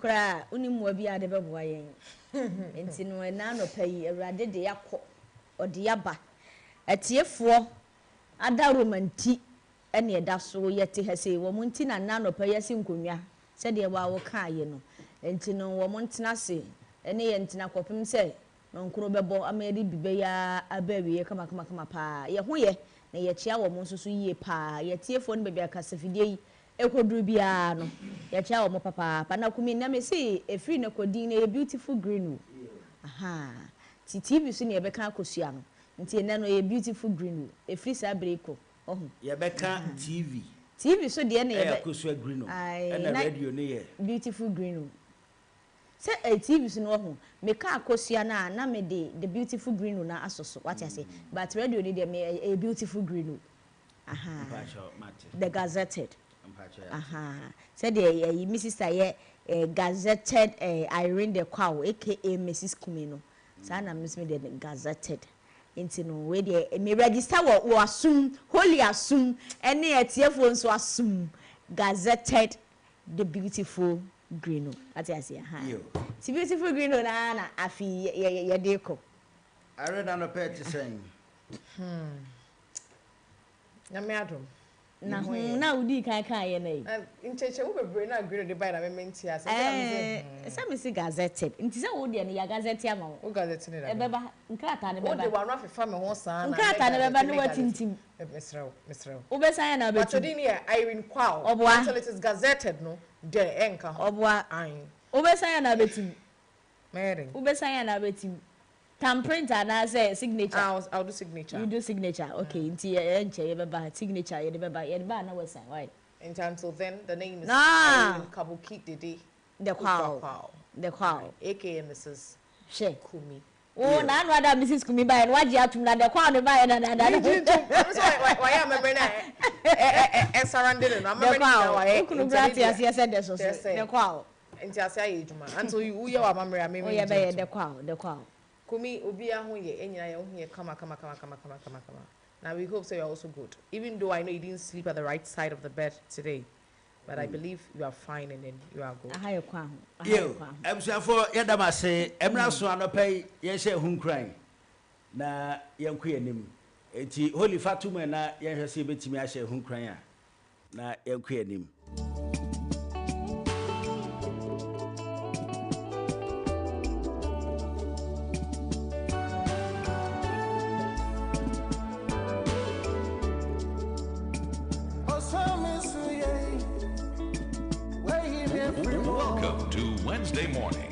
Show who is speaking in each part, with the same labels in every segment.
Speaker 1: koraa a, wonni mmoa biara de bɛboa yɛn. Enti no, ɛnnɛ anɔpa yi, Awurade de yɛakɔ, ɔde yɛaba. Atiefoɔ adaworoma nti na ɛda so yɛte ha sei. Wɔn nti na nnɛ anɔpa yi yɛasi nkonnwa sɛdeɛ wo ara wokaeɛ no. Enti no, wɔn ntena ase ne yɛn ntena kɔpem sɛ nɔnkron bɛbɔ ama yɛde bi bɛyɛ ara aba awieɛ kamakamakama pa ara. Yɛn ho yɛ, na yɛkyea wɔn nso so yie pa ara. Yɛn atiefoɔ no baabi a kasafidie yi Ɛkɔduru biara no, yɛkyea wɔn papaapa. Na Kumi, nnɛ mese ɛfiri nnɛ kɔ din no ɛyɛ beautiful green o. Ahaa. Nti TV so na yɛbɛka akosua no. Nti nnɛ no ɛyɛ beautiful green o. Ɛfiri saa berɛ yi kɔ. Wahu?
Speaker 2: Yɛbɛka TV.
Speaker 1: TV so deɛ na
Speaker 2: Ɛyɛ
Speaker 1: yɛbɛ.
Speaker 2: akosua green o.
Speaker 1: Ae,
Speaker 2: Ɛna
Speaker 1: na
Speaker 2: radio no yɛ.
Speaker 1: Beautiful green o. Sɛ ɛyɛ TV so no wahu. Meka akosua no a, na mede the beautiful green o no asɔ so. Wate aseɛ? But radio no deɛ me, ɛyɛ beautiful green o. Ahaa the gazetted ahaa sɛdeɛ ɛyi me sister yɛ eh, gazetted eh, Irene the Kwaw aka Mrs Kumi no saa na me nso me deɛ gazetted nti no wei deɛ me register wɔ wɔ asum holy asum ɛne atiefoɔ nso asum gazetted the beautiful green o ate ase ahaa ti beautiful green o na na afi yɛ yɛ yɛde kɔ.
Speaker 2: Irene anɔpɛ te sɛn?
Speaker 3: Hmm. Nyame adom.
Speaker 1: Na ho na wodii kan kaeɛ no ei.
Speaker 3: Na nkyerɛkyerɛmu bebree na Guido de bae na me mente ase. Nti na me se hmm.
Speaker 1: Sɛ me se gazetted. Nti sɛ wo deɛ no yɛ gazette ama wo.
Speaker 3: Wo gazette ne da bɛn?
Speaker 1: Ɛbɛba. Nkrataa no bɛba.
Speaker 3: Wode w'ano afefa me ho saa na
Speaker 1: Nkrataa no bɛba na woatintim.
Speaker 3: Mesrɛ wo, mesrɛ wo.
Speaker 1: Wobɛsan anaa wobɛtim?
Speaker 3: Pakyɛ din no yɛ Irene Quao.
Speaker 1: Ɔboa.
Speaker 3: Until it is gazetted no dɛ ɛnka ho.
Speaker 1: Ɔboa.
Speaker 3: Ae.
Speaker 1: Wobɛsan anaa wobɛtim?
Speaker 3: Mɛyɛ dɛn?
Speaker 1: Wobɛsan anaa wobɛtim? Thumb print anaasɛ signature?
Speaker 3: Ah, I'll do signature.
Speaker 1: You do signature, okay. Nti ɛnkyɛ yɛbɛba signature yɛde bɛba yɛde ba a na wasan why?
Speaker 3: Nti until then the name is
Speaker 1: Naa!
Speaker 3: Irene Kabuki Dede
Speaker 1: The
Speaker 3: Kusua
Speaker 1: Kwao.
Speaker 3: Kwao.
Speaker 1: The Kwao.
Speaker 3: Aka Mrs.
Speaker 1: Hwɛ.
Speaker 3: Kumi.
Speaker 1: Wo na ano ada Mrs. Kumi baeɛ no wagye atum na The Kwao ne baeɛ na na na.
Speaker 3: Megye ntom. Ɔno nso wayɛ amammerɛ no a ɛsarande no no
Speaker 1: The
Speaker 3: amammerɛ no nyinaa
Speaker 1: Kwao.
Speaker 3: wayɛ
Speaker 1: Wo kunu
Speaker 3: nti
Speaker 1: koraa
Speaker 3: ɛno
Speaker 1: te
Speaker 3: deɛ
Speaker 1: aseɛ sɛ dɛ so
Speaker 3: kyerɛ
Speaker 1: so.
Speaker 3: sɛ
Speaker 1: The Kwao.
Speaker 3: Ntease ayɛ adwuma. Until woyɛ w'amammerɛ a me
Speaker 1: Woyɛ
Speaker 3: mengye
Speaker 1: bɛyɛ
Speaker 3: ntom.
Speaker 1: The Kwao, The Kwao.
Speaker 3: Kumi, obiara ho yɛ, yɛn nyinaa yɛn ho yɛ kama kama kama kama kama kama kama. Na we hope sɛ you are also good. Even though I know you didn't sleep at the right side of the bed today, but I believe you are fine and then you are good.
Speaker 1: Aha yɛ kwan ho, aha yɛ
Speaker 2: Yiw,
Speaker 1: kwan ho.
Speaker 2: abusuafo, yɛda mo ase. Mmra so anɔpa yi, yɛnhyɛ yɛn ho nkuran na yɛnkɔ yɛn anim. Enti, Holly, fa to mu ɛ na yɛnhwɛ sɛ yebetumi ahyɛ yɛn ho nkuran a. na yɛnkɔ yɛn anim.
Speaker 4: Welcome to Wednesday morning.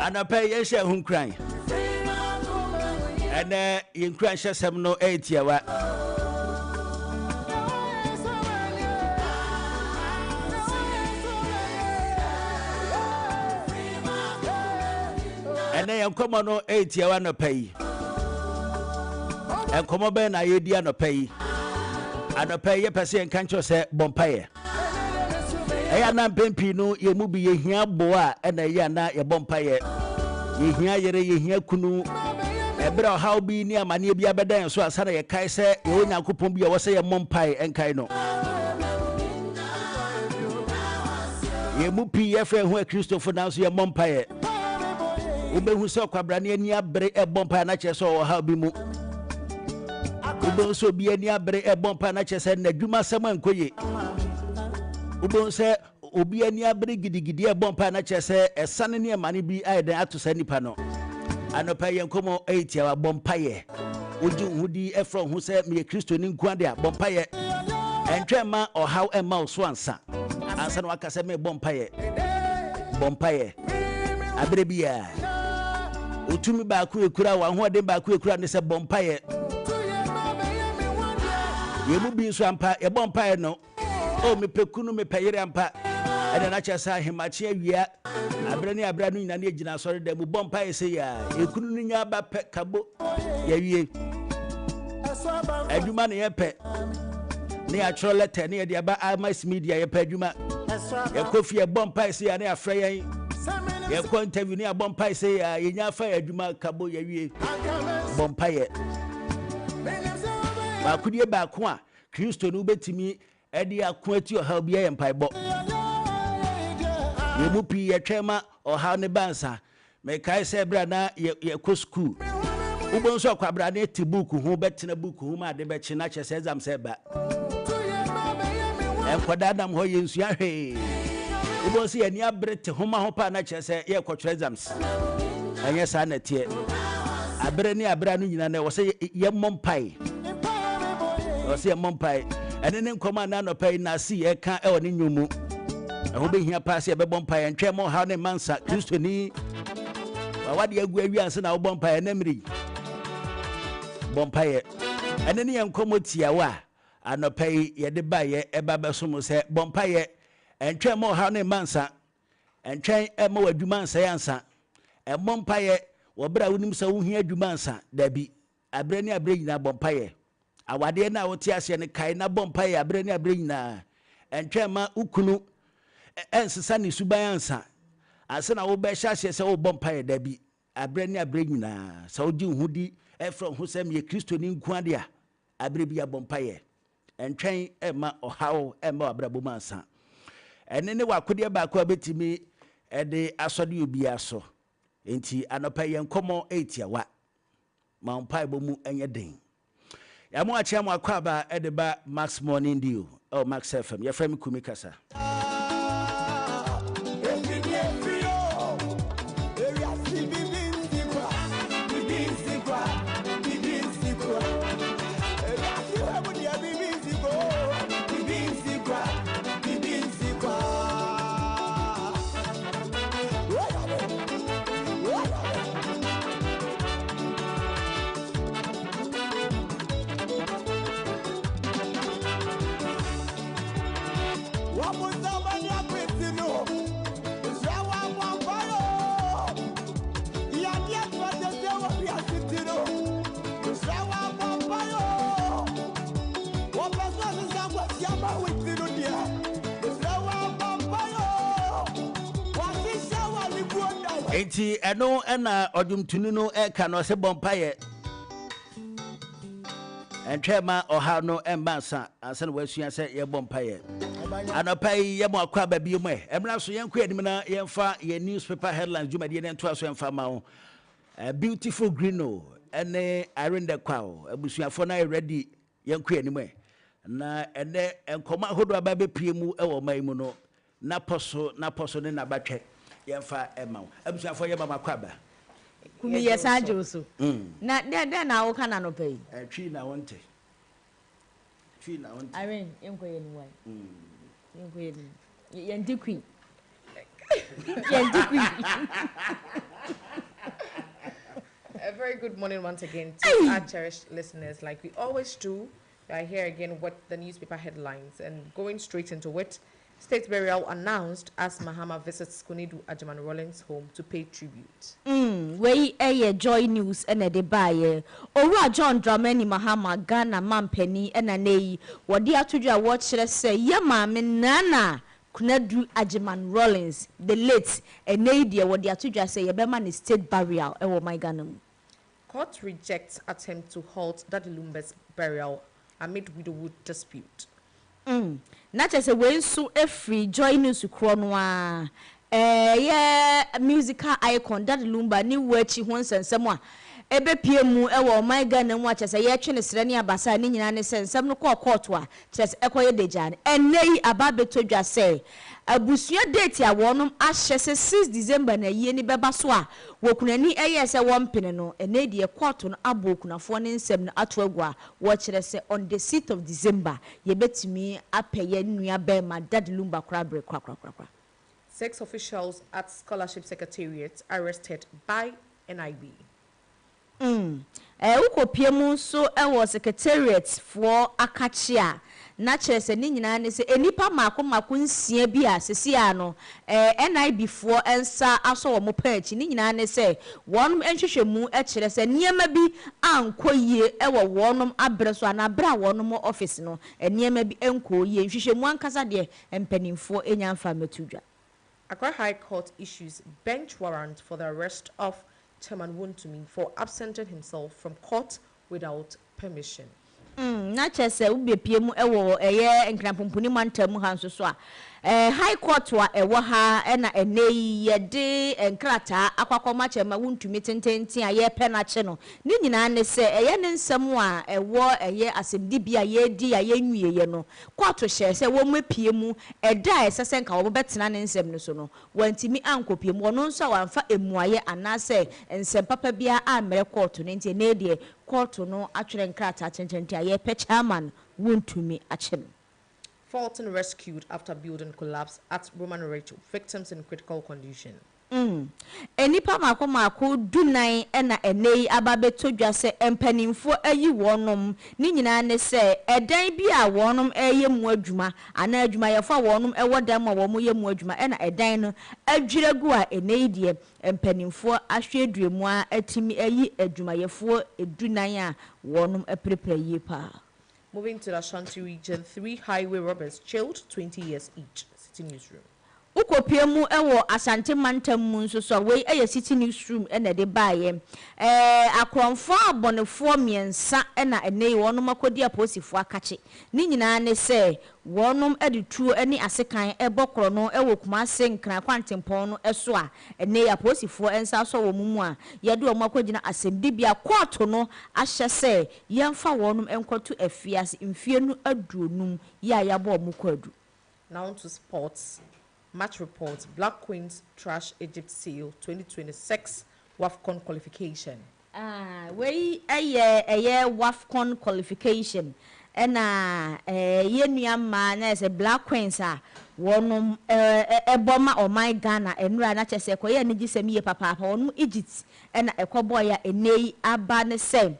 Speaker 2: Anɔpa yi yɛnhyɛ ho nkuran. Ɛnɛ yɛn nkuran hyɛsɛm no ɛyɛ tiawa. Ɛnɛ yɛn nkɔmmɔ no ɛyɛ tiawa anɔpa yi. Nkɔmmɔ bɛn na yɛdi anɔpa yi? Anɔpa yi yɛpɛ sɛ yɛnka nkyerɛ sɛ bɔ mpaeɛ. Ɛyɛ ana mpɛn pii no yɛn mu bi yɛhia boa a ɛna ɛyɛ ana yɛbɔ mpaeɛ. Yɛhia yere, yɛhia kunu. Ɛberɛ a ɔhaw bi ne amanneɛ bi abɛda yɛn so ansa na yɛkae sɛ yɛwɔ Nyankopɔn bi a ɛwɔ sɛ yɛmmɔ mpae nkae no. Yɛn mu pii yɛfrɛ yɛn ho Akristofo nanso yɛmmɔ mpaeɛ. Wobɛhu sɛ ɔkwabrane ani abere ɛbɔ mpaeɛ na kyerɛ sɛ ɔwɔ haw bi mu. Wobɛhu sɛ obi ani abere ɛbɔ mpaeɛ na kyerɛ sɛ n'adwuma asɛm ankɔ yie. Wobɛhu sɛ obi ani abere gidigidi ɛbɔ mpaeɛ na kyerɛ sɛ ɛsane ne ɛmane bi ayɛ dɛn ato saa nipa no. Anɔpa yɛn nkɔmmɔ ɛyɛ tiawa, bɔ mpaeɛ. Wogye wo ho di frɛ wo ho sɛ meyɛ Kristoni nko ade a, bɔ mpaeɛ. Ɛntwɛn mma ɔhaw mma wo so ansa ansa na waka sɛ merebɔ mpaeɛ. Bɔ mpaeɛ aberɛ biara. Otumi baako ekura wo, ahoɔden baako ekura ne sɛ bɔ mpaeɛ. Yɛn mu bi nso ampa yɛbɔ mpaeɛ no, O mepɛ kunu, mepɛ yere ampa. Ɛna na kyerɛ sɛ ahemakye awia, aberɛ ne aberɛ no nyina ne yɛgyina asɔre dan mu bɔ mpaeɛ sɛ yɛ a, ekunu no nya aba pɛ kabo, yɛawie. Adwuma na yɛpɛ. Ne yɛatwerɛ lɛtɛ ne yɛde aba Amas Media yɛpɛ adwuma. Yɛkɔ fie yɛbɔ mpae sɛ yɛ ne yɛafrɛ yɛn. Yɛkɔ interview ne yɛabɔ mpae sɛ yɛ yɛnya afa yɛ adwuma kabo yɛwie. Bɔ mpaeɛ. Baakodie baako a Kristo no wobɛtumi de ako atia ɔhaw biara yɛ mpaebɔ. Yɛn mu pii yɛtwɛn ma ɔhaw no ba ansa. Mekae sɛ berɛ a na yɛkɔ sukuu, wobɛhu sɛ ɔkwabrane te buuku ho, bɛtena buuku ho ma ade bɛkye na kyerɛ sɛ exam sɛ ɛba. Nkwadaa nam hɔ yɛnsua hwee. Wobɛhu sɛ yɛn ani abere te homa ho paa na kyerɛ sɛ yɛrekɔtwerɛ exams. Ɛnyɛ saa na ɛteɛ. Abere ne abere ano nyinaa na ɛwɔ sɛ yɛmmɔ mpae. Ɛwɔ sɛ yɛmmɔ mpae. Ɛne ne nkɔm a na anɔpa yi Nasi ɛka ɛwɔ ne nnwom mu. Ɛho bɛhia paa sɛ yɛbɛbɔ mpae. Ɛntwɛn ma ɔhaw ne mma nsa. Kristoni, wawade agu awie ansa na wobɔ mpae. Ɛnɛ mmere yi, bɔ mpaeɛ. Ɛne ne yɛn nkɔmmɔ tiawa a anɔpa yi yɛde baeɛ ɛba bɛso mo sɛ bɔ mpaeɛ. Ɛntwɛn ma ɔhaw ne mma nsa. Ɛntwɛn mma w'adwuma nsɛe ansa. Ɛmmɔ mpaeɛ wɔ berɛ a wonim sɛ wohia adwuma ansa. Dabi. Aberɛ ne aberɛ nyinaa bɔ mpaeɛ. Awadeɛ no a wote aseɛ no, kae na bɔ mpaeɛ aberɛ ne aberɛ nyinaa. Ɛntwɛn mma wo kunu nsesa ne suban ansa, ansa na wobɛhyɛ aseɛ sɛ worebɔ mpaeɛ. Dabi, aberɛ ne aberɛ nyinaa. Sɛ wogye wo ho di frɛ wo ho sɛ meyɛ Kristoni nko ara deɛ a, aberɛ biara bɔ mpaeɛ. Ɛntwɛn mma ɔhaw mma w'abrabɔ mu ansa. Ɛno ne w'akodeɛ baako a wobɛtumi de asɔde obiara so. Enti anɔpa yi yɛn nkɔmmɔ yɛ tiawa. Ma wo mpaebɔ mu nyɛ den. Yɛamo akyea mo akwaaba de ba Max Morning Dew ɛwɔ Max FM. Yɛfrɛ me Kumi Kasa. Enti ɛno na ɔdwomtoni no ɛka no, ɔsɛ bɔ mpaeɛ ɛntwɛn ma ɔhaw no ɛmba ansa ansa na wasua sɛ yɛbɔ mpaeɛ. Anɔpa yi yɛmɔ akɔ aba bio mu ɛ ɛmra so yɛnkɔ anim na yɛmfa yɛn newspaper headlines dwumadie no ntoa so ɛmfa ma wo. Beautiful Green o ɛne Irene Dekwa o abusuafoɔ no ayɛ ready. Yɛnkɔ anim ɛ na ɛnɛ nkɔmmɔ ahodoɔ aba bɛpue mu wɔ ɔman yi mu no N'apɔ so, n'apɔ so ne n'abatwɛ, yɛmfa mma wo. Abusuafoɔ yɛma mo akwaaba.
Speaker 1: Kumi yɛ san gye wo so. Na dɛn dɛn na woka no anɔpa yi?
Speaker 2: Twi na wonte. Twi na wonte.
Speaker 1: Irene, yɛnkɔ yɛn anim wae. Yɛnkɔ yɛn anim. Yɛnte kui. Yɛnte kui.
Speaker 3: A very good morning once again to our cherished listeners. Like we always do, we are here again with the newspaper headlines and going straight into it. State burial announced as Mahama visits Konadu Agyeman Rawlings home to pay tribute.
Speaker 1: Wei yɛ Joy News na ɛde baeɛ. Owura John Dramani Mahama, Ghana mampanin na nnɛ yi wɔde ato dwa a wɔkyerɛ sɛ yɛ maame Nana Konadu Agyeman Rawlings, the late, ɛnnɛ yi deɛ wɔde ato dwa sɛ yɛbɛma no state burial wɔ ɔman Ghana mu.
Speaker 3: Court rejects attempt to halt Daddy Lumba's burial amid widowhood dispute.
Speaker 1: Na kyerɛ sɛ wei nso firi Joy News korɔ no ara, ɛyɛ musical icon Daddy Lumba ne wuo akyi ho nsɛnsɛm a ɛbɛpue mu wɔ ɔman Ghana mu a kyerɛ sɛ yɛretwe no serɛ ne abasa a ne nyinaa ne sɛ nsɛm no kɔɔ kɔɔto a kyerɛ sɛ ɛkɔyɛ dagyaa no. Ɛnnɛ yi aba abɛtɔ dwa sɛ abusua date a wɔnom ahyɛ sɛ six December na ayie no bɛba so a wɔkunani yɛɛ sɛ wɔmpene no, ɛnnɛ yi deɛ kɔɔto no abɔ okunafoɔ no nsɛm no ato agu a wɔkyerɛ sɛ on the sixth of December yɛbɛtumi apɛ yɛn nua bɛɛma Daddy Lumba koraa bere korakorakorakora.
Speaker 3: Six officials at scholarship secretariat arrested by NIB.
Speaker 1: Wokɔpie mu nso wɔ secretariat foɔ akakye a, Na kyerɛ sɛ ne nyinaa ne sɛ nnipa mmaako mmaako 6 bi a sisi ano NIB foɔ nsa asɔ wɔn pɛn akyi. Ne nyinaa ne sɛ wɔn nhwehwɛmu kyerɛ sɛ nneɛma bi ankɔ yie wɔ wɔn abrɛ so anaa abere a wɔn office no nneɛma bi nkɔ yie. Nhwehwɛmu ankasa deɛ, mpanimfoɔ nya mfa mmɛto dwa.
Speaker 3: Accra High Court issues bench warrant for the arrest of Chairman Wontumi for absenting himself from court without permission.
Speaker 1: Na kyerɛ sɛ wobɛpie mu wɔ ɛyɛ Nkranpomponi mantam mu ha nso so a, High Court a ɛwɔ ha ɛna ɛnɛ yi yɛde nkrataa akɔ akɔma Chairman Wontumi tententen a yɛrepɛ no akye no. Ne nyinaa ne sɛ ɛyɛ ne nsɛm a ɛwɔ ɛyɛ asɛmdibea a yɛredi a yɛnwieɛ no, kɔɔto hyɛ sɛ wɔn apue mu ɛda a ɛsɛ sɛ nka wɔn bɛtena ne nsɛm no so no, wɔntumi ankɔpie mu. Ɔno nso a wɔamfa emuayɛ anaasɛ nsɛm papa biara ammrɛ kɔɔto no, nti ɛnɛ deɛ kɔɔto no atwerɛ nkrataa tententen a yɛrepɛ Chairman Wontumi akye no.
Speaker 3: 14 rescued after building collapse at Roman Ridge, victims in critical condition.
Speaker 1: Nnipa mako mako 14 ɛna ɛnɛ yi aba abɛtɔ dwa sɛ mpanimfoɔ ayi wɔnom. Ne nyinaa ne sɛ ɛdan bi a wɔnom ɛreyɛ mu adwuma anaa adwumayɛfoɔ a wɔnom ɛwɔ dan mu a wɔn yɛ mu adwuma, ɛna ɛdan no adwira gu a ɛnɛ yi deɛ mpanimfoɔ ahwɛ dua mu a atumi ayi adwumayɛfoɔ 14 a wɔnom apirapira yie paa.
Speaker 3: Moving to the Ashanti Region, three highway robbers jailed 20 years each. Citi Newsroom.
Speaker 1: Wokɔpie mu wɔ Asante mantam mu nso so a, wei yɛ Citi Newsroom ɛna ɛde baeɛ. Akorɔmfoɔ abɔnefoɔ mmiɛnsa ɛna ɛnɛ yi wɔnom akɔdi apolisifoɔ akakye. Ne nyinaa ne sɛ wɔnom de tuo ne asekan ɛbɔ korɔ no wɔ Kumase Nkran kwantempɔn no so a ɛnɛ yi apolisifoɔ nsa asɔ wɔn mu a yɛde wɔn akɔgyina asɛmdibea. Kɔɔto no ahyɛ sɛ yɛmfa wɔnom nkɔto afiase mfie no 50 yi a yɛabɔ wɔn kwaadu.
Speaker 3: Now to sports. Match report: Black Queens trash Egypt, seal 2026 WAFCON qualification.
Speaker 1: Ah, wei ɛyɛ WAFCON qualification ɛna yɛn nua mmaa na yɛ sɛ Black Queens a wɔnom ɛbɔ ma ɔman Ghana nnura na kyerɛ sɛ ɛkɔyɛ anigye sɛm yie papaapa. Wɔnom Egypt ɛna ɛkɔbɔɔ yɛ a ɛnɛ yi aba ne sɛ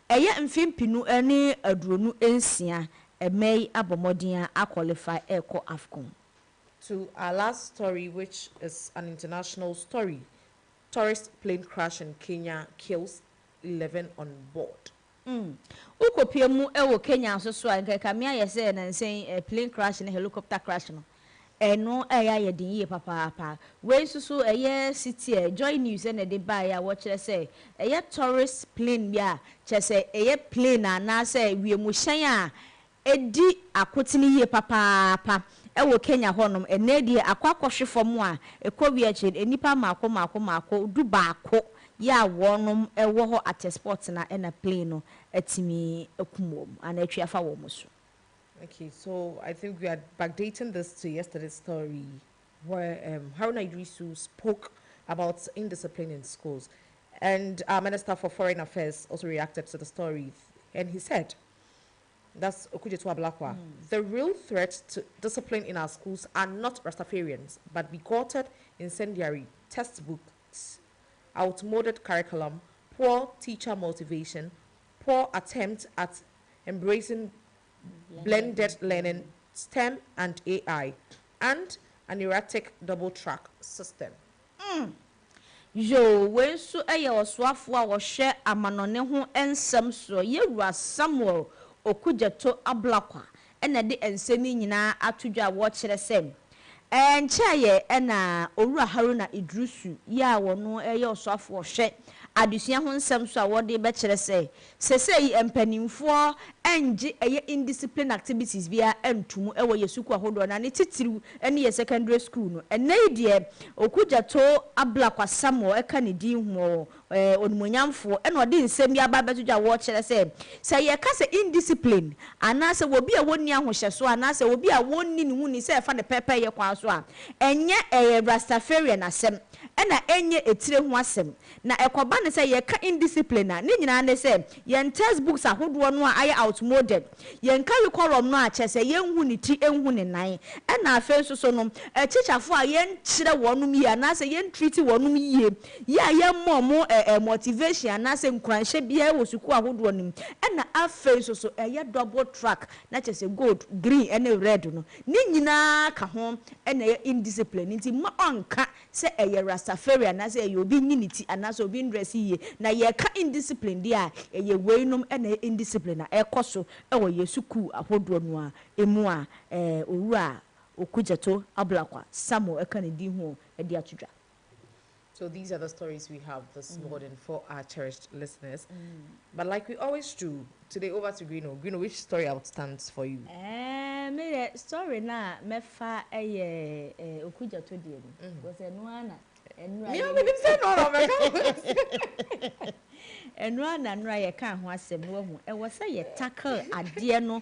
Speaker 1: ɛyɛ mfe 2026 ɛmɛ yi abɔ mmɔden a aqualify ɛrekɔ AFCON.
Speaker 3: To our last story, which is an international story. Tourist plane crash in Kenya kills 11 on board.
Speaker 1: Wokɔpie mu wɔ Kenya nso so a, nkɛkame ayɛ sɛ nansɛn plane crash ne helicopter crash no ɛno ɛyɛ ayɛ den yie papaapa. Wei nso so ɛyɛ Citi Joy News ɛna ɛde baeɛ a wɔkyerɛ sɛ ɛyɛ tourist plane bi a kyerɛ sɛ ɛyɛ plane anaasɛ wiemhyɛn a ɛdi akotene yie papaapa ɛwɔ Kenya hɔnom, ɛnɛ deɛ akɔhwe fam a ɛkɔ wie akyi nnipa mmaako mmaako mmaako 11 yɛ a wɔnom ɛwɔ hɔ at spot na ɛna plane no atumi akum wɔn anaa atwi afa wɔn so.
Speaker 3: Okay, so I think we are backdating this to yesterday's story where Haruna Idrisu spoke about indiscipline in schools. And our Minister for Foreign Affairs also reacted to the story. And he said, that's Okudzeto Ablakwa, "The real threat to discipline in our schools are not Rastafarians, but bigoted, incendiary textbooks, outmoded curriculum, poor teacher motivation, poor attempt at embracing blended learning, STEM and AI, and an erratic double-track system."
Speaker 1: Yo, wei nso yɛ ɔsoafoɔ a wɔhwɛ amanɔne ho nsɛm soɔ, yɛwura Samuel Okudzeto Ablakwa, ɛna de nsɛm yi nyinaa ato dwa a wɔkyerɛ sɛ nkyɛn ɛna Owura Haruna Idrisu yi a wɔno yɛ ɔsoafoɔ hwɛ adesua ho nsɛm so a wɔde bɛkyerɛ sɛ sɛsɛ yi mpanimfoɔ ngye ɛyɛ indiscipline activities biara ntum ɛwɔ yɛ sukuu ahodoɔ na ne titiriw ɛne yɛ secondary school no. Ɛnɛ yi deɛ Okudzeto Ablakwa Samuel ɛka ne din ho onimonyamfoɔ ɛna ɔde nsɛm bi aba abɛto dwa a wɔrekyerɛ sɛ yɛka sɛ indiscipline anaasɛ obi a wɔnni ahohyɛso anaasɛ obi a wɔnni ne ho ni sɛ ɛfa ne pɛpɛ yɛ kwan so a, ɛnyɛ ɛyɛ Rastafarian asɛm ɛna ɛnyɛ etire ho asɛm. Na ɛkɔba ne sɛ yɛka indiscipline a, ne nyinaa ne sɛ yɛn textbooks ahodoɔ no a ayɛ outmoded, yɛn curriculum no a kyerɛ sɛ yɛnhu ne ti ɛnhu ne nan, ɛna afei nso so no ɛkyikyafoɔ a yɛnkyerɛ wɔnom yie anaasɛ yɛntreat wɔnom yie yɛ a yɛmmɔ ɔmo Motivation anaasɛ nkuranhyɛ biara wɔ sukuu ahodoɔ no mu. Ɛna afei nso so ɛyɛ double track na kyerɛ sɛ gold, green ɛne red no ne nyinaa ka ho ɛna ɛyɛ indiscipline. Nti mma ɔnka sɛ ɛyɛ Rastafari anaasɛ ɛyɛ obi nyi ne ti anaasɛ obi ndress yie. Na yɛka indiscipline deɛ a, ɛyɛ weinom ɛna ɛyɛ indiscipline a ɛkɔ so ɛwɔ yɛ sukuu ahodoɔ no a emu a Owura Okudzeto Ablakwa Samuel ɛka ne din ho ɛde ato dwa.
Speaker 3: So these are the stories we have this morning for our cherished listeners. But like we always do, today over to Greeno. Greeno, which story outstands for you?
Speaker 1: Me deɛ, story na mɛfa ɛyɛ Okudzeto deɛ no. Because ɛno ara na ɛnura
Speaker 3: Me, I mean, say no, no, me.
Speaker 1: Ɛno ara na nnura yɛka ho asɛm no wahu. Ɛwɔ sɛ yɛ tackle adeɛ no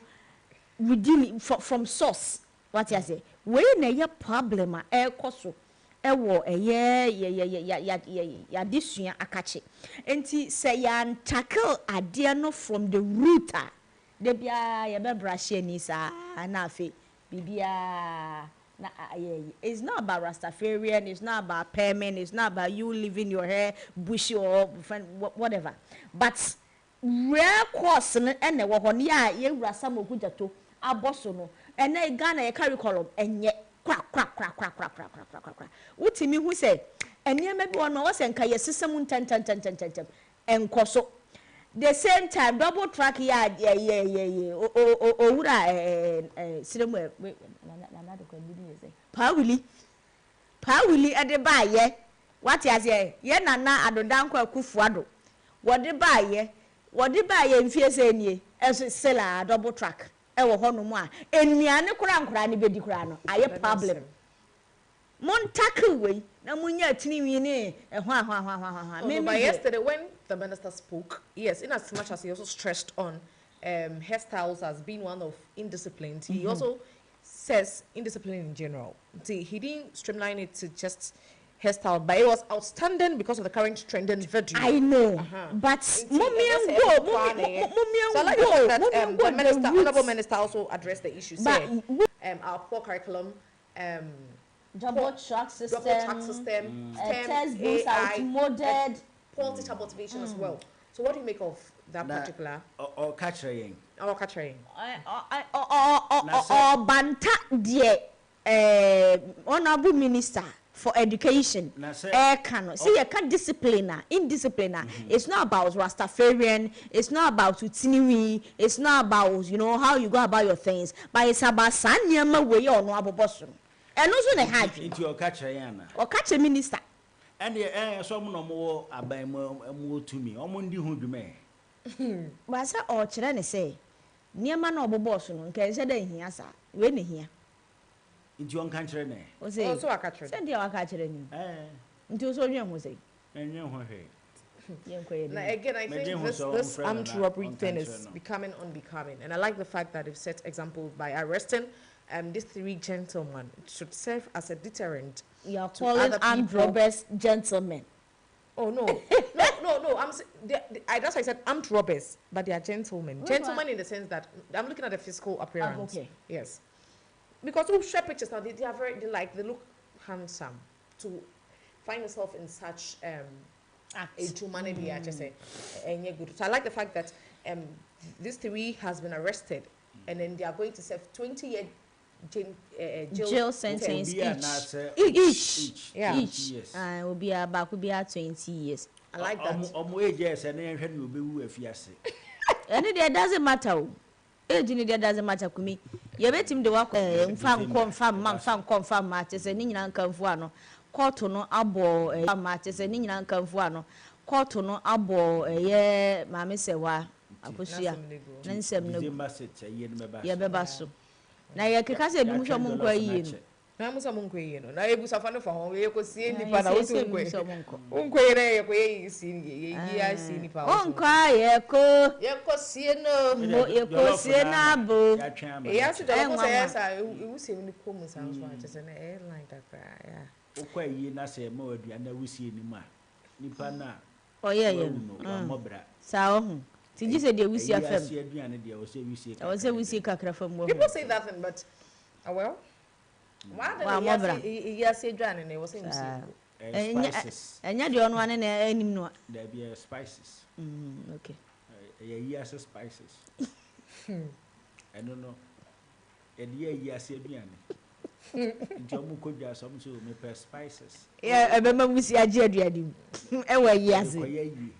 Speaker 1: within from source. Wate ase? Wei na ɛyɛ problem a ɛrekɔ so ɛwɔ ɛyɛ yɛ yɛ yɛ yɛ yɛ yɛadesua akakye. Nti sɛ yɛn tackle adeɛ no from the root a, de biara yɛbɛbra hyɛ ni saa na afei biribiara na ayɛ yi. It's not about Rastafarian, it's not about perming, it's not about you leaving your hair bushy or whatever, but real cause no ɛna ɛwɔ hɔ ne a yɛwura Samuel Okudzeto abɔ so no. Ɛnɛ Ghana yɛ curriculum ɛnyɛ kora kora kora kora kora kora kora kora kora. Wotumi hu sɛ nneɛma bi wɔ no a wɔsɛ nka yɛsesa mu ntɛntɛntɛntɛntɛm ɛnkɔ so. The same time, double track yi a yɛ yɛ yɛ yɛ o o owura ɛɛ ɛɛ siremu ɛ wei nana nana de kɔ bi yɛ sɛ Paa Willie, Paa Willie ɛde baayɛ, wate aseɛ, yɛ Nana Addo Dankwa Akufo Addo wɔde baayɛ mfie sɛ nie ɛso sela double track ɛwɔ hɔnom a nnuane koraa nkoraa ne bɛdi koraa no ayɛ problem. Mon tackle wei na munya tirinwi ne ɛho ahɔ ahɔ ahɔ ahɔ.
Speaker 3: Oh, no, but yesterday when the minister spoke, yes, in as much as he also stressed on hairstyles as being one of indiscipline, he also says indiscipline in general. See, he didn't streamline it to just hairstyle, but it was outstanding because of the current trending video.
Speaker 1: I know, but
Speaker 3: Nti,
Speaker 1: mummy
Speaker 3: ɛnyɛ sɛ
Speaker 1: go,
Speaker 3: ɛno nko ara na ɛyɛ.
Speaker 1: mummy
Speaker 3: So I like the
Speaker 1: go,
Speaker 3: fact that
Speaker 1: mummy go
Speaker 3: the minister,
Speaker 1: the
Speaker 3: honorable
Speaker 1: roots.
Speaker 3: Minister also addressed the issue,
Speaker 1: But
Speaker 3: say our poor curriculum,
Speaker 1: double track system,
Speaker 3: double track system, STEM,
Speaker 1: textbooks
Speaker 3: AI,
Speaker 1: outmoded.
Speaker 3: Poor teacher motivation as well. So what do you make of that
Speaker 2: Na
Speaker 3: particular?
Speaker 2: ɔka kyerɛ yɛn.
Speaker 3: Oh, catching.
Speaker 2: Na sɛ-
Speaker 1: Ɔbanta deɛ honourable Minister for Education
Speaker 2: Na sɛ-
Speaker 1: ɛɛka no sɛ yɛka discipline a, indiscipline a, it's not about Rastafarian, it's not about utiniwi, it's not about how you go about your things, but it's about saa nneɛma wei a ɔno abobɔ so no. Ɛno nso na ɛha adwene.
Speaker 2: Nti ɔka kyerɛ yɛn ana?
Speaker 1: Ɔka kyerɛ minister.
Speaker 2: Ɛneɛ sɛ ɔmo na ɔmo wɔ aban mu, ɔmo wɔ tumi, ɔmo ndi ho dwuma ɛ.
Speaker 1: Baasa ɔkyerɛ ne sɛ nneɛma na ɔbobɔ so no nka ɛnhyɛ dɛ nhia saa wei na hia.
Speaker 2: Nti ɔnka nkyerɛ ne.
Speaker 1: Ɔsɛ
Speaker 3: Oh, so aka kyerɛ no.
Speaker 1: Sɛdeɛ waka kyerɛ ni. Nti o so odwen ho sɛ
Speaker 2: Ɛnyɛ ho hwee.
Speaker 1: Yɛnkɔ yɛ
Speaker 3: Now,
Speaker 1: ni.
Speaker 3: again, I
Speaker 2: Medin
Speaker 3: think
Speaker 2: ho
Speaker 3: this,
Speaker 2: sɛ
Speaker 3: this
Speaker 2: ɔmfrɛ no
Speaker 3: armed
Speaker 2: na
Speaker 3: robbery
Speaker 2: ɔnka
Speaker 3: thing
Speaker 2: nkyerɛ
Speaker 3: is
Speaker 2: no.
Speaker 3: Becoming unbecoming. And I like the fact that they've set example by arresting these three gentlemen. It should serve as a deterrent
Speaker 1: You are
Speaker 3: to
Speaker 1: calling
Speaker 3: other
Speaker 1: armed
Speaker 3: people.
Speaker 1: robbers gentlemen?
Speaker 3: Oh, no. That's why I said armed robbers, but they are gentlemen.
Speaker 1: Which
Speaker 3: Gentlemen
Speaker 1: one?
Speaker 3: In the sense that I'm looking at the physical appearance.
Speaker 1: Okay.
Speaker 3: Yes. Because who share pictures now, they are very, they like, they look handsome. To find yourself in such
Speaker 1: Act.
Speaker 3: A humanity, I just say, ɛnyɛ good. So I like the fact that these three has been arrested, and then they are going to serve 20-year jail,
Speaker 1: Jail sentence.
Speaker 2: Obi
Speaker 1: Each.
Speaker 2: anaasɛ
Speaker 1: Each.
Speaker 2: Each.
Speaker 3: Yeah.
Speaker 2: 20
Speaker 1: Each.
Speaker 2: years.
Speaker 1: Ah, obi a baako bi a 20 years.
Speaker 3: I like that.
Speaker 2: Ɔmo age yɛ sɛ ne yɛhwɛ ne obɛwu afiase.
Speaker 1: Ɛne deɛ doesn't matter o, age ni deɛ doesn't matter. Kumi yɛbɛtumi de wakɔ nfa nkɔ nfa mma, nfa nkɔ nfa mma, kyɛ sɛ ne nyinaa nkamfo ano kɔɔto no abɔ ɛɛ mma, kyɛ sɛ ne nyinaa nkamfo ano kɔɔto no abɔ ɛyɛ Maame Sɛwa Akosua
Speaker 3: N'asɛm no gu.
Speaker 1: Ne nsɛm no gu.
Speaker 2: December 6 ɛyɛ no bɛba so.
Speaker 1: Yɛbɛba so na yɛkeka sɛ ebi mu sɛ ɔmo nkɔ ayie no.
Speaker 3: Na musa mo nkɔ yie no na ebusuafo no fa ho yɛkɔsie nipa na
Speaker 1: yɛsiesie
Speaker 3: wosi
Speaker 1: bi mu
Speaker 3: nkɔ
Speaker 1: sɛ ɔmo nkɔ.
Speaker 3: Nkɔ yie na yɛkɔ yɛ sie yɛ asie nipa.
Speaker 1: Ɔnkɔ a yɛkɔ
Speaker 3: yɛkɔ sie no.
Speaker 1: Mo yɛkɔ sie n'abo.
Speaker 2: Yɛatwɛn ama.
Speaker 3: Eya so jɔlɔfo sɛ
Speaker 1: Ɛnwanwa.
Speaker 3: yɛ sa ewu sie ni kɔn mu sa nso a kyerɛ sɛ na ɛyɛ line kakra ya.
Speaker 2: Wokɔ ayie na sɛ ɛma aduane na wosie nim a, nipa no a
Speaker 1: Ɔyɛ yɛ
Speaker 2: wawu no wammɔ bra.
Speaker 1: Saa ɔho nti gye sɛ deɛ wusi
Speaker 2: Ɛyi
Speaker 1: afam.
Speaker 2: ase aduane deɛ ɛwɔ sɛ wusie.
Speaker 1: Ɛwɔ sɛ wusie kakra fam wɔ
Speaker 3: People say that thing, but well. Why
Speaker 1: Wa
Speaker 3: the
Speaker 1: mmɔ bra.
Speaker 3: eya se aduane na ɛwɔ sɛ wusie.
Speaker 2: Ɛyɛ spices.
Speaker 1: Ɛnyɛ deɛ ɔno ane na ɛnim no a.
Speaker 2: Dabi, ɛyɛ spices.
Speaker 1: Okay.
Speaker 2: Ɛyɛ ayi spices. Ɛno no, yɛde yɛ ayi ase aduane. Nti ɔmo kɔ dwa so, ɔmo sɛ, "Mepɛ spices."
Speaker 1: Ɛbɛma musi agye aduane mu ɛwɔ ayi ase.
Speaker 2: Kɔyɛ yie.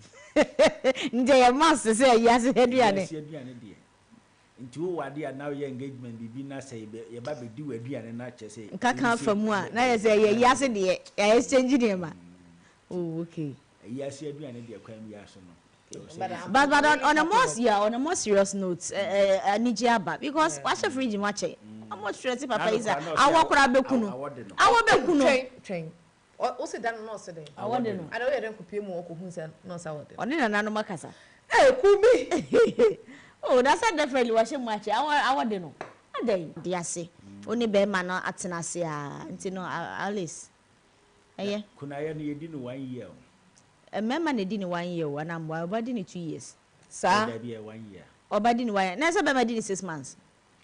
Speaker 1: Nti ɛyɛ must sɛ ayi ase aduane.
Speaker 2: Ayi ase aduane deɛ. Nti wo wade a na woyɛ engagement biribi na sɛ yɛba bɛdi wɔ aduane no akyɛ sɛ
Speaker 1: nkaka fa mu a, na yɛ sɛ ɛyɛ ayi ase deɛ, yɛ exchange nneɛma. Oh, okay.
Speaker 2: Ayi ase aduane deɛ, kwan bi so no.
Speaker 1: But on a more, yeah, on a more serious note, anigye aba because wahyɛ fridge mu akyɛ. Ɔmo stress papa yi sɛ awɔ koraa bɛku no. Awɔ bɛku no.
Speaker 3: Twɛn, twɛn, o si dan nɔɔse den?
Speaker 1: Awɔ de no.
Speaker 3: Ana oyɛ dɛ nkopie mu ɔkɔ hun sɛ nɔɔse awɔ de?
Speaker 1: Ɔne nananom akasa.
Speaker 3: Ee, kumi.
Speaker 1: Oh, na sɛ definitely wahyɛ mu akyɛ, awɔ de no adan de ase o ne bɛrima no atena ase a, nti no Alice ɛyɛ.
Speaker 2: Kunayɛ no, yɛdi no one year o.
Speaker 1: Mmarima na edi ne one year o, anaa mmoa ɔba di ne 2 years?
Speaker 3: Saa.
Speaker 2: Dabi, yɛ one year.
Speaker 1: Ɔba di ne one year, na ɛsɛ bɛrima di ne 6 months.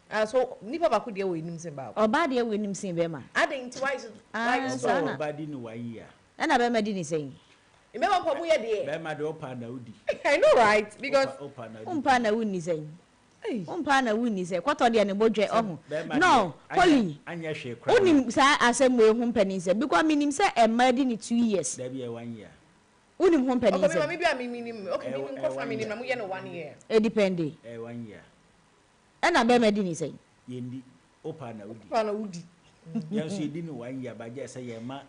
Speaker 3: Ah, so nipa baako deɛ wɔ enim sen baako?
Speaker 1: Ɔbaa deɛ wɔ enim sen bɛrima.
Speaker 3: Adan nti why?
Speaker 1: Ah,
Speaker 3: why?
Speaker 1: Saa na.
Speaker 2: Ɔba di no one year.
Speaker 1: Ɛna bɛrima di ne sɛn?
Speaker 3: Mmarima mpɔ mu yɛ deɛ.
Speaker 2: Bɛrima deɛ, ɔpa na odi.
Speaker 3: I know, right? Because
Speaker 2: Ɔpa na odi.
Speaker 1: Wompa na wunni sɛn? Wompa na wunni sɛ kɔtɔ deɛ ne bɔdwɛ ɔho.
Speaker 2: Bɛrima
Speaker 1: No.
Speaker 2: deɛ,
Speaker 1: Holy.
Speaker 2: Anyɛ hwee koraa.
Speaker 1: Wonim saa asɛm wei ho mpanin sɛ, because menim sɛ ɛmmaa di ne 2 years.
Speaker 2: Dabi, yɛ one year.
Speaker 1: Wonim ho mpanin
Speaker 3: Okay, mi
Speaker 1: sɛ
Speaker 3: maame bi a mi mi nim, okay, mi mi nkɔfra mi nim na mo yɛ no one year.
Speaker 1: Ɛdepend.
Speaker 2: Ɛyɛ one year.
Speaker 1: Ɛna bɛrima di ne sɛn?
Speaker 2: Yɛndi, ɔpa na odi.
Speaker 3: Pa na wodi.
Speaker 2: Yɛn nso yɛdi no one year, bagye sɛ yɛn ma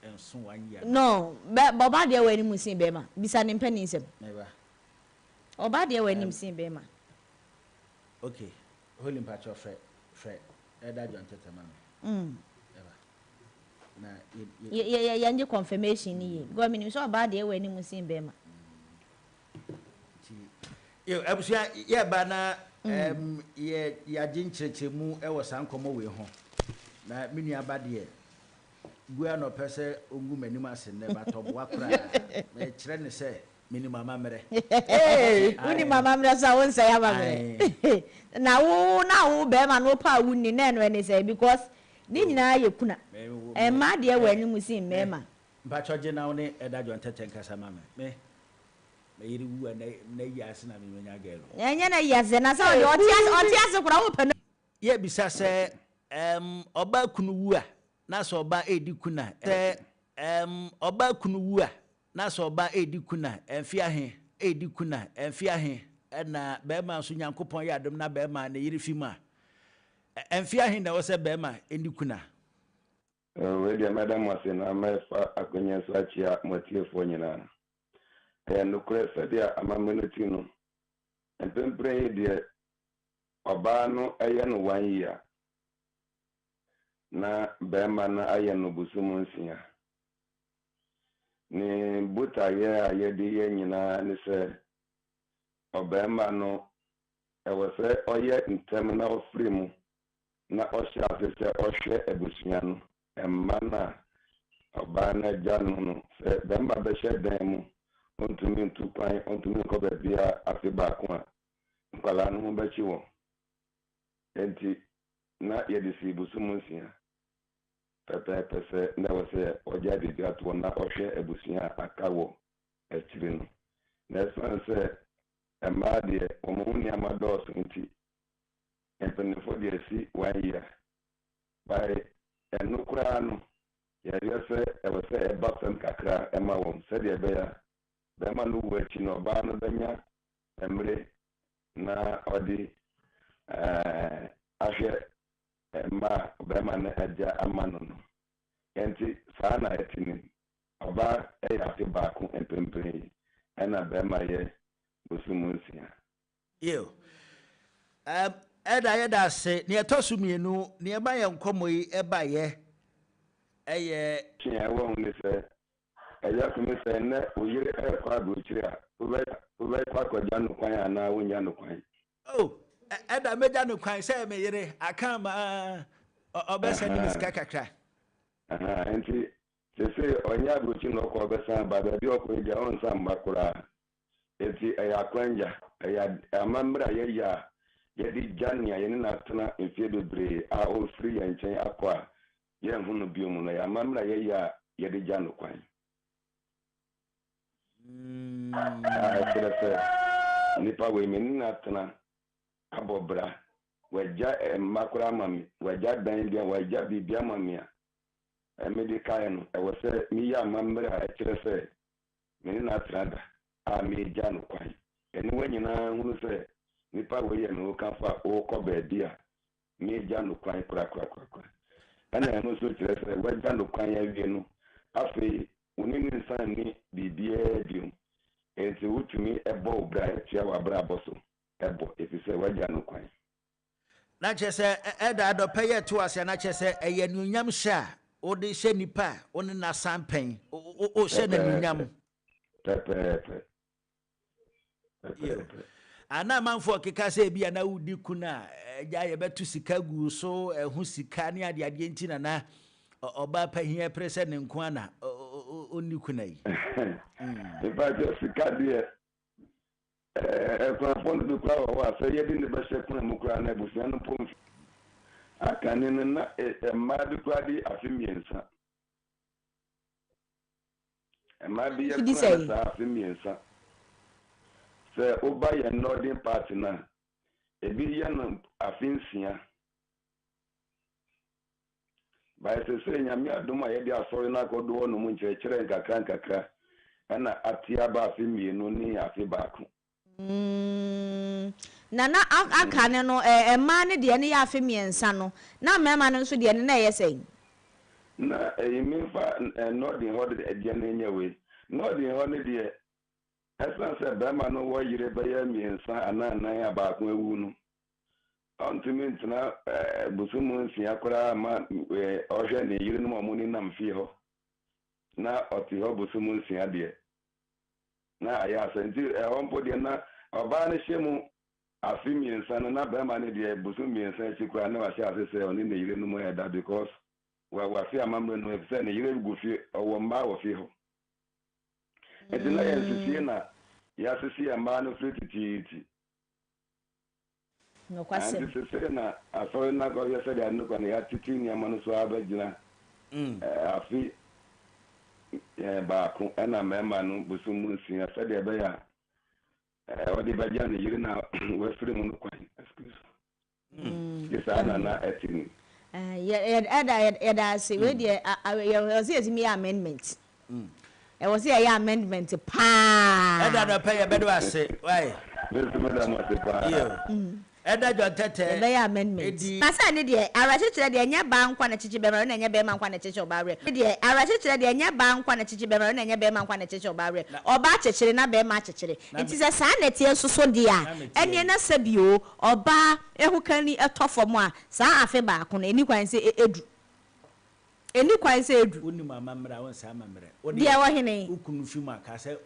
Speaker 2: nso one year.
Speaker 1: No, bɛ ɔbaa deɛ wɔ anim sen bɛrima. Bisa ne mpanin sɛm.
Speaker 2: Mɛba.
Speaker 1: Ɔbaa deɛ wɔ anim sen bɛrima.
Speaker 2: Okay, Holy, mpakyɛ, frɛ ɛda John Tete ma me. Ɛba na yɛ
Speaker 1: yɛ yɛ yɛngye confirmation ni yie because menim sɛ ɔbaa deɛ wɔ anim sen bɛrima.
Speaker 2: Nti yo, abusua, yɛba na yɛ yɛagye nkyerɛkyerɛmu ɛwɔ saa nkɔmmɔ wei ho. Na me nua ba deɛ, gu a na ɔpɛ sɛ ɔngu m'anim ase nnɛ, batɔboa koraa mekyerɛ ne sɛ menim amammerɛ.
Speaker 1: Wonim amammerɛ so a, wonsɛe amammerɛ na wo na wo bɛrima no wopɛ a wonni na ɛno ɛne sɛ, because ne nyinaa yɛ kuna. Mmaa deɛ wɔ anim sen mmarima.
Speaker 2: Mpakyɛ, gye na wo ne ɛda John Tete nkasa ma me. Me meyere wu a, na yi ase na memenya gɛlo.
Speaker 1: Ɛnyɛ na yi ase na sɛ ɔde ɔte ase koraa wopɛ no.
Speaker 2: Yɛbisa sɛ ɔbaa kunu wu a, na sɛ ɔbaa ɛdi kuna, sɛ ɔbaa kunu wu a, na sɛ ɔbaa ɛdi kuna ɛmfe ahe, ɛdi kuna ɛmfe ahe? Ɛna bɛrima nso, Nyankopɔn yɛ adom na bɛrima ne yere fi mu a, ɛmfe ahe na ɛwɔ sɛ bɛrima ɛdi kuna?
Speaker 5: Wei deɛ, mɛda mo ase na mɛfa akonnwa so akyia mo atiefoɔ nyinaa. Ɛyɛ nokorɛ, sɛdeɛ amammerɛ no ti no, mpempren yi deɛ, ɔbaa no ɛyɛ no one year na bɛrima no ayɛ no bosom 6. Ne botaeɛ a yɛde yɛ nyinaa ne sɛ ɔbɛrima no ɛwɔ sɛ ɔyɛ ntɛm na ɔfiri mu na ɔhyɛ ase sɛ ɔhwɛ abusua no, mma no a ɔbaa no agya no. Sɛ bɛrima bɛhyɛ dan mu, ɔntumi ntu kwan, ɔntumi nkɔ baabi a afe baako a, nkwadaa no ho bɛkyi wɔn. Nti na yɛde si bosom 6 pɛpɛɛpɛ sɛ na ɛwɔ sɛ ɔgya biribi atoɔ na ɔhwɛ abusua a aka wɔ akyire no. Na ɛsiane sɛ mmaa deɛ, wɔn ho nneɛma dɔɔso nti, mpanimfoɔ deɛ si one year by. Ɛno koraa no, yɛyɛ sɛ ɛwɔ sɛ ɛba fam kakra ɛma wɔn, sɛdeɛ ɛbɛyɛ a bɛrima no wu akyi no, ɔbaa no bɛnya mmere na ɔde ahwɛ mma a bɛrima no agya ama no. Nti saa na ɛte ni. Ɔbaa ɛyɛ afe baako mpempren yi, ɛna bɛrima yɛ bosom 6.
Speaker 2: Yo, ɛda yɛda ase. Nea ɛtɔ so mmienu, nea ɛma yɛn nkɔmmɔ yi ɛbaeɛ ɛyɛ
Speaker 5: Twe a ɛwɔ ho ne sɛ ɛyɛ so ne sɛ nnɛ wo yere ɛrekɔ aburokyire a, wobɛkɔ akɔgya no kwan anaa wonnya no kwan?
Speaker 2: Oh, ɛda mɛgya no kwan sɛ me yere aka ma ɔbɛsɛ ne me sika kakra.
Speaker 5: Aha, nti sese ɔnyɛ aburokyi na ɔkɔ, ɔbɛsan ba. Baabi a ɔkɔ yi deɛ, ɔnsan mba koraa. Nti ɛyɛ akwanya, ɛyɛ amammerɛ a yɛyɛ a yɛde gya nea yɛne no atena mfeɛ bebree a ɔfiri yɛn nkyɛn akɔ a yɛnho no bio mu no. Ɛyɛ amammerɛ a yɛyɛ a. yɛde gya no kwan. A ɛkyerɛ sɛ nipa wei me ne no atena abɔ bra, wagya mma koraa ama me, wagya dan bi, wagya biribi ama me a mede kae no, ɛwɔ sɛ meyɛ amammerɛ a ɛkyerɛ sɛ me ne no atena da a meregya no kwan. Aniwa nyinaa hunu sɛ nipa wei yɛ me hokafo a ɔrekɔ baabi a meregya no kwan korakorakorakora. Ɛna ɛno nso kyerɛ sɛ woagya no kwan awie no, afei wo ne no nsan nni biribiara bio. Enti wotumi bɔ wo bra tua w'abrabɔ so bɔ efisɛ woagya no kwan.
Speaker 2: Na kyerɛ sɛ ɛda adɔpɛ yɛ to ase a na kyerɛ sɛ ɛyɛ anuonyam hyɛ a wode hyɛ nipa a wo ne no asan pɛn, wohyɛ no anuonyam.
Speaker 5: Pɛpɛɛpɛ.
Speaker 2: Yo. Ana amanfoɔ keka sɛ ebi a na wodi kun a agya yɛbɛto sika gu so ɛho sika ne adeadeɛ nti na na ɔbaa pahin ɛpere sɛ ne nko ana ɔnni kuna yi.
Speaker 5: Mpakyɛ sika deɛ akunafoɔ no bi koraa wɔ hɔ a sɛ yɛde ne bɛhyɛ kuna mu koraa na abusua no mpo mfi. Akane no na mmaa bi koraa de afe mmiɛnsa. Mmaa bi yɛ kura no saa afe mmiɛnsa. Sɛ woba yɛn northern part no a, ebi yɛ no afe nsia. But sesei Nyame adom a yɛde asɔre no akɔdo hɔ nom nkyerɛkyerɛ nkakra nkakra ɛna ate aba afe mmienu ne afe baako.
Speaker 1: Na na aka no no, mmaa no deɛ no yɛ afe mmiɛnsa no, na mmarima no nso deɛ no na ɛyɛ sɛn?
Speaker 5: Na ɛyi memfa Northern hɔ deɛ no nyɛ wei. Northern hɔ no deɛ, ɛsiane sɛ barima no wɔ yere bɛyɛ mmiɛnsa anaa nnan a baako awu no, ɔntumi ntena bosom nsia koraa ma ɔhwɛ ne yerenom a wɔnenam fie hɔ, na ɔte hɔ bosom nsia deɛ. Na ayɛ asɛ nti ɛhɔ mpo deɛ na ɔbaa no hyɛ mu afe mmiɛnsa no na barima no deɛ bosom mmiɛnsa akyi koraa na wahyɛ ase sɛ ɔne ne yere nom ɛda because wa wafe amammerɛ no efisɛ ne yere gu fie ɔwɔ mmaa wɔ fie hɔ nti na yɛn nsisie na yɛasisi yɛn mmaa no firi titiiti.
Speaker 1: Nokwasɛm.
Speaker 5: Enti seesei na asɔre no akɔhwɛ sɛdeɛ ade no kɔ na yɛatete nneɛma no so ara bɛgyina afe baako ɛna mmarima no bosom mu nsia sɛdeɛ ɛbɛyɛ a ɔde bɛgya ne yere no a wafiri mu no kwan. Excuse. Nti saa na na ɛte ni.
Speaker 1: Ɛda yɛda ase wei deɛ ɛwɔ sɛ yɛtumi yɛ amendment. Ɛwɔ sɛ yɛyɛ amendment paa.
Speaker 2: Ɛda anɔpa yi yɛbɛda wo ase wai.
Speaker 5: Me nso meda mo ase paa.
Speaker 2: Yo. Ɛda John Tɛtɛ
Speaker 1: Yɛbɛyɛ amendment.
Speaker 2: edi.
Speaker 1: Na sɛ ɛno deɛ, awerɛkyekyerɛ deɛ, ɛnyɛ baa nko na ɛkyekye bɛrima werɛ, na ɛnyɛ bɛrima nko na ɛkyekye ɔbaa werɛ. Ɛno deɛ, awerɛkyekyerɛ deɛ, ɛnyɛ baa nko na ɛkyekye bɛrima werɛ, na ɛnyɛ bɛrima nko na ɛkyekye ɔbaa werɛ. Ɔbaa kyekyere na bɛrima akyekyere. Nti sɛ saa na ɛteɛ nso so deɛ a, ɛnneɛ na sɛbi o, ɔbaa ahokani tɔ fam a, saa afe baako no, ɛnni kwan sɛ ɛdu. Ɛnni kwan sɛ ɛdu.
Speaker 2: Wonim amammerɛ a, wonsɛ amammerɛ. Wo
Speaker 1: Deɛ
Speaker 2: deɛ,
Speaker 1: wɔ hene?
Speaker 2: wo kunu fi mu a, ka sɛ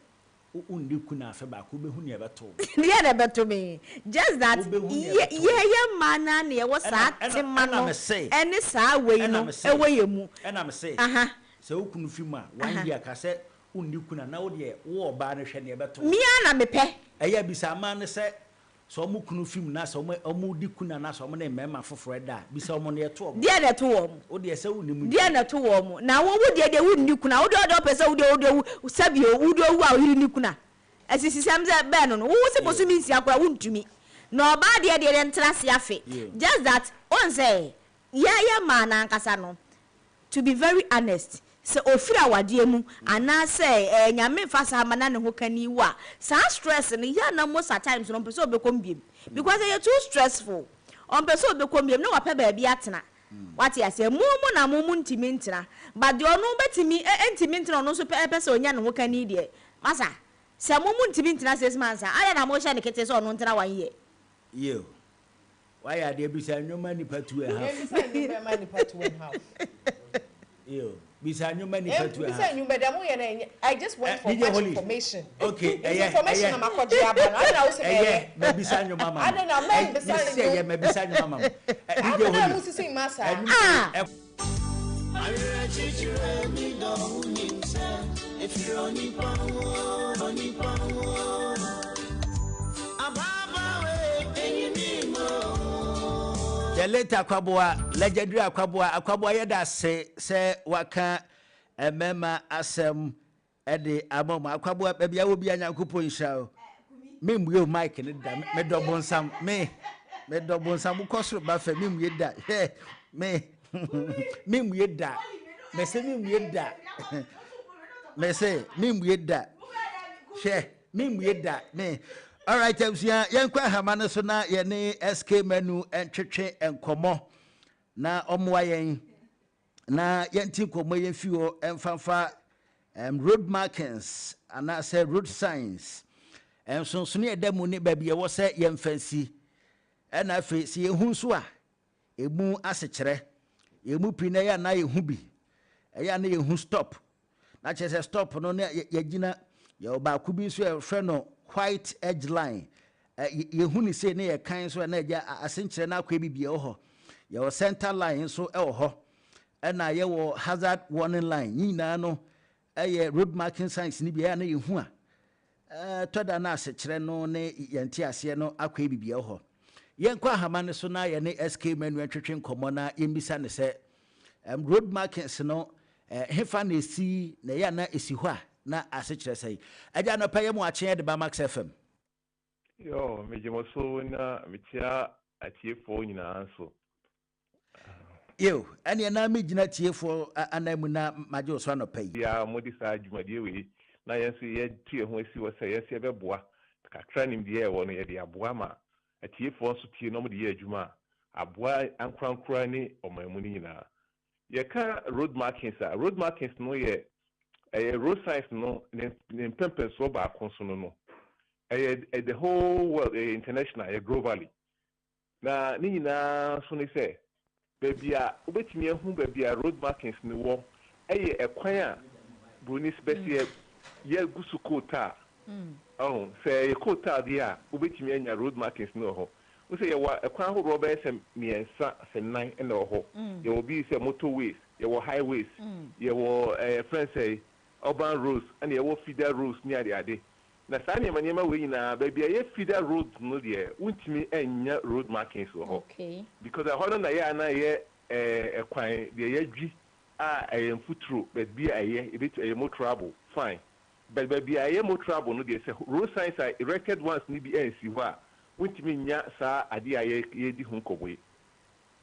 Speaker 2: wonni kunu afe baako, wobɛhu nea ɛbɛto wo.
Speaker 1: Deɛ na ɛbɛto me? Just that,
Speaker 2: Wobɛhu nea
Speaker 1: yɛ,
Speaker 2: ɛbɛto wo.
Speaker 1: yɛ, yɛ mmaa no ara na yɛwɔ
Speaker 2: Ɛna,
Speaker 1: saa
Speaker 2: ɛna,
Speaker 1: tema
Speaker 2: ɛna
Speaker 1: no
Speaker 2: mese,
Speaker 1: ne saa wei
Speaker 2: ɛna
Speaker 1: no
Speaker 2: mese,
Speaker 1: wɔ yɛn mu.
Speaker 2: ɛna mese,
Speaker 1: Aha.
Speaker 2: sɛ wo kunu fi mu a, one
Speaker 1: Aha.
Speaker 2: year, ka sɛ wonni kunu a, na wo deɛ, wo ɔbaa no hwɛ nea ɛbɛto wo.
Speaker 1: Me ara na mepɛ.
Speaker 2: Ɛyɛ a bisa mmaa no sɛ, Sɛ wɔn kunu fi mu na sɛ wɔn wɔdi kunu anaasɛ wɔn ne mmarima foforɔ da a, bisa wɔn nea ɛto wɔn.
Speaker 1: Deɛn na ɛto wɔn?
Speaker 2: Wo deɛ sɛ wonnim nti.
Speaker 1: Deɛn na ɛto wɔn? Na wo wo deɛ deɛ wonni kunu a, wo deɛ wo deɛ wopɛ sɛ wo deɛ wo deɛ wo sɛbi o, wo deɛ wowu a wo yere nni kunu a, asisisɛm sɛ bɛn no no, wo wo se bosome nsia koraa wontumi. Na ɔbaa deɛ deɛ deɛ ntra ase afe. Just that, wohu sɛ yɛ yɛ mmaa no ankasa no, To be very honest, sɛ ofiri awadeɛ mu anaa sɛ ɛɛ Nyame nfa saa mma na ne ho kani wu a, saa stress no yɛ a na most at times no ɔmpɛ sɛ ɔbɛkɔ mu biom because ɛyɛ too stressful. Ɔmpɛ sɛ ɔbɛkɔ mu biom na wapɛ baabi atena. Wate aseɛ? Mo mo na mo mo ntumi ntena but deɛ ɔno bɛtumi ɛ ntumi ntena ɔno nso pɛ pɛ sɛ ɔnya ne ho kani deɛ, masa, sɛ mo mo ntumi ntena 6 months a, adɛn na mohyɛ no ketee sɛ ɔno ntena one year?
Speaker 2: Yiw. Wayɛ adeɛ bisa nnwom nipa two and half.
Speaker 3: Bisa nnwom ma nipa two and half.
Speaker 2: Yiw. Bisa nnwom ma nipa two and
Speaker 3: Bisa
Speaker 2: half.
Speaker 3: nnwom bɛ deɛ mo yɛ no ɛnyɛ I just went for
Speaker 2: DJ
Speaker 3: much
Speaker 2: Holly.
Speaker 3: information.
Speaker 2: Okay,
Speaker 3: Nti
Speaker 2: ɛyɛ
Speaker 3: information
Speaker 2: ɛyɛ.
Speaker 3: na ma kɔ gye aba no. Adɛn na wo se
Speaker 2: Ɛyɛ
Speaker 3: mɛyɛ?
Speaker 2: mabisa nnwom ama mo.
Speaker 3: Adɛn na mɛ bisa
Speaker 2: Mesi ɛyɛ
Speaker 3: nnwom?
Speaker 2: mabisa nnwom ama mo. DJ
Speaker 3: Adɛn na
Speaker 2: Holly.
Speaker 3: mo sisi mma saa?
Speaker 2: Ɛnwom
Speaker 1: Ah!
Speaker 2: ɛ The late Akwaboa, legendary Akwaboa, Akwaboa yɛda ase sɛ waka Mmarima asɛm de ama mu. Akwaboa, baabi a wɔ bia, Nyankopɔn nhyira wo. Membue wo mic no da. Medɔ bonsam. Me medɔ bonsam. Wokɔ soro ba fam, membue da. Hwɛ, me membue da. Mese membue da. Mese membue da. Hwɛ, membue da. Me alright, abusua, yɛnkɔ ahama no so na yɛne SK Manu ntwetwe nkɔmmɔ na ɔmmoa yɛn na yɛnte nkɔmmɔ yɛn fi hɔ mfamfa road markings anaasɛ road signs, nsonsono a ɛda mu ne baabi ɛwɔ sɛ yɛmfa nsi, ɛna afei sɛ yɛhu nso a, emu asekyerɛ. Yɛn pii na ɛyɛ anaa yɛhu bi, ɛyɛ ana yɛhu stop na kyerɛ sɛ stop no ne yɛgyina. Yɛwɔ baako bi nso yɛfrɛ no white edge line. Yɛhu ne sei ne yɛkan nso ɛna agya asenkyerɛ no akɔ bi wɔ hɔ. Yɛwɔ center line nso ɛwɔ hɔ, ɛna yɛwɔ hazard warning line. Ne nyinaa no ɛyɛ road marking signs ne bi. Ɛyɛ na yɛhu a, tɔ da no asekyerɛ no ne yɛnte aseɛ no akɔ bi wɔ hɔ. Yɛnkɔ ahama no so na yɛne SK Manu ntwetwe nkɔmmɔ na yɛmmisa ne sɛ road markings no hefa na ɛsi na ɛyɛ ana ɛsi hɔ a na asekyerɛ sɛ. Agya, anɔpɛ yɛ mu akyeɛ de ba Max FM.
Speaker 6: Yo, megye mo so na mekyia atiefoɔ nyinaa nso.
Speaker 2: Yo, ɛneɛ na megyina tiefoɔ anan mu na magye wo so anɔpa yi.
Speaker 6: Ya, mode saa dwumadie wei na yɛn nso yɛtu yɛn ho asi hɔ sɛ yɛn nso yɛbɛboa kakra. Nimdeɛ ɛwɔ no, yɛde aboa ma atiefoɔ nso tie na wɔde yɛ adwuma a aboa ankorankora ne ɔman mu no nyinaa. Yɛka road markings a, road markings no yɛ ɛyɛ road signs no ne mpɛmpɛnsoɔ baako so no ɛyɛ the whole world, ɛyɛ international, ɛyɛ globally. Na ne nyinaa nso ne sɛ baabi a wobɛtumi ahu baabi a road markings no wɔ, ɛyɛ ɛkwan a broni bɛseɛ yɛgu so coal tar ɔho. Sɛ ɛyɛ coal tar deɛ a, wobɛtumi anya road markings no wɔ hɔ. Wo sɛ yɛwɔ ɛkwan ahodoɔ bɛyɛ sɛ mmiɛnsa sɛ nnan ɛna wɔ hɔ. Yɛwɔ bi sɛ motorways, yɛwɔ highways, yɛwɔ ɛyɛ fɛn sɛ urban roads, ɛna yɛwɔ feeder roads ne adeade. Na saa nneɛma wei nyinaa, baabi a ɛyɛ feeder roads no deɛ, wontumi nya road markings wɔ hɔ because ɛhɔ no na yɛ ana yɛ ɛkwan deɛ yɛadwi a ɛyɛ mfuturo. Baabi a ɛyɛ ebi ɛyɛ motorable, fine, but baabi a ɛyɛ motorable no deɛ, sɛ road signs a erected ones ni bi ɛnsi hɔ a, wontumi nya saa adeɛ a yɛdi ho nkɔmmɔ yi.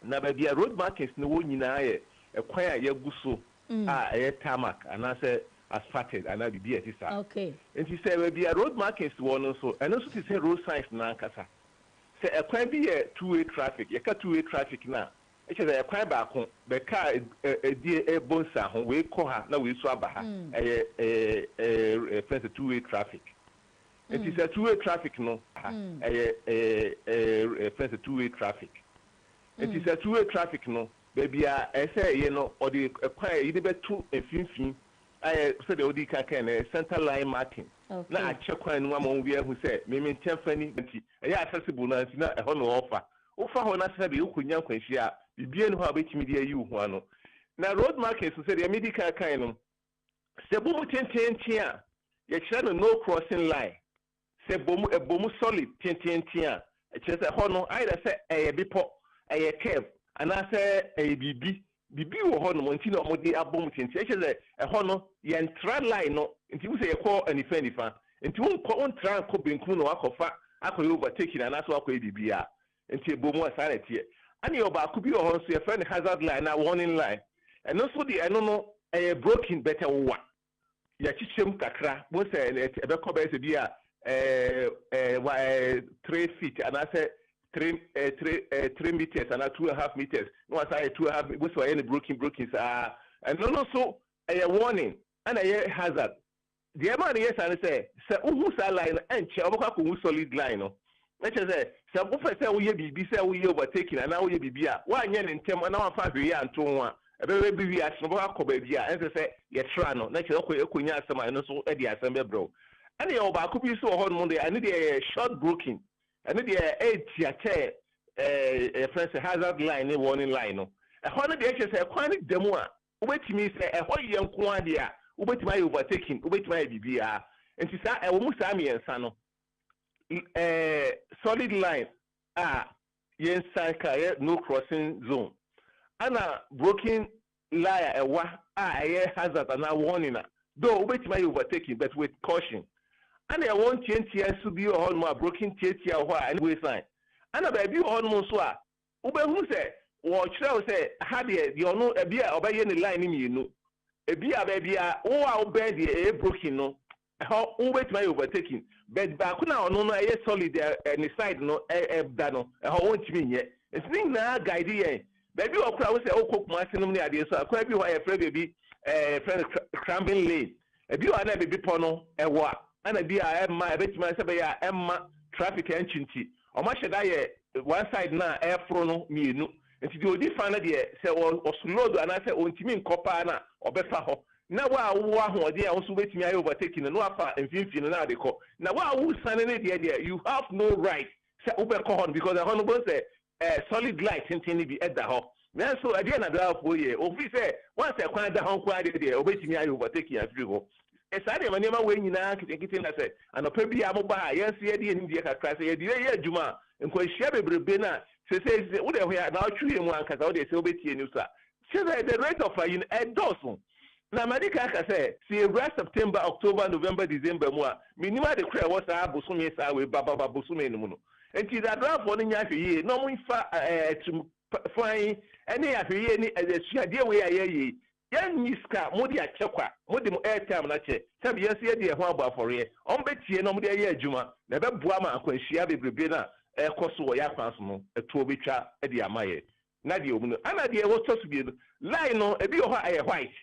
Speaker 6: Na baabi a road markings no wɔ nyinaa yɛ ɛkwan a yɛgu so a ɛyɛ tarmac anaasɛ asphalted anaa biribi a ɛte saa. Nti sɛ baabi a road markings wɔ no nso, ɛno nso te sɛ road signs n'ankasa. Sɛ ɛkwan bi yɛ two way traffic, yɛka two way traffic na ɛkyɛ sɛ ɛkwan baako bɛka ɛdi ɛbɔ nsa ho, wei kɔ ha na wei nso aba ha, ɛyɛ fɛn sɛ two way traffic. Nti sɛ two way traffic no ha, ɛyɛ fɛn sɛ two way traffic. Nti sɛ two way traffic no, baabi a ɛsɛ ɛyɛ no, ɔde ɛkwan a yɛde bɛto mfimfini ayɛ sɛdeɛ ɔde kan kan no, center line marking, na akyɛ kwan no mu ama wɔn bi ahu sɛ mímí nkyɛn fa ni. Nti ɛyɛ accessible na nti na ɛhɔ na ɔɔfa wofa hɔ na sɛ de wokɔnya nkwanhyia a, biribiara ni hɔ a wobɛtumi de ayi wo ho ano. Na road markings so, sɛdeɛ medi kan kan no, sɛ bɔ mu tententen a, yɛkyerɛ no no crossing line. Sɛ bɔ mu, ɛbɔ mu solid tententen a, ɛkyerɛ sɛ hɔ no ayɛ sɛ ɛyɛ bepɔ, ɛyɛ curve, anaasɛ ɛyɛ biribi wɔ hɔ nom nti na wɔde abɔ mu tenten. Ɛkyerɛ sɛ ɛhɔ no yɛntra line no. Nti wo sɛ yɛkɔ nifa nti wonkɔ, wontra nkɔ benkum na wakɔfa akɔyɛ overtaking anaasɛ wakɔyɛ biribi a. Nti ɛbɔ mu a, saa na ɛteɛ. Ɛne yɛ ɔbaako bi wɔ hɔ nso, yɛfrɛ no hazard line na warning line. Ɛno nso deɛ, ɛno no ɛyɛ broken but ɛwowa, yɛakyekyɛ mu kakra bo sɛ ɛbɛkɔ bɛyɛ sɛ bi a ɛɛ ɛɛ wa 3 feet anaasɛ three ɛɛ three ɛɛ 3 meters anaa 2.5 meters, na wasan ayɛ 2.5 bo sɛ ɔyɛ no broken saa. Ɛno no nso ɛyɛ warning ɛna ɛyɛ hazard. Deɛ ɛma no yɛ saa no sɛ wohu saa line no, ɛnkyɛ ɔbɛkɔ akɔhu solid line no. Ɛkyɛ sɛ wopɛ sɛ woyɛ biribi, sɛ woyɛ overtaking anaa woyɛ biribi a, woanyɛ ne ntɛm anaa woamfa hwee anto ho a, ɛbɛbɛ bi wi ase no, wobɛkɔ akɔ baabi a ɛnsɛ sɛ yɛtra no, na kyerɛ wokɔ ɛkɔnya asɛm a ɛno nso de asɛm bɛbrɛ wo. Ɛne yɛwɔ baako bi nso wɔ hɔ nom deɛ, ɛno deɛ yɛ short broken. Ɛno deɛ ɛɛtia kyɛ yɛfrɛ sɛ hazard line ne warning line no. Ɛhɔ no deɛ, ɛkyerɛ sɛ ɛkwan no da mu a, wobɛtumi sɛ ɛhɔ yɛ nko adeɛ a, wobɛtumi ayɛ overtaking, wobɛtumi ayɛ biribiara. Nti saa ɛwɔ mu saa mmiɛnsa no, solid line a yɛnsan ka yɛ no crossing zone, ana broken. line a ɛwa a ɛyɛ hazard anaa warning a, though wobɛtumi ayɛ overtaking, but with caution. Ana ɛwɔ ntiantia nso bi wɔ hɔnom a broken tiatia wɔ hɔ a ɛne way sign. Ana baabi wɔ hɔnom nso a wobɛhu sɛ wɔkyerɛ wo sɛ ha deɛ, deɛ ɔno ebi a ɔbɛyɛ ne line no mmienu. Ebi a baabi a wo a wobɛn deɛ ɛyɛ broken no, ɛhɔ wobɛtumi ayɛ overtaking, but baako na ɔno no ɛyɛ solid, ɛ ne side no ɛda no, ɛhɔ wɔntumi nyɛ. Nti ne nyinaa guide yɛn. Baabi wɔ kora wo sɛ wokɔ Kumase nom ne adeɛ so a, kwan bi hɔ a yɛfrɛ baabi yɛfrɛ no Cranbin Lane. Ebi wɔ a na baabi pɔ no ɛwɔ a ɛna bi a ɛmma ɛbɛtumi sɛ bɛyɛ a ɛmma traffic ɛnkyi, nti ɔmo ahyɛ da yɛ one side na ɛforo no mmienu. Nti deɛ odi fa no deɛ, sɛ ɔslow anaasɛ ɔntumi nkɔ paa na ɔbɛfa hɔ, na wo a wowɔ ahoɔden a wo nso wobɛtumi ayɛ overtaking no na wafa mfimfini no na ade kɔ. Na wo a wosane no deɛ, you have no right sɛ wobɛkɔ hɔ no, because ɛhɔ no bɔ sɛ solid light tenten no bi ɛda hɔ. Nanso ɛdeɛ na driverfoɔ yɛ ofi sɛ once kwan da hɔ nko adeɛ deɛ, obɛtumi ayɛ overtaking afiri hɔ. Saa nneɛma nneɛma wei nyinaa nketenkete na sɛ anɔpa bi a moba a, yɛn nso yɛde yɛn nimdeɛ kakra sɛ yɛde yɛ adwuma a, nkwanhyia bebrebe no a sese wode hɔ yɛ na ɔtwe yɛ mu ankasa, wode sɛ wobɛtie news a, kyerɛ sɛ the rate of ayi no ɛdɔɔso. Na madi ka aka sɛ yɛwura September, October, November, December mu a, menim ade kora ɛwɔ saa bosome saa wei bababa bosome no mu no. Nti adrafoɔ no nya ahwɛ yie na ɔmo mfa tirim fan ɛne ahwɛ yie ne asuadeɛ wei a yɛyɛ yi. Yɛnyi sika, mode akyɛ kwa, mode mo airtime no akyɛ sɛbi, yɛn nso yɛde ɛho abɔ afɔreɛ. Ɔmo bɛtie na ɔmo de ayɛ adwuma na ɛbɛboa ma akwanhyia bebrebe no a ɛkɔ so wɔ yɛ akwan so no ɛtoɔ bɛtwa de ama yɛ. Na deɛ ɔmu no ana deɛ wɔtɔ so mmienu, line no ebi wɔ hɔ a ɛyɛ white,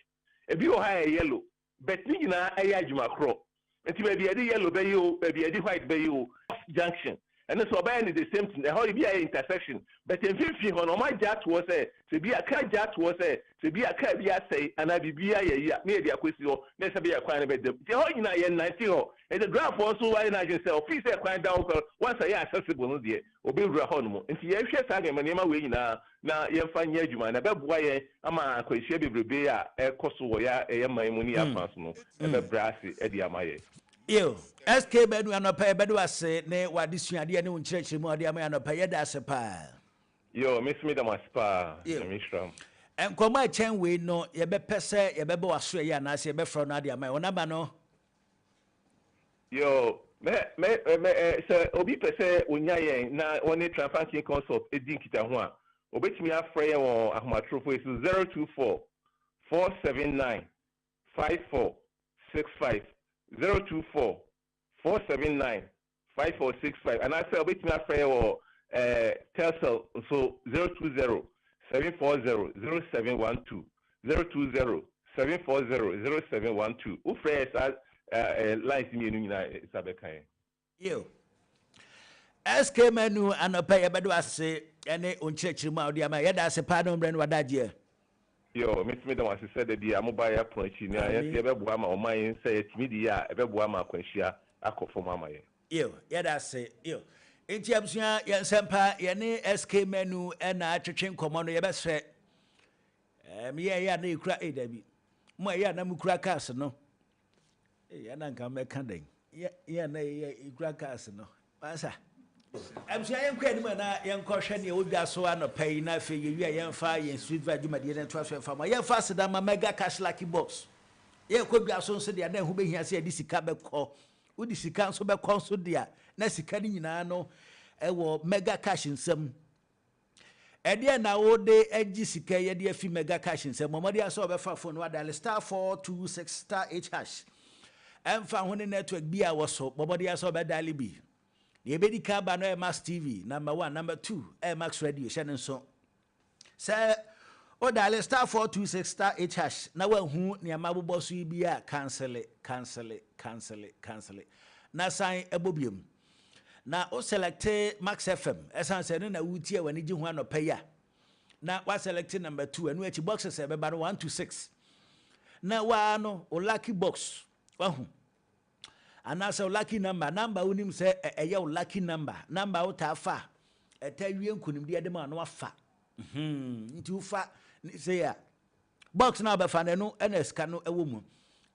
Speaker 6: ebi wɔ hɔ a ɛyɛ yellow, but ne nyinaa ɛyɛ adwuma korɔ. Nti baabi yɛde yellow bɛyɛ o, baabi yɛde white bɛyɛ o, junction ɛno nso ɔbɛyɛ ne the same thing. Ɛhɔ ebi ayɛ intersection, but mfimfini hɔ no, ɔmo agya atoɔ sɛ bi a kaa gya atoɔ sɛ bi a kaa bi asɛe anaa biribi ayɛ yi a, ne yɛde akɔsi hɔ na ɛsɛ bɛyɛ kwan no bɛdam. Nti ɛhɔ nyinaa yɛ nante hɔ. Nti driverfoɔ nso wayɛ n'adwene sɛ ɔfii sɛ kwan da hɔ kɔ, once ɛyɛ accessible no deɛ, obɛwura hɔ nom. Nti yɛhwɛ saa nneɛma nneɛma wei nyinaa na yɛmfa nyɛ adwuma na ɛbɛboa yɛn ama akwanhyia bebrebe a ɛkɔ so wɔ yɛ ɛyɛ man mu ne yɛ akwan so no ɛbɛbrɛ ase ɛde ama yɛn.
Speaker 2: Yo, SK Bɛnu, anɔpa yɛbɛde wase ne wade suadeɛ ne wo nkyerɛkyerɛ mu a wɔde ama yɛ anɔpa. Yɛda ase paa.
Speaker 6: Yo, me nso meda mo ase paa.
Speaker 2: Yo.
Speaker 6: Nyame nhyira mo.
Speaker 2: Nkɔmmɔ a ɛkyɛn wei no, yɛbɛpɛ sɛ yɛbɛbɔ w'aso ɛyɛ anaasɛ yɛbɛfrɛ no ade ama yɛ. Wo number no?
Speaker 6: Yo, mɛ ɛ sɛ obi pɛ sɛ onya yɛn na wɔne Triumphant King Consult edi nkitaho a, obetumi afrɛ yɛn wɔ ahomatorofo yi so: 024 479 5465, 024 479 5465, anaasɛ obetumi afrɛ yɛn wɔ Telcel nso, 020 740 0712, 020 740 0712. Wofrɛ yɛ saa lines mmienu nyinaa nsa bɛka yɛn.
Speaker 2: Yo, SK Manu, anɔpa yɛbɛde wase ne wo nkyerɛkyerɛ mu a wode ama. Yɛda ase paa ne wo mmerɛ no wadagyeɛ.
Speaker 6: Yo, metumi da mo ase sɛ da bi a moba yɛ apono akyi na yɛn nso yɛbɛboa ma ɔman yi sɛ yɛtumi di yɛ a, ɛbɛboa ma akwanhyia akɔ fam ama yɛn.
Speaker 2: Yo, yɛda ase. Yo, nti abusua, yɛn nsɛmpa yɛne SK Manu ɛna atwetwe nkɔmmɔ no. Yɛbɛsrɛ yɛ ɛyɛ a na yɛkura dabi mo a ɛyɛ a na mokura cars no, ɛna nka mɛka dɛn, yɛ a na yɛkura cars no masa. Abusua, yɛnkɔ anim na yɛnkɔhwɛ nea wɔdwa so anɔpa yi, na afei yɛwie a, yɛmfa yɛn street vibe dwumadie no ntoa so. Yɛmfa ma yɛmfa aseda ma Mega Cash Lucky Box. Yɛkɔ dwa so nso deɛ, na ɛho bɛhia sɛ yɛde sika bɛkɔ. Wode sika nso bɛkɔ nso deɛ, na sika no nyinaa no ɛwɔ Mega Cash nsam. Ɛdeɛ na wode agye sika yɛde afi Mega Cash nsam, mmɔmmɔde asɛ wɔbɛfa phone no adial *426*8#. Ɛmfa ho ne network bi a wɔ so, mmɔmmɔde asɛ wɔbɛdial bi. Deɛ ɛbɛdi ka ba no ɛyɛ Max TV number one, number two ɛyɛ Max Radio. Hyɛ ne nso sɛ wodial *426*8# na wahu nneɛma abobɔ so yi bi a, cancel, cancel, cancel, cancel na san ɛbɔ biom na wo select Max FM. Ɛsiane sɛ ɛno na wotie a w'ani gye ho anɔpa yi a, na waselect number two. Ɛno akyi, boxes a ɛbɛba no 1 to 6, na waa no wo lucky box wahu anaasɛ wo lucky number, number wonim sɛ ɛyɛ wo lucky number, number wotaa fa a ɛta wie nkonimdeɛ de ma no afa. Nti wofa sɛ a box na wobɛfa no, ɛno ɛna sika no ɛwɔ mu.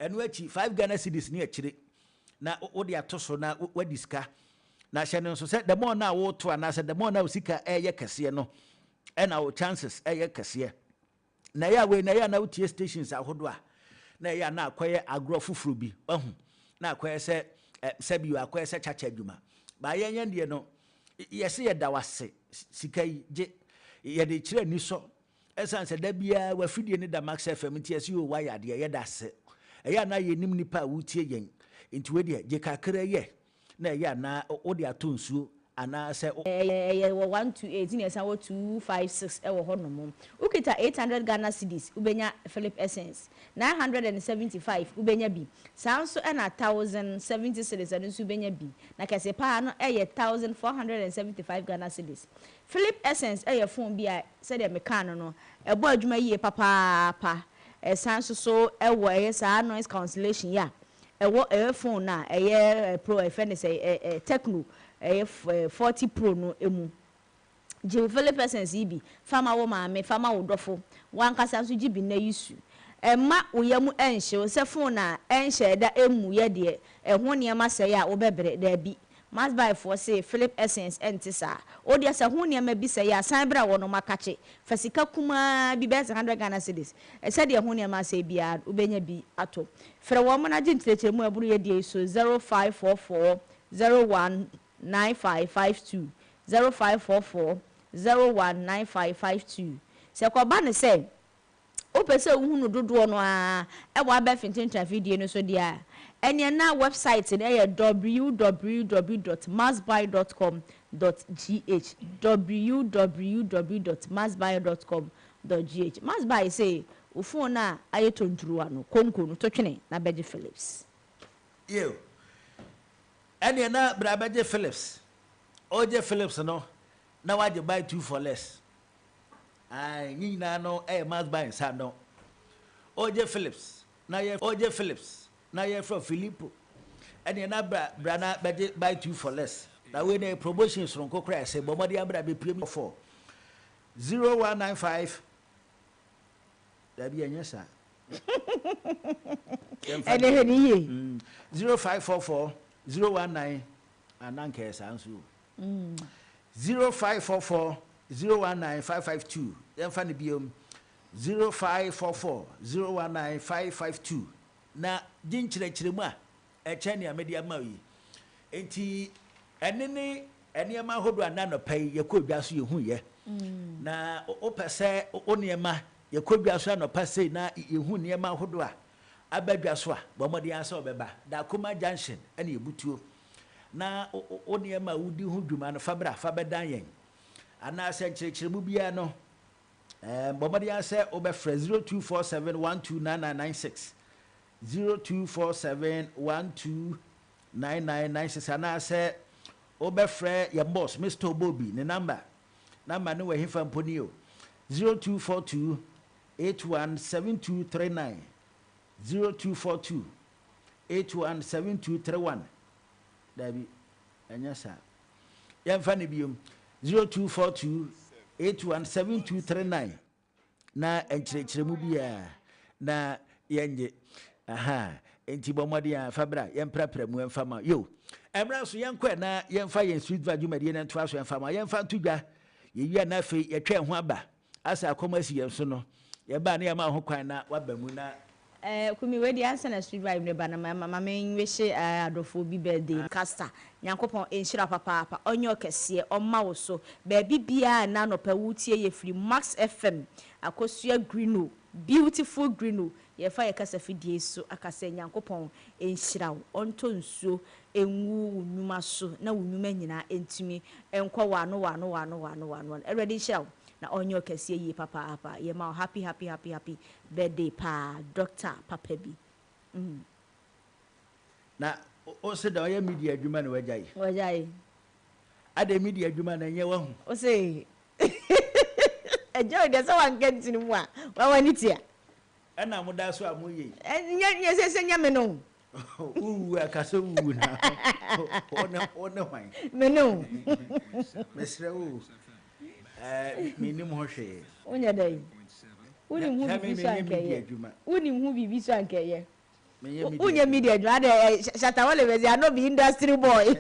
Speaker 2: Ɛno akyi, 5 Ghana cedis ne akyire na wode ato so na wadi sika. Na hyɛ no nso sɛ the more na woto anaasɛ the more na wo sika ɛyɛ kɛseɛ no, ɛna wo chances ɛyɛ kɛseɛ. Na ɛyɛ a wei na ɛyɛ a na wotie stations ahodoɔ a, na ɛyɛ a na akɔyɛ agorɔ foforɔ bi, wahu, na akɔyɛ sɛ ɛ, sɛbi o, akɔyɛ sɛ kyakya adwuma. Baa yɛn yɛn deɛ no, yɛse yɛda wo ase, sika yi, gye, yɛde kyerɛ anisɔ, ɛsiane sɛ da biara w'afidie no da Max FM nti yɛse yoo woayɛ adeɛ, yɛda ase. Ɛyɛ a na yɛnim nnipa a wotie yɛn, nti wei deɛ, gye kakra yɛ, na ɛyɛ a na wode atɔ nsuo anaa sɛ.
Speaker 1: Ɛyɛ wɔ 128 na ɛsan wɔ 256 wɔ hɔ nom. Wo kita 800 Ghana cedis wo bɛnya Philip Essence, 975 wo bɛnya bi. Saa nso na 1070 cedis ɛno nso wo bɛnya bi. Na kɛse paa no yɛ 1475 Ghana cedis. Philip Essence yɛ phone bi a sɛdeɛ me kaa no no ɛbɔ adwuma yie papaapa. Ɛsan nso so wɔ ɛyɛ saa noise cancellation yi a Ɛwɔ ɛyɛ phone no a ɛyɛ pro yɛfrɛ no sɛ ɛ Tecno ɛyɛ 40 pro no mu. Gye wo Philip Essence yi bi fa ma wo maame, fa ma wo dɔfo, w'ankasa nso gye bi na yi su. Mma wo yam nhye wo sɛ phone a ɛnhyɛɛ da mmuiɛ deɛ ɛho nneɛma sɛe a wobɛbrɛ, daabi. Masby foɔ se Philip Essence nte saa. Wo deɛ sɛ ho nneɛma bi sɛe a, san bra wɔnom akakye. Fa sika kumaa bi, bɛyɛ sɛ 100 Ghana cedis. Sɛdeɛ ho nneɛma asɛe biara no, wobɛnya bi atɔ. Frɛ wɔn na gye nkyerɛkyerɛmu a ɛboro yɛdeɛ yi so, 0544 01 9552, 0544 01 9552. Sɛ ɛkɔba no sɛ wopɛ sɛ wohunu dodoɔ no ara wɔ abɛɛfo ntentan afidie no so deɛ a, ɛneɛ na wɛbsaet no yɛ www dot massbuy dot com dot gh, www dot massbuy dot com dot gh. Massbuy se wo fon no a ayɛ tonturuwa no, konko no, to twene na bɛgye Philips.
Speaker 2: Yiw, ɛneɛ na bra bɛgye Philips. Wogye Philips no na woagye buy two for less. Ae, ne nyinaa no yɛ Mass-Buy nsa ano. O.J. Phillips, na yɛ O.J. Phillips, na yɛfrɛ Filipo. Ɛneɛ na bra, bra na bɛgye buy two for less. Na wei no ɛyɛ promotion soronko koraa ɛsɛ bɔ mmɔden abra bɛpue mu 4 0195 Dabi ɛnyɛ saa. Yɛmfa
Speaker 1: Ɛnɛ hwɛ ne yie.
Speaker 2: 0544 019 anaa nka ɛyɛ saa nso o. 0544 019 552 Yɛmfa no biom 0544 019 552 Na gye nkyerɛkyerɛmu a ɛkyɛn nea mede ama wo yi. Enti ɛne ne nneɛma ahodoɔ a nnɛ anɔpa yi yɛkɔɔ dwa so yɛhuiɛ. Na wopɛ sɛ wo nneɛma, yɛkɔ dwa so anɔpa sei na yɛhu nneɛma ahodoɔ a aba dwa so a, bɔ mmɔden ara sɛ wobɛba. Dakoma Junction na yɛbutuo. na wo nneɛma a wodi ho dwuma no, fa bra, fa bɛdan yɛn. Anaasɛ nkyerɛkyerɛmu biara no, bɔ mmɔden ara sɛ wobɛfrɛ 0247 129996, 0247 129996, anaasɛ wobɛfrɛ yɛn boss, Mister Obobi, ne namba, namba no wɔ hefa mpo ni o, 0242 817239, 0242 817231 Dabi, ɛnyɛ saa. Yɛmfa no biom, 0242 817239 na nkyerɛkyerɛmu biara na yɛngye. Aha, enti bɔ mmɔden a fa bra, yɛmprapra mu ɛmfa ma. Yo, ɛmmra so yɛnkɔ ɛ na yɛmfa yɛn street va dwumadie no ntoa so ɛmfa ma. Yɛmfa nto dwa, yɛwie a na afei yɛtwa ɛho aba. Asɛ akɔm asi yɛn so no, yɛba a na yɛama wo ho kwan na woaba mu na.
Speaker 1: Eh Kumi wei deɛ ansa na street vibe no ba no ma ma me nwishe eh adɔfoɔ bi birthday. Caster Nyankopɔn nhyira wo papaapa ɔnyɛ wo kɛseɛ ɔmma wo so baabi biaa ɛnɛ anɔpa wo tie yɛ firi Max FM Akosua Grino beautiful Grino yɛfa yɛ kasa fidie so aka sɛ Nyankopɔn nhyira wo ɔntɔ nsuo ngu wo nwuma so na wo nwuma nyinaa ntumi nkɔ wano wano wano wano wano wano Awurade nhyira wo na ɔnyɛ wo kɛseɛ yie papaapa yɛma wo happy happy happy happy Birthday paa doctor papa bi mm.
Speaker 2: Na wo se dɛn ɔyɛ media adwuma na wagyae.
Speaker 1: Wagyae.
Speaker 2: Adɛn media adwuma no ɛnyɛ wahu.
Speaker 1: Wo se agya wo deɛ sɛ wanka ntini mu a wawa ne tia.
Speaker 2: Ɛna mo da so a mo yɛ yi.
Speaker 1: Nyɛ nyɛ sɛ sɛ nyɛ me no.
Speaker 2: Wowu a ka sɛ wowu na wo ne hwan.
Speaker 1: Me ne wo.
Speaker 2: Mesrɛ wo o. Ɛɛ mennim ho hwee.
Speaker 1: Wonyɛ dɛn? Wonim ho biribi so anka ɛyɛ. Wonim ho biribi so anka ɛyɛ. Wonyɛ media adwuma adɛ ɛ Shatta Wale bɛ sɛ I no be industry boy.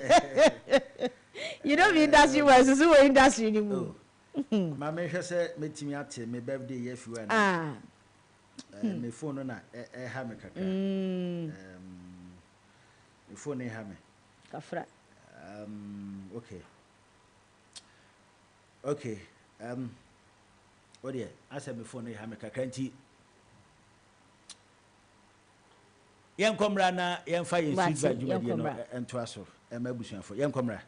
Speaker 1: You no be industry boy susu wɔ industry no mu.
Speaker 2: Ma menhwɛ sɛ mɛtumi ate me birthday yi afi hɔ anaa. Ah. Me phone no na ɛha me kakra. Me phone no ɛha me.
Speaker 1: Kafra.
Speaker 2: Okay. Okay. O deɛ, asɛ me phone no ɛha me kakra nti. Yɛnkɔ mmra na yɛmfa yɛn Street Vibe dwumadie no ntoa so mma abusuafoɔ. Yɛnkɔ mmra.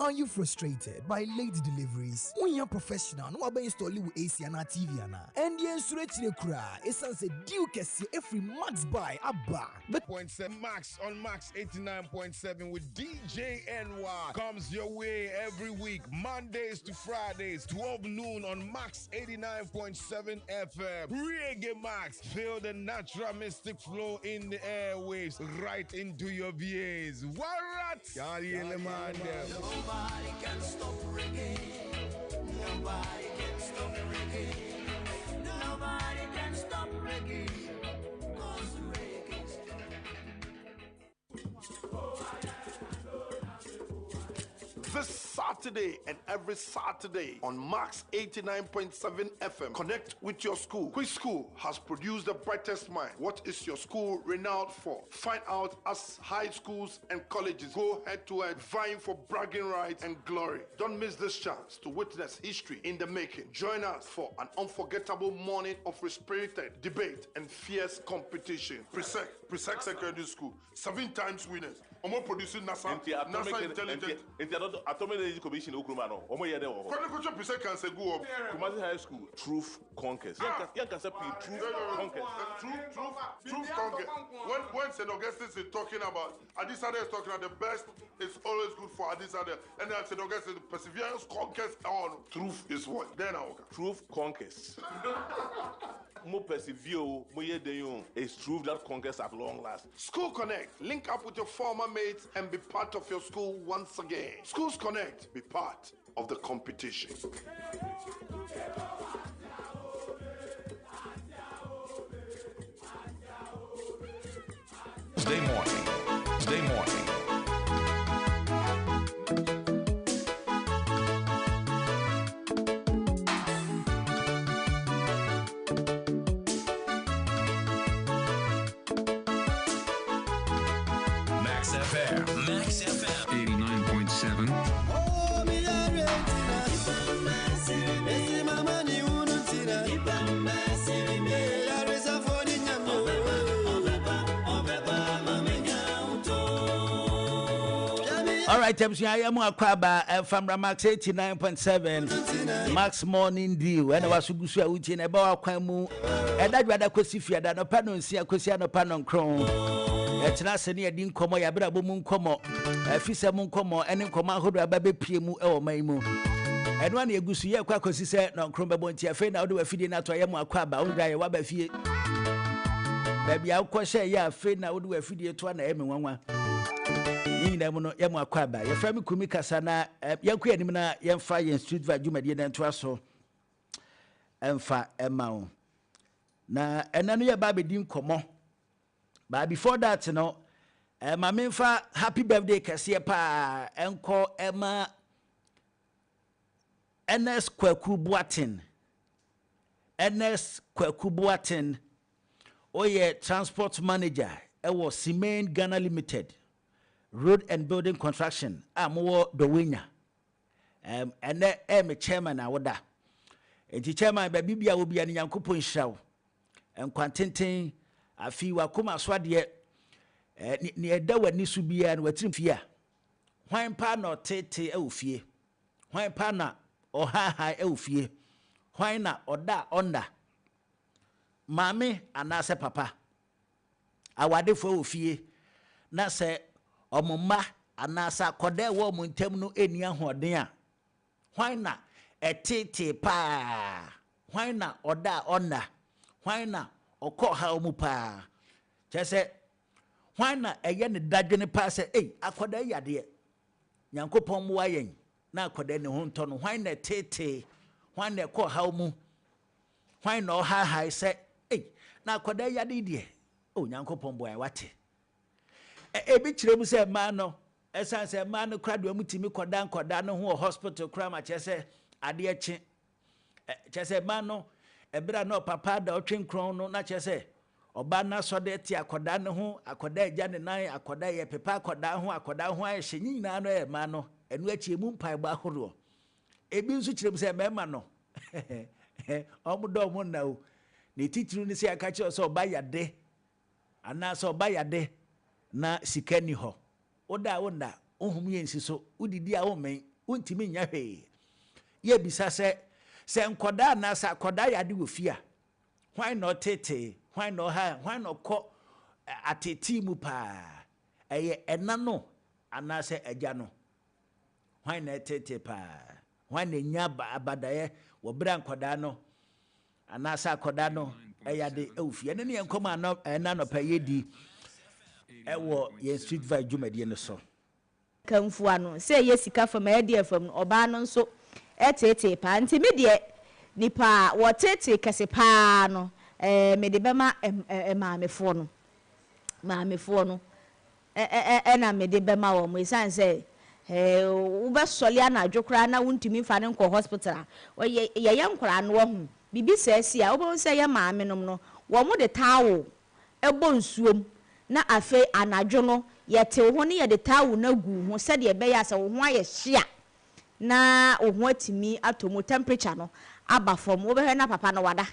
Speaker 7: Are you frustrated by late deliveries? Wohia professional na wabɛ install wo AC anaa TV anaa? Ɛndeɛ nsuro akyire koraa ɛsiane sɛ deal kɛseɛ ɛfiri Max Buy aba.
Speaker 8: Point 7 Max on Max 89.7 with DJ NY comes your way every week, Mondays to Fridays, 12 noon on Max 89.7 FM. Reggae Max, feel the natural mystic flow in the airwaves right into your VAs. Warat!
Speaker 9: Nobody can stop reggae. Nobody can stop reggae. Nobody can stop reggae. 'Cause reggae's
Speaker 8: This Saturday and every Saturday on Max 89.7 FM, connect with your school. Which school has produced the brightest mind? What is your school renowned for? Find out as high schools and colleges go head to head, vying for bragging rights and glory. Don't miss this chance to witness history in the making. Join us for an unforgettable morning of spirited debate and fierce competition. Presec, Presec Secondary School, 7 times winners. Omo producing NASA,
Speaker 6: Nti atomic
Speaker 8: NASA intelligence.
Speaker 6: Nti Atomic Energy Commission okuruma no. Omo yɛ dɛ wɔ hɔ.
Speaker 8: Kwame Kocho Presec can say go up.
Speaker 6: Kumasi High School, Truth Conquers. Yankasa P, Truth Conquers.
Speaker 8: Truth, truth, truth conquers. When St. Augustine is talking about, Adisade is talking about the best is always good for Adisade. And then St. Augustine, perseverance conquers all. Truth is what? Then I okay.
Speaker 6: Truth conquers. Mo persevere, mo ye den o. It's truth that conquers at long last.
Speaker 8: School Connect. Link up with your former mates and be part of your school once again. Schools Connect. Be part of the competition.
Speaker 4: Wednesday morning. Wednesday morning. Max FM. Max FM.
Speaker 10: 89.7.
Speaker 9: Oh, me
Speaker 2: All right, abusua yɛ mu akɔ aba ɛfamra Max 89.7 Max Morning Deal ɛna waso gu so a wotie na ɛbɛ wakwan mu ɛda dwada kɔsi fiada anɔpa no nsia kɔsi anɔpa no nkron ɛtena ase ne yɛdi nkɔmmɔ yɛabrabɔ mu nkɔmmɔ afisɛ mu nkɔmmɔ ɛne nkɔmmɔ ahodoɔ aba bɛpie mu ɛwɔ man mu ɛno ana yɛgu so yɛkɔ akɔsi sɛ nɔnkron bɛbɔ nti afei na wode wafidie no ato ayɛ mu akɔ aba wonwura yɛ woaba fie baabi a wokɔhyɛ yɛ afei na wode wafidie to ana ɛyɛ me nwanwa ne nyinaa mu no yɛ mu akɔ aba yɛfrɛ me Kumi Kasa na yɛnkɔ yɛn anim na yɛmfa yɛn street vibe dwumadie no ntoa so ɛmfa ɛma wo na ɛnɛ no yɛba abɛdi nkɔmmɔ. But before that no, ma memfa happy birthday kɛseɛ paa ɛnkɔ ɛma Ernest Kwaku Boateng. Ernest Kwaku Boateng ɔyɛ transport manager ɛwɔ Cement Ghana Limited Road and Building Construction a mowɔ Dɔwenya. Ɛnɛ ɛyɛ me chairman a woda. Nti chairman, baabi bia wɔ bia no Nyankopɔn nhyira wo. Nkwantenten afei wakoma so adeɛ ne ɛda w'ani so biara no watirim fie a hwan paa na ɔtete ɛwɔ fie, hwan paa na ɔhaahae ɛwɔ fie, hwan na ɔda a ɔnda, maame anaasɛ papa awadefoɔ wɔ fie na sɛ ɔmo mma anaasɛ akɔda ɛwɔ ɔmo ntam no ɛnni ahoɔden a hwan na ɛtete paa, hwan na ɔda a ɔnda, hwan na ɔkɔ ɔhaw mu paa, kyerɛ sɛ hwan na ɛyɛ ne dadwene paa sɛ ei akɔda yi adeɛ Nyankopɔn mmoa yɛn na akɔda ne ho ntɔ no, hwan na ɛtete, hwan na ɛkɔ ɔhaw mu, hwan na ɔhaahae sɛ ei na akɔda yi adeɛ deɛ o Nyankopɔn boa yɛn wate. Ebi kyerɛ mu sɛ mmaa no Ɛsiane sɛ mmaa no koraa deɛ wɔtumi kɔda nkɔdaa no ho wɔ hospital koraa ma kyerɛ sɛ adeɛ kye. Kyerɛ sɛ mmaa no, ɛberɛ a na ɔpapa ada ɔtwe nkrɔn no, na kyerɛ sɛ ɔbaa no asɔde te akɔdaa no ho, akɔdaa agya ne nan, akɔdaa yɛpepa akɔdaa ho, akɔdaa ho ayɛ hye, ne nyinaa no ɛyɛ mmaa no. Ɛno akyi emu mpaebɔ ahoroɔ. Ebi nso kyerɛ mu sɛ mmarima no, wɔn dɔ wɔn nna o. Ne titiriw ne sɛ yɛaka kyerɛ sɛ ɔba yade anaasɛ ɔba yade na sika nni hɔ. Woda a wonna, wo home yɛ nsi so, wodidi a wommen, wontumi nyɛ hwee. Yɛbisa sɛ, sɛ nkɔdaa anaasɛ akɔdaa yade wɔ fie a, hwan na ɔtetee, hwan na ɔha, hwan na ɔkɔ atetee mu paa? Ɛyɛ ɛna no anaasɛ agya no? Hwan na ɛtetee paa? Hwan na ɛnya abadaeɛ wɔ berɛ a nkɔdaa no anaasɛ akɔdaa no yade wɔ fie? Ɛno ne yɛn nkɔmmɔ a ɛna anɔpa yi yɛdi wɔ yɛn Street Vibe dwumadie no so.
Speaker 1: Kamfua no, sɛ ɛyɛ sika fam a ɛdeɛ fam no, ɔbaa no nso teetee paa. Nti me deɛ, nipa a wɔteetee kɛse paa no, eh, mede bɛma maamefoɔ no. Maamefoɔ no. na mede bɛma wɔn ɛsiane sɛ wobɛsɔre anadwo koraa na wontumi mfa no nkɔ hospital a, yɛyɛ nkwadaa no wahu biribi saa si a, wobɛhu sɛ yɛ maamenom no wɔde towel bɔ nsuom na afei anadwo no yɛte wo ho ne yɛde towel no agu wo ho sɛdeɛ ɛbɛyɛ a sɛ wo ho ayɛ hye a na wo ho atumi atɔ mu, temperature no aba fam, wobɛhwɛ na papa no wada.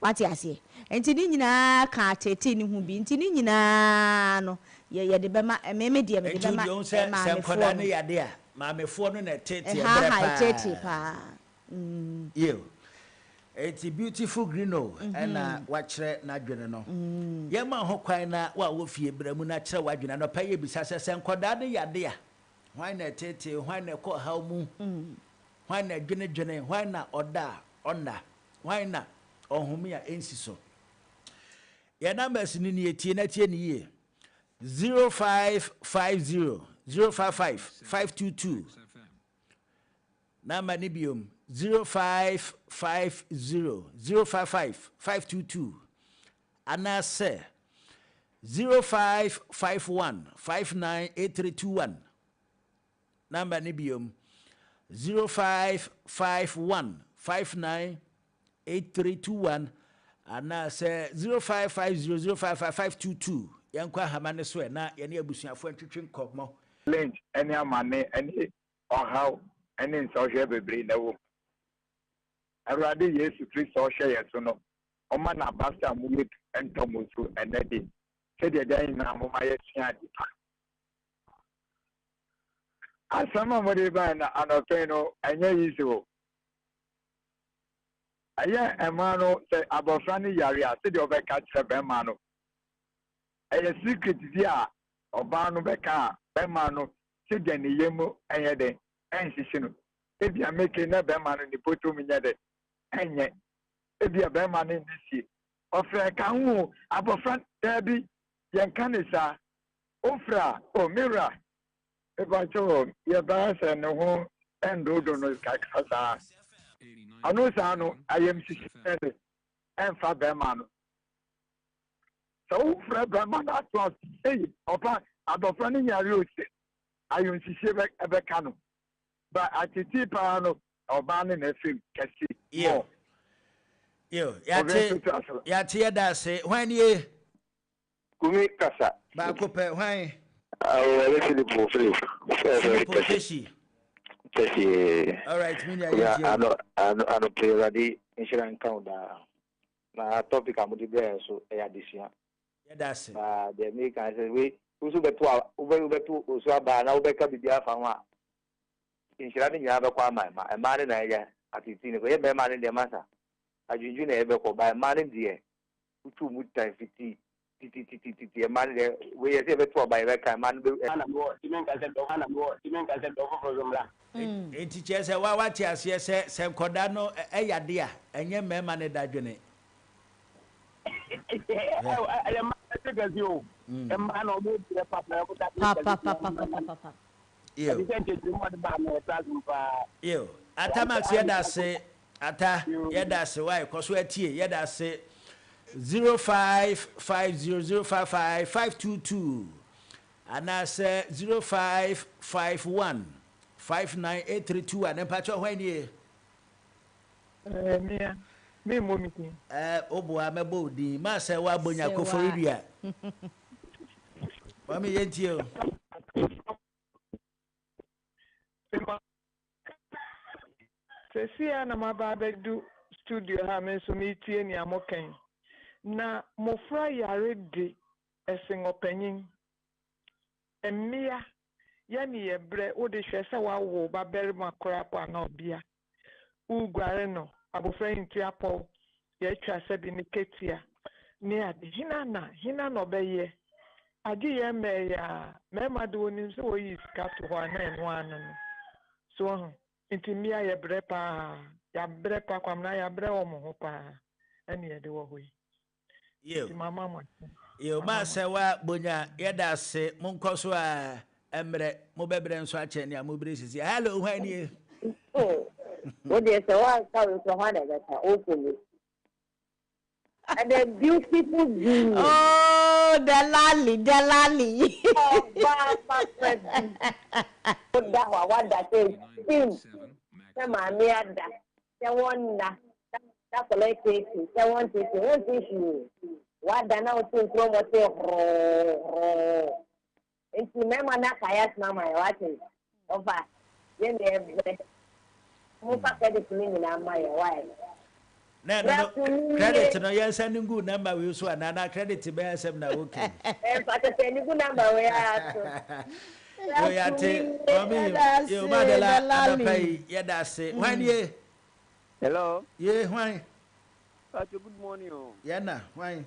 Speaker 1: Wate aseɛ? Nti ne nyinaa ka ateetee no ho bi. Nti ne nyinaa no, yɛ, yɛde bɛma, me, me deɛ mede
Speaker 2: Nti
Speaker 1: bɛma
Speaker 2: wodeɛ wohu sɛ, sɛ
Speaker 1: maamefoɔ
Speaker 2: nkwadaa
Speaker 1: no.
Speaker 2: no yade a, maamefoɔ no na ɛteetee ɛberɛ
Speaker 1: Ɛhaaha, ɛteetee
Speaker 2: paa.
Speaker 1: paa. Mm.
Speaker 2: Yiw. Enti Beautiful Grino na wakyerɛ n'adwene no. Yɛma wo ho kwan na wo a wɔ fie bra mu na kyerɛ w'adwene. Anɔpa yi yɛbisa sɛ, sɛ nkwadaa no yade a, hwan na ɛteetee, hwan na ɛkɔ ɔhaw mu, hwan na ɛdwenedwene, hwan na ɔda a ɔnna? Hwan na ɔhome a ɛnsi so? Yɛn numbers no nie, tie na tie no yie. 0550 055 522. Number no biom 0550 055 522 anaasɛ 0551 598321. Number no biom, 0551 59 8321 anaasɛ 0550 055 522. Yɛnkɔ ahama no so ɛ na yɛne abusuafoɔ ntwetwe nkɔmmɔ.
Speaker 10: Lynch ne amane ne ɔhaw ne nsɔhwɛ bebree na ɛwɔ mu. Awurade Yesu Kristo a ɔhwɛ yɛn so no, ɔmma n'abasa a mu yɛ du ntɔ mo so ɛnnɛ de, sɛdeɛ daa nyinaa moma yɛsua ade pa. Asɛm a mode bae no anɔpa yi no, ɛnyɛ easy o. Ɛyɛ mmaa no sɛ abɔfra no yare a, sɛdeɛ ɔbɛka kyerɛ bɛrima no, ɛyɛ secret bi a ɔbaa no bɛka a bɛrima no sɛdeɛ ne yam ɛnyɛ dɛ ɛnhyehye no. Ebia meke na bɛrima no ne bɔtɔm nyɛ dɛ ɛnyɛ. Ebia bɛrima no nni sie. Ɔfrɛ ka ho o, abɔfra daabi, yɛnka ne saa. Wofrɛ a, o me wura, mepakyɛw o, yɛbaa sɛ ne ho ndoodo no kakra saa. Ɔno saa no, ayamhyehye nyɛ de, ɛmfa bɛrima no. Sɛ wofrɛ bɛrima no ato ase sei, ɔfa abɔfra no yare o se, ayamhyehye bɛ ɛbɛka no. Ba atete paa no, ɔbaa no na ɛfam kɛse
Speaker 2: Yo,
Speaker 10: more.
Speaker 2: yo,
Speaker 10: Obi
Speaker 2: yɛate,
Speaker 10: nso to aso.
Speaker 2: yɛate yɛda ase. Hwan nie?
Speaker 11: Kumi kasa.
Speaker 2: Baako pɛ, hwan?
Speaker 11: Awo ɛyɛ Philip o Philip.
Speaker 2: Philip o Teshi.
Speaker 11: Teshi.
Speaker 2: Alright, mi nua yɛn tie o.
Speaker 11: Ano ano ano pɛ Awurade nhyira nka wo daa. Na topic a mode brɛ yɛn so ɛyɛ adesua.
Speaker 2: Yɛda ase.
Speaker 11: Na deɛ meka sɛ wei wo nso bɛto a wobɛto osu aba na wobɛka biribi afa ho a nhyira no nyinaa bɛkɔ ama mma mmaa no na ɛyɛ atete no ɛyɛ mmarima no deɛ masa adwendwen na ɛbɛkɔ ba mmaa no deɛ Wotu mu tan fiti tititititi ɛma no deɛ wei yɛ sɛ yɛbɛto aba yɛbɛka ɛma no bɛ.
Speaker 12: Ana mewɔ tumi nka sɛ dɔ Ana mewɔ tumi nka sɛ dɔ foforɔ so mmra.
Speaker 2: Enti kyerɛ sɛ wa wate aseɛ sɛ sɛ nkɔdaa no yade a ɛnyɛ mmarima no dadwene.
Speaker 12: Ɛyɛ mmaa na ɛte kɛse o. Mmaa na wɔn brɛ papa wɔn dadwene kɛse tia mmarima no.
Speaker 2: Ew.
Speaker 12: Ɛte sɛ nkyerɛkyerɛmu a ɔde baa no ɛtra som paa.
Speaker 2: Ew. Ata Max yɛda ase Ata yɛda ase wai kɔ so atie yɛda ase 0550055522 Anaasɛ 0551 598321. Mpakyɛw hwan nie?
Speaker 13: Ɛɛ mea, memmɔ me din.
Speaker 2: Ɛɛ woboa mɛbɔ wo din. Maa sɛ woabɔ nya Koforidua. Mami yɛntie o.
Speaker 13: Seesei ara na maba abɛdu studio ha a me nso meretie nea moka yi. Na mmofra yare de, ɛsen ɔpanyin. Mmea, yɛne yɛ brɛ, wode hwɛ sɛ woawo wo babarima koraa po anaa ɔbea. Woreguare no, abofra yi nte apɔw, yɛatwa sɛbe ne katia ne ade. Hena na, hena na ɔbɛyɛ? Agye yɛn mmaa yi ara. Mmarima de wonim sɛ woyi sika to hɔ a na ɛno ara no no. So wahu? Nti mmea yɛbrɛ paa. Yɛabrɛ paa, Kwamina yɛabrɛ wɔn ho paa ɛne yɛde wɔ hɔ yi.
Speaker 2: Yew.
Speaker 13: Nti mama mo ase.
Speaker 2: Yew,
Speaker 13: Mama
Speaker 2: maa
Speaker 13: mo
Speaker 2: sɛ wa bonya yɛda ase monkɔ so a mmerɛ mobɛbrɛ nso akyɛn nea mobrɛ sisi. Hello, hwan nie?
Speaker 14: Wo deɛ sɛ woanka wei kora hwan na ɛbɛka wokɔ mu. And the beautiful being.
Speaker 1: Oh, Delali, Delali.
Speaker 14: Ɔbaa papa bi. Woda hɔ a woada sɛ steam sɛ maame ada sɛ wɔnna sɛ akwadaa teetee sɛ wɔnteetee wonte hwee woada na wote nkurɔmɔ te horoo horoo Nti mmarima no aka yɛ asoma ama yɛ wate ɔfa yɛ ne ɛbrɛ mo fa credit no nyinaa ma yɛ why.
Speaker 2: Na ɛno no credit no yɛn nsa no ngu number wei so anaa na credit bɛyɛ asɛm na okay.
Speaker 14: Ɛnfa sɛ sɛ gu number wei ara so.
Speaker 2: Yo yate mami yo madela anapa yi yɛda ase hwan nie.
Speaker 15: Hello.
Speaker 2: Ye hwan.
Speaker 15: Pacho good morning o.
Speaker 2: Yɛn na hwan.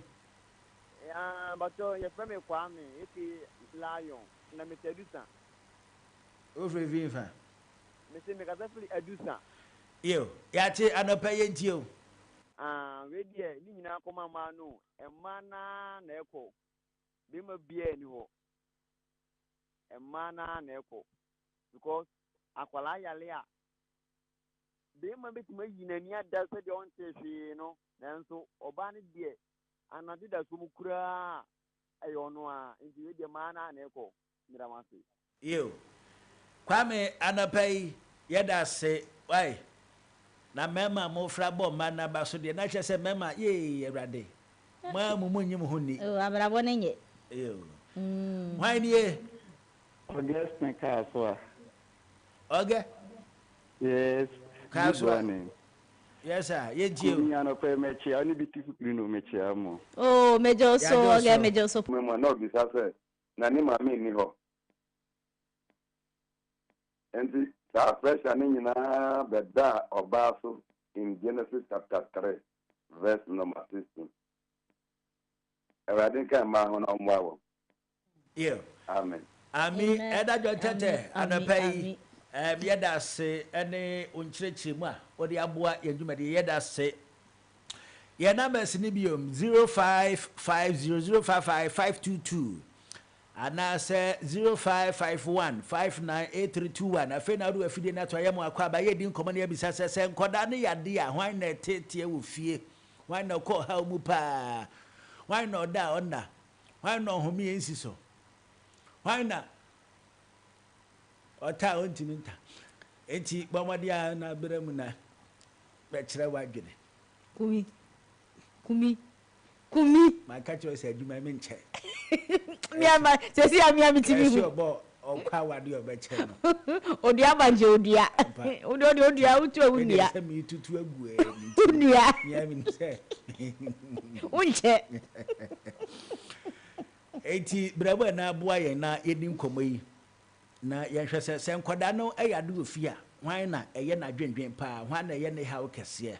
Speaker 15: Ah mpakyɛw yɛfrɛ me Kwame aka Lion na mete Adusa.
Speaker 2: Wofiri finfa?
Speaker 15: Mese mekasa firi Adusa.
Speaker 2: Yo, yɛate anɔpa yi yɛntie o.
Speaker 15: Ah wei deɛ ne nyinaa kɔma mmaa no o, mmaa no ara na ɛkɔ, barima biara nni hɔ, mmaa no ara na ɛkɔ because akwadaa yare a, barima bɛtumi ayi n'ani ada sɛdeɛ ɔntee hwee no, nanso ɔbaa no deɛ Anadwo dasuo mu koraa a, ɛyɛ ɔno ara. Nti wei deɛ maa no ara na ɛkɔ. Meda mo ase.
Speaker 2: Yiw. Kwame anɔpa yi yɛda ase wai na mmarima a mofra bɔ mma no aba so deɛ na kyerɛ sɛ mmarima yee awurade mo ara mo mu nnye mo ho nni.
Speaker 1: Oh abrabɔ no nyɛ.
Speaker 2: Yiw. Hwan nie?
Speaker 16: Augustine kaa so a.
Speaker 2: Ɔgɛ.
Speaker 16: Yes.
Speaker 2: Kaa
Speaker 16: Good
Speaker 2: so a.
Speaker 16: morning.
Speaker 2: Yes sir, yɛntie o.
Speaker 16: Kumi anɔpa yi mekyea wo ne beautiful queen o mekyea mo.
Speaker 1: Oh megye wo so
Speaker 2: Yɛagye wo
Speaker 1: ɔgɛ
Speaker 2: so.
Speaker 1: megye wo so.
Speaker 5: Mu a, na ɔbisa sɛ, Na ne maame nni hɔ? Enti saa pressure no nyinaa bɛdaa ɔbaa so in Genesis chapter 3 verse number 16. Awurade nka mmaa ho na ɔmmoa wɔn.
Speaker 2: Yo.
Speaker 5: Amen.
Speaker 2: Ami
Speaker 1: Amen.
Speaker 2: ɛda dwa
Speaker 1: Ami
Speaker 2: tɛtɛ
Speaker 1: ami
Speaker 2: anɔpa yi
Speaker 1: ami.
Speaker 2: ɛm yɛda ase ɛne wo nkyerɛkyerɛmu a wode aboa yɛn dwumadie yɛda ase. Yɛn numbers ne biom 0550055522 anaasɛ 0551598321 afei na wode w'afidie no ato ayɛ mu akɔ aba yɛdi nkɔmmɔ na yɛabisa sɛ sɛ nkɔdaa no yɛ adeɛ a hwan na ɛteeteɛ wɔ fie hwan na ɔkɔ ɔhaw mu paa hwan na ɔda a ɔnna Hwan na ɔhome yɛn nsi so? Hwan na ɔta a ɔntumi nta? Enti bɔ mmɔden ara na bra mu na bɛkyerɛ w'adwene.
Speaker 1: Kumi, kumi, kumi.
Speaker 2: Maka kyerɛ wo sɛ adwuma yi menkyɛ.
Speaker 1: Mia ma sɛsi a mia metumi hu.
Speaker 2: Ɛsɛ ɔbɔ ɔkɔ awade a ɔbɛkyɛ no.
Speaker 1: Odua ba nkyɛ odua. Wode ɔde odua wotu a wonnua.
Speaker 2: Sɛ metutu agu ɛ.
Speaker 1: Wonnua.
Speaker 2: Mia menim sɛ.
Speaker 1: Wonkyɛ.
Speaker 2: Enti brɛbo a na aboa yɛn na yɛdi nkɔmmɔ yi na yɛnhwɛ sɛ sɛ nkwadaa no yɛ ade wɔ fie a hwan na ɛyɛ n'adwendwen paa hwan na ɛyɛ ne haw kɛseɛ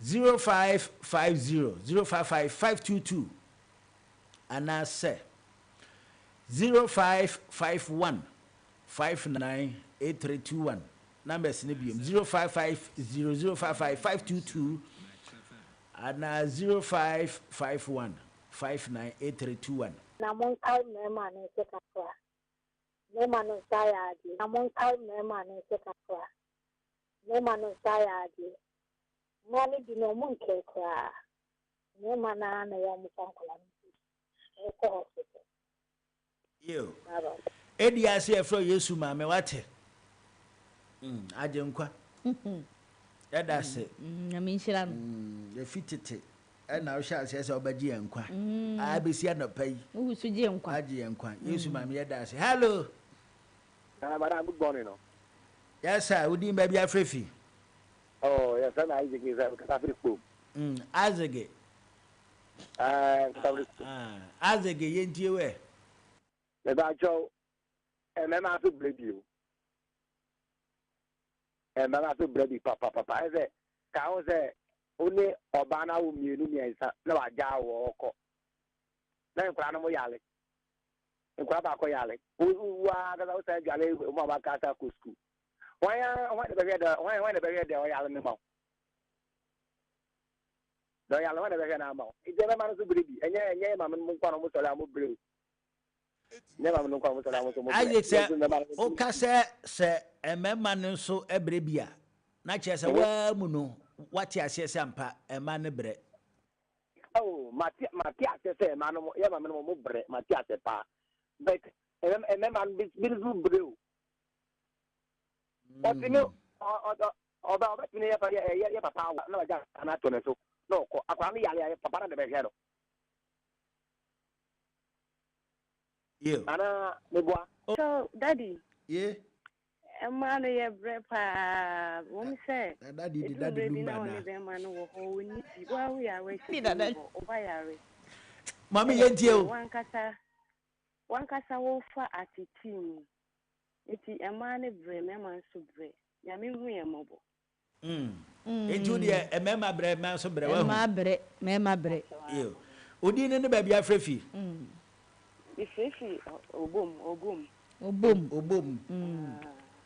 Speaker 2: 0550 055 522 anaasɛ 0551 598321 numbers no biom 0550 055 522 anaa 0551 598321.
Speaker 17: Na monkae mmarima no nso kakra. Mmarima no nsa ayɛ adeɛ. Na monkae mmarima no nso kakra. Mmarima no nsa ayɛ adeɛ. Mmaa no bi no, wɔnkae koraa. Mmarima no ara na ɛyɛ a wɔfa nkwadaa no kɔ hospital.
Speaker 2: Yo. Edi ase yɛfrɛ Yesu maame wate. Mm, agyenkwa. Yɛda ase.
Speaker 1: Mm, Nyame nhyira no.
Speaker 2: Mm, yɛfi tete ɛna wohyɛ aseɛ sɛ wobɛgye yɛn nkwa. Mm. Abɛsi anɔpa yi.
Speaker 1: Wohu so gye nkwa.
Speaker 2: Agye yɛn nkwa. Yesu maame yɛda ase. Hello.
Speaker 12: Madam, good morning. No.
Speaker 2: Yes sir, wodin baabi afrɛ fi.
Speaker 12: Oh, yes, I'm Isaac. Kasa firi Kpom.
Speaker 2: Isaac.
Speaker 12: Ah, kasa firi Kpom.
Speaker 2: Ah, Isaac, yɛntie wɛ.
Speaker 12: Mebakyɛw, mmarima nso brɛ bi o. Mmarima nso brɛ bi papapapa. Ayɛ sɛ, ka ho sɛ, wo ne ɔbaa no awo mmienu mmiɛnsa na wagyaa wɔ ɔkɔ. Na nkwadaa no mo yale. Nkwadaa baako yale. Wo wo ankasa wo san dwale mu a waka asa kɔ sukuu. Hwan a hwan na bɛhwɛ dɛ hwan hwan na bɛhwɛ dɛ ɔyale no ma wo. Dɛ ɔyale hwan na bɛhwɛ no ama wo. Nti mmarima no nso brɛ bi. Ɛnyɛ ɛnyɛ maame no mo nko na mo sɔre a mo brɛ o.
Speaker 2: Isaac sɛ woka sɛ sɛ mmarima no nso brɛ bi a, na kyerɛ sɛ woaa mu no woate aseɛ sɛ ampa mmaa no brɛ.
Speaker 12: Oh, mate mate aseɛ sɛ mmaa no yɛ maame no mo brɛ, mate aseɛ paa. But mmarima no bi nso brɛ o. Ɔtumi ɔbɛ ɔbɛtumi yɛ yɛ yɛ papa awa na wagya no ato ne so na ɔkɔ akwadaa no yare a papa no de bɛhwɛ no.
Speaker 2: Yo.
Speaker 12: Anaa meboa.
Speaker 18: So daddy.
Speaker 2: Ye.
Speaker 18: Mmaa no yɛ brɛ paa wɔn sɛ
Speaker 2: Na daddy de
Speaker 18: edu
Speaker 2: daddy
Speaker 18: mmerɛ bi
Speaker 2: lumba
Speaker 18: na wɔne
Speaker 2: na.
Speaker 18: bɛrima no wɔ hɔ wɔnni bi wo a woyɛ a
Speaker 1: Ni
Speaker 18: woahyɛ
Speaker 1: dada.
Speaker 18: bi wɔ ɔba yare
Speaker 2: Mami
Speaker 18: ɛna
Speaker 2: yɛntie
Speaker 18: afei
Speaker 2: o.
Speaker 18: wankasa wankasa wofa atetii mu nti mmaa no brɛ mmarima nso brɛ nyame hu yɛn mmɔbɔ.
Speaker 2: Enti wo deɛ mmarima brɛ mmaa nso brɛ wahu.
Speaker 1: Mmaa brɛ mmarima brɛ.
Speaker 2: Yo. Wo din no ne baabi afrɛ fi?
Speaker 18: Mefrɛ fi Obom, Obom.
Speaker 1: Obom.
Speaker 2: Obom.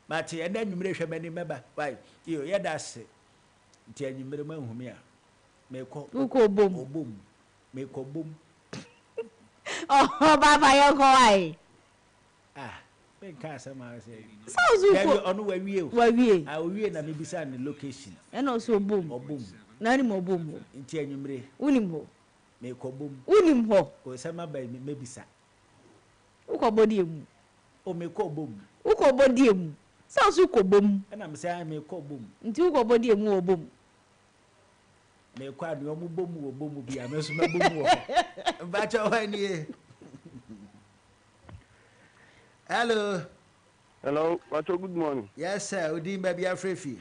Speaker 2: Mate, ɛnɛ anwummere hwɛ m'anim mɛba. Wai. Yo, yɛda ase. Nti anwummere moanhu me a, mekɔ.
Speaker 1: Wokɔ Obom.
Speaker 2: Obom. Mekɔ bom.
Speaker 1: Ɔbaapa yɛnkɔ wai.
Speaker 2: Ah, menka asɛm a sɛ.
Speaker 1: Sɛ ɔso
Speaker 2: Dabi,
Speaker 1: kɔ.
Speaker 2: ɔno wawie o.
Speaker 1: Wawie.
Speaker 2: Ah, owie na mebisa ne location.
Speaker 1: Ɛna ɔso obom.
Speaker 2: Ɔbom.
Speaker 1: Na wonim ɔbom hɔ?
Speaker 2: Nti anwummere.
Speaker 1: Wonim hɔ?
Speaker 2: Mekɔ bom.
Speaker 1: Wonim hɔ?
Speaker 2: O, sɛ maba yi, mɛbisa.
Speaker 1: Wokɔ bɔ deɛ mu?
Speaker 2: O, mekɔ bom.
Speaker 1: Wokɔ bɔ deɛ mu? Sɛ ɔso kɔ bom.
Speaker 2: Ɛna mesɛ, ah, mekɔ bom.
Speaker 1: Nti wokɔ bɔ deɛ mu wɔ bom?
Speaker 2: Mekɔ a, nea ɔmo bɔ mu wɔ bom bi a, me nso mɛbɔ mu wɔ hɔ. Mpakyɛ hɔ nie. Hello.
Speaker 16: Hello, Pacho, good morning.
Speaker 2: Yes, sir. Odin baabi afrɛ fi.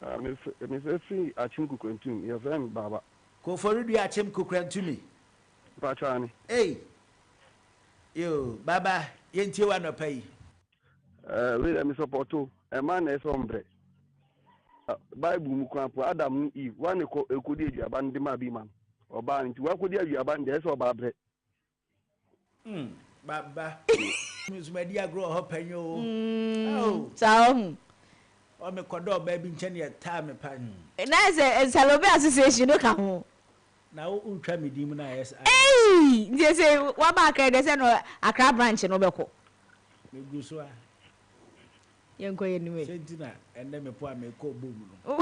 Speaker 16: Ah, me frɛ fi Akyem Kukurantumi. Yɛfrɛ me Baba.
Speaker 2: Koforidua Akyem Kukurantumi.
Speaker 16: Pacho ane.
Speaker 2: Ei. Yo, Baba, yɛntie wo anɔpa yi.
Speaker 16: Eh, wei dɛ me support o. Ɛma na ɛsɛ ɔmbrɛ. Ah, Bible mu kwan po Adam ne Eve, wa ne kɔ ekodi aduaba no de ma bi ma no. Ɔbaa no nti wakodi aduaba no deɛ ɛsɛ ɔbaa brɛ.
Speaker 2: Mm, baba. Me nso madi agorɔ wɔ hɔ pɛn o.
Speaker 1: Mm,
Speaker 2: Oh.
Speaker 1: saa ɔho.
Speaker 2: Ɔ mekɔdɔ ɔbaa bi nkyɛn yɛ taa me pa.
Speaker 1: Na sɛ Salome Association no ka ho.
Speaker 2: Na wo wotwa me din mu na ayɛ sɛ.
Speaker 1: Ei! Nti sɛ waba Accra deɛ sɛ no Accra branch no wobɛkɔ.
Speaker 2: Megu so a.
Speaker 1: Yɛnkɔ yɛn anim ɛ.
Speaker 2: Sɛ nti na ɛnnɛ mepo a mekɔ bom no.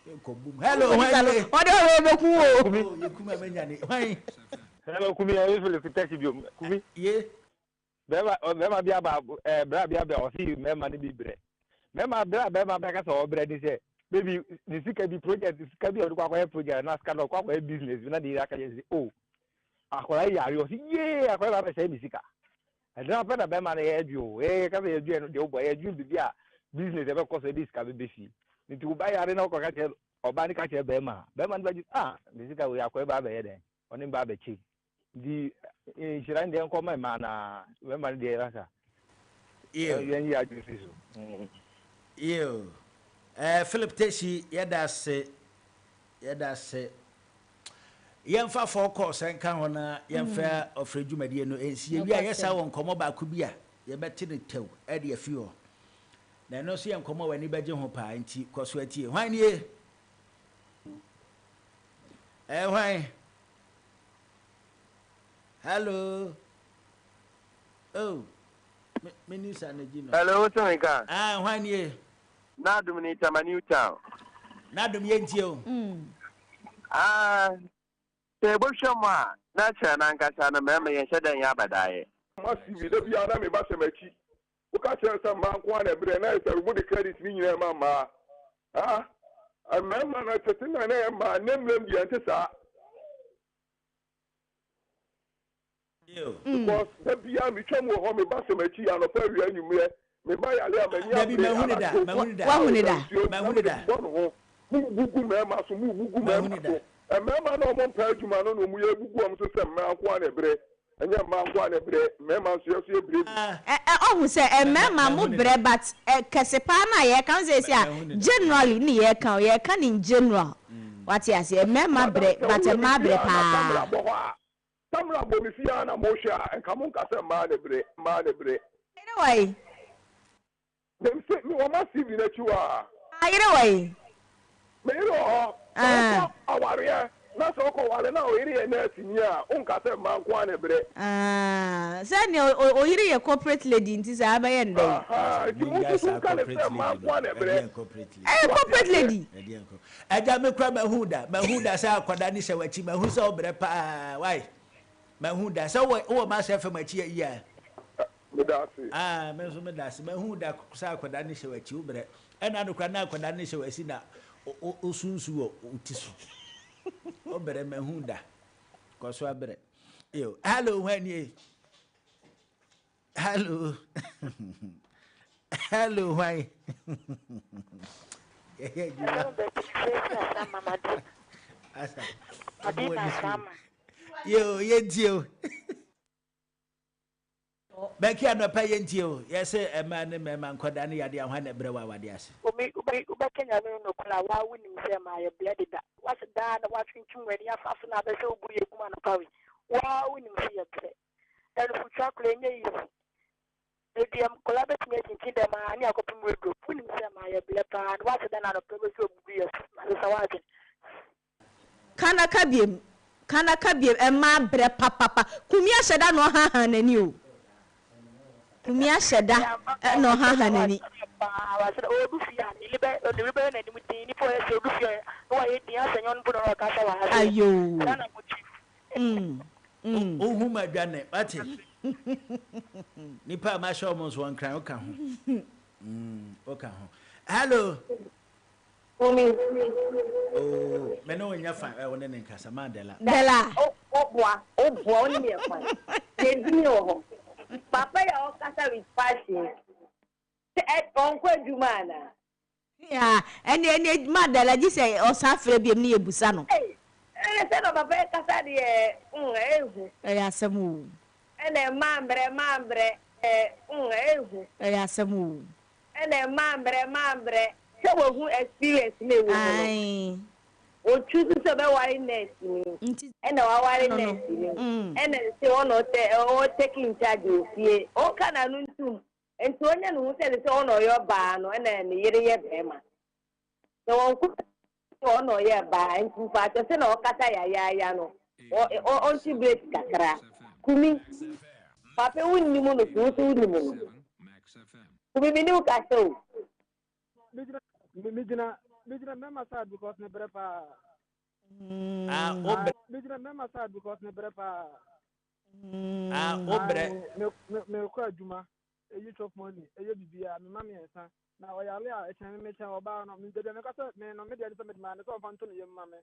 Speaker 2: Mekɔ bom. Hello, hwan nie?
Speaker 1: Ɔde ɔwɔ bɛku o.
Speaker 2: Kumi. Oh, yɛkum a mɛnya ne. Hwan?
Speaker 11: Hello, Kumi, ɛyɛ Philip Tɛsi biom. Kumi.
Speaker 2: Ye.
Speaker 11: Bɛrima bɛrima bi aba ɛɛ bra bi aba ɔsi mɛrima no bi brɛ. Mɛrima bra bɛrima bɛka sɛ ɔbrɛ ne sɛ baby ne sika bi project sika bi a ɔde kɔ akɔyɛ project na sika no ɔkɔ akɔyɛ business bi na ne yere aka kyerɛ sɛ o akɔla yi yare ɔsi yee akɔla ba bɛsɛe me sika. Ɛdena pɛ na bɛrima no yɛ adwene o ee kasa yɛ adwene no deɛ wobɔ yɛ adwene biribi a business ɛbɛkɔ so ɛde sika bɛbɛ fie nti wo ba yare na wokɔ ka kyerɛ ɔbaa no ka kyerɛ bɛrima a bɛrima no bɛgye ah me sika wei akɔyɛ ba abɛyɛ dɛn ɔne ba abɛkye nti nhyira no deɛ nkɔ ma mmaa na bɛrima no deɛ asa yɛn yi adwene fi so.
Speaker 2: Ew. Eh, Philip Tesi, yɛda ase. Yɛda ase. Yɛmfa four calls nka ho na yɛmfa ɔfrɛ dwumadie no nsi. Yɛwie a, yɛsan wɔ nkɔmmɔ baako bi a yɛbɛte no tɛw de afi hɔ. Na ɛno nso yɛ nkɔmmɔ a w'ani bɛgye ho paa, nti kɔ so atie. Hwan nie? Ɛyɛ hwan? Hello? Oh, me, me ni sa na gyi no.
Speaker 19: Hello, wote me nka?
Speaker 2: Ah, hwan nie?
Speaker 19: N'adom ni Tama New Town.
Speaker 2: N'adom yɛntie o.
Speaker 19: Ah, sɛ yɛbɔhwɛ mu a, na kyerɛ n'ankasa no mmarima yɛnhyɛ da nyɛ abadaeɛ.
Speaker 6: Massive da biara na meba hyɛ m'akyi. Woka kyerɛ no sɛ mmaa nko ara na ɛbrɛ na ayɛ sɛ mode credit no nyinaa ma mmaa. Ah, mmarima no tete na na ɛyɛ mmaa, nnɛ mmerɛm deɛ ɛnte saa. Because da biara metwam wɔ hɔ, meba hyɛ m'akyi anɔpa, awia, anwummerɛ. Me ba yare a m'ani
Speaker 2: Dabi,
Speaker 6: abere
Speaker 2: mahu ne da,
Speaker 6: anadwo
Speaker 2: mahu ne da.
Speaker 1: Wahu ne da.
Speaker 6: nsuo na
Speaker 2: Mahu ne
Speaker 6: mede
Speaker 2: da.
Speaker 6: bobɔ ne ho. Mobubu gu mmarima so, mobubu gu
Speaker 2: Mahu
Speaker 6: mmarima
Speaker 2: ne da.
Speaker 6: so. Mmarima no a wɔmpɛ adwuma no na wɔyɛ bugu wɔn so sɛ mmaa nko ara na ɛbrɛ. Ɛnyɛ mmaa nko ara na ɛbrɛ, mmarima nso yɛn nso yɛbrɛ bi.
Speaker 1: Ɛ ɛ ɔhu sɛ ɛ mmarima mo
Speaker 2: Mahu ne da.
Speaker 1: brɛ but ɛ kɛse paa no a yɛka ho seesei a
Speaker 2: Mahu ne da.
Speaker 1: generally ne yɛka o yɛka no in general wate aseɛ mmarima
Speaker 6: Madam,
Speaker 1: brɛ
Speaker 6: sɛ
Speaker 1: but
Speaker 6: woyɛ me
Speaker 1: mmaa
Speaker 6: fie
Speaker 1: brɛ
Speaker 6: a na
Speaker 1: paa.
Speaker 6: camera bɔ hɔ a, camera bɔ me fie a na mohwɛ a, nka monka sɛ mmaa na ɛbrɛ, mmaa na ɛbrɛ.
Speaker 1: Ayere wɔ he?
Speaker 6: Mese me wɔ ma CV no akyi hɔ a.
Speaker 1: Ayere wɔ he?
Speaker 6: Me yere wɔ hɔ. Sɛ wokɔ awareɛ na sɛ wokɔ ware na wo yere yɛ nurse ni a, wonka sɛ mmaa nko ara na ɛbrɛ.
Speaker 1: Ah, sɛ nea oyere yɛ corporate lady nti saa bɛyɛ no dɛn?
Speaker 6: Ahaa, nti mo
Speaker 2: Mongyae
Speaker 6: nso so
Speaker 2: saa
Speaker 6: nka no
Speaker 2: corporate
Speaker 6: sɛ mmaa
Speaker 2: lady
Speaker 6: nko
Speaker 2: no.
Speaker 6: ara na ɛbrɛ.
Speaker 2: Ɛdeɛn corporate lady?
Speaker 1: Ɛyɛ
Speaker 6: Wate
Speaker 1: corporate
Speaker 6: aseɛ?
Speaker 1: lady.
Speaker 2: Ɛdeɛn corporate? Agya me kora mahu da, mahu da sɛ akwadaa ne hyɛ w'akyi, mahu sɛ wobrɛ paa, why? Mahu da sɛ wowɔ wowɔ Mass FM akyi ayi a.
Speaker 6: Meda ase.
Speaker 2: Ah, me nso meda ase. Mahu da sɛ akwadaa no hyɛ w'akyi, wo brɛ. Ɛna no koraa na akwadaa no hyɛ w'asi na wosu nsu wɔ wo ti so. Wo brɛ, mahu da. Kɔ so abrɛ. Yo, hello, hwan nie? Hello. Hello, hwan? Yɛyɛ adwuma. Asa, ɔmo wɔ ne sukuu. Yo, yɛntie o. Becky anɔpa yi yɛntie o, yɛse mmaa ne mmarima nkwadaa ne yadeɛ a hwan na ɛbrɛ wɔ awadeɛ ase?
Speaker 17: Obi obi wobɛka Nyame no nokorɛ a waa wonim sɛ mayɛ brɛ deda wase daa na watwentwem w'ani afa so na abɛsɛ wo bu yɛ gum anɔpa wei waa wonim sɛ yɛ brɛ anufutwa koraa ɛnyɛ easy ɛdeɛ nkwadaa bɛtumi akyinkyin dɛm aa ne akɔpem wardrobe wonim sɛ mayɛ brɛ paa na wase da na anɔpa wobɛsɛ obubu yɛ so masesa w'adwene.
Speaker 1: Ka na ka biom, ka na ka biom, ɛmaa brɛ papapa. Kumi ahyɛ da na ɔhaha n'ani o. Kumi ahyɛ da na ɔhaha n'ani. Ayoo. Mm, mm.
Speaker 2: Wohu ma dwane, wate? Nipa a mahyɛ wɔn nso wɔn nkran, woka ho. Mm, woka ho. Hello.
Speaker 14: Kumi.
Speaker 2: Oh, me ne wo nyɛ fine. Ɛ wo ne ne nkasa, ma Dela.
Speaker 1: Dela.
Speaker 14: O o boa, o boa, wo ne me yɛ fine. Yɛ din wɔ hɔ. Papa yi a ɔkasa with passion yi, sɛ ɛ ɔnkɔ adwuma anaa?
Speaker 1: Yeah, ɛne ɛne ma Dela gye sɛ ɔsan frɛ biom ne yɛ busa no.
Speaker 14: Ei, ɛne sɛ na papa yi kasa deɛ, mm, ɛyɛ hu.
Speaker 1: Ɛyɛ asɛm o.
Speaker 14: Ɛna mmaa mbrɛ, mmaa mbrɛ, ɛ, mm, ɛyɛ hu.
Speaker 1: Ɛyɛ asɛm o.
Speaker 14: Ɛna mmaa mbrɛ mmaa mbrɛ. Sɛ wahu experience no a ɛwɔ mu no, o choose sɛ ɔbɛware nurse ni, ɛna waware nurse ni, ɛna nse ɔna ɔtɛ ɔ take in charge wɔ fie, ɔnka n'ano ntum, nti ɔnya ne ho sɛ ɛsɛ sɛ ɔna ɔyɛ ɔbaa no ɛna ne yere yɛ bɛɛma. Sɛ wɔn ko sɛ ɔna ɔyɛ baa, nti mpakyɛ sɛ na ɔkasa yayaaya no, ɔ ɔ ɔnte break kakra. Kumi, papa wo nnim no so wo so wo nim no. Kumi me ne wo kasa o.
Speaker 20: Me gyina me gyina me gyina mɛma side because me brɛ paa.
Speaker 2: Ah, o brɛ.
Speaker 20: Me gyina mɛma side because me brɛ paa.
Speaker 2: Ah, o brɛ.
Speaker 20: Me me me kɔ adwuma eyi chop money ɛyɛ biribiara me ma mmiɛnsa na ɔyare a ɛkyɛn me mekyɛn ɔbaa no me dabi a meka sɛ me no me deɛ ne sɛ mede maa ne sɛ ɔmfa nto ne yam ma me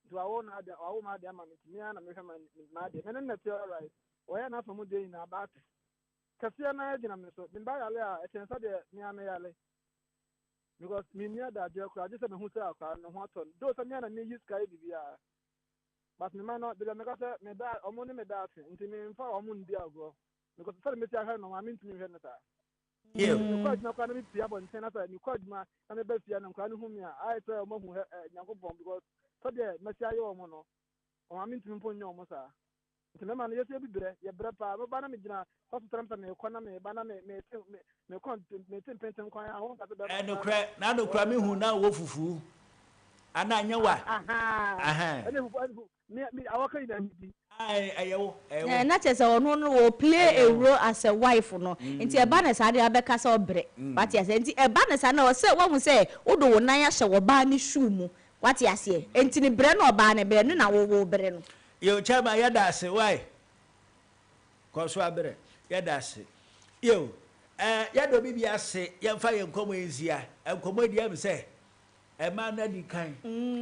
Speaker 20: nti wawo na ade wawo ma ade ama me nti me ara na mehwɛ ma ma adeɛ me ne no te alright wɔyɛ n'afa mu deɛ nyinaa but kɛseɛ no ara gyina me so me ba yare a ɛkyɛn sɛ deɛ me ara me yare because me nni adagyeɛ koraa gye sɛ mehu sɛ akwadaa no ho atɔ no though sɛ me ara na meyi sika yɛ biribiara but me ma no dabi a meka sɛ me da ɔmo ne me da ase nti memfa ɔmo ndi agorɔ because sɛde mesi ahwɛ no maame ntumi nhwɛ no saa. Mekɔ adwuma koraa na mepie abɔnten na sɛ mekɔ adwuma na meba fie na nkwadaa no hu me a ayɛ sɛ wɔn ahu Nyankopɔn because sɛdeɛ mɛsi ayɛ wɔn no wɔn maame ntumi mpo nyɛ wɔn saa. Nti mɛma no yɛsɛ yɛbi brɛ yɛbrɛ paa mɛba na megyina hospital na sɛ mekɔ na meba na mete mekɔ mete mpenten kwan a wɔn kasa bɛma.
Speaker 2: Ɛnokorɛ na nokora mehu na wɔ fufuo ana nyɛ wa.
Speaker 20: Ɛne fufuo ɛne fufuo me me awɔka nyinaa mi di.
Speaker 2: Ae ɛyɛ wo ɛyɛ wo.
Speaker 1: Eh, na kyerɛ sɛ ɔno no wɔ play a role as a wife no nti ɛba no saa deɛ abɛka sɛ ɔbrɛ wate aseɛ nti ɛba no saa na ɔsɛ wahu sɛ wode wo nan ahyɛ ɔbaa ne shoe mu wate aseɛ nti ne brɛ na ɔbaa no brɛ no na wo wo brɛ no.
Speaker 2: Yo chairman yɛda ase wai kɔ so abrɛ. Yɛda ase. Yo, eh, yɛda obi bi ase, yɛmfa yɛn nkɔmmɔ yi nsia. Nkɔmmɔ yi deɛ ɛm sɛ, ɛmaa no adi kan.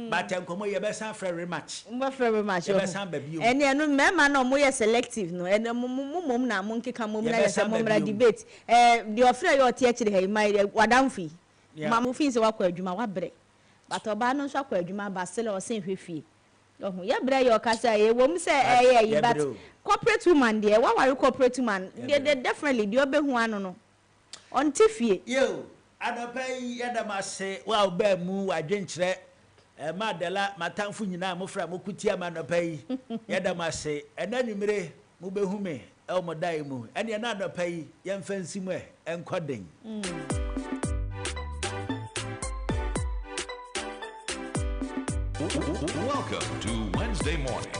Speaker 2: But nkɔmmɔ yi yɛbɛsan afrɛ rematch.
Speaker 1: Mobɛfrɛ rematch oho.
Speaker 2: Yɛbɛsan ba bio.
Speaker 1: Ɛne ɛno mmarima no a wɔyɛ selective no, ɛno mo mo mo mmom na monkeka mmom na yɛ sɛ
Speaker 2: Yɛbɛsan ba
Speaker 1: mommra
Speaker 2: bio.
Speaker 1: debate. Eh, deɛ ɔfrɛ yɛ ɔte akyire ha yi, my w'adamfo yi.
Speaker 2: Yeah.
Speaker 1: Ma mo feel sɛ wakɔ adwuma, wabrɛ. But ɔbaa no nso akɔ adwuma aba still ɔsen hwɛ fie. Wahu? Yɛ brɛ yɛ ɔkasa yi, ɛwɔ mu sɛ
Speaker 2: But
Speaker 1: ɛyɛ ayi but
Speaker 2: yɛbrɛ o.
Speaker 1: corporate woman deɛ, waware corporate woman deɛ
Speaker 2: Yɛbrɛ.
Speaker 1: deɛ definitely deɛ ɔbɛhu ano no, ɔnte fie.
Speaker 2: Yiw, anɔpa yi yɛda mo ase, wo a wobaa mu, w'adwenkyerɛ, ɛma Adela, m'atamfo nyinaa a mofrɛ a moko tia me anɔpa yi, yɛda mo ase. Ɛnnɛ anwummere mubehu me wɔ mo dae mu. Ɛnneɛ na anɔpa yi yɛmfa nsi mu ɛ, ɛnkɔ den.
Speaker 4: Welcome to Wednesday morning.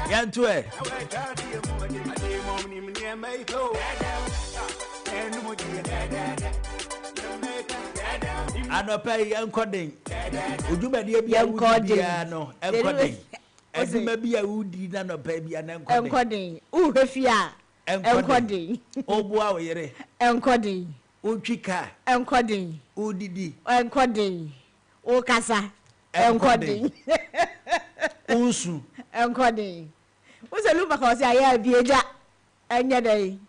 Speaker 2: Yɛnto ɛ. Anɔpa yi yɛnkɔ den. Odwumadie bi a
Speaker 1: Yɛnkɔ
Speaker 2: wodi
Speaker 1: den.
Speaker 2: biara no ɛnkɔ den. Adwuma bi a wodi na anɔpa bi a na ɛnkɔ den.
Speaker 1: Ɛnkɔ den. Wohwɛ fie a ɛnkɔ den.
Speaker 2: Woboa wo yere.
Speaker 1: Ɛnkɔ den.
Speaker 2: Wotwi kaa.
Speaker 1: Ɛnkɔ den.
Speaker 2: Wodidi.
Speaker 1: Ɛnkɔ den. Wokasa.
Speaker 2: Ɛnkɔ
Speaker 1: Ɛnkɔ
Speaker 2: den.
Speaker 1: den.
Speaker 2: Wonsu.
Speaker 1: Ɛnkɔ den. Wosɛ Lumba ka ɔsɛ ayɛ abie gya. Ɛnyɛ dɛn.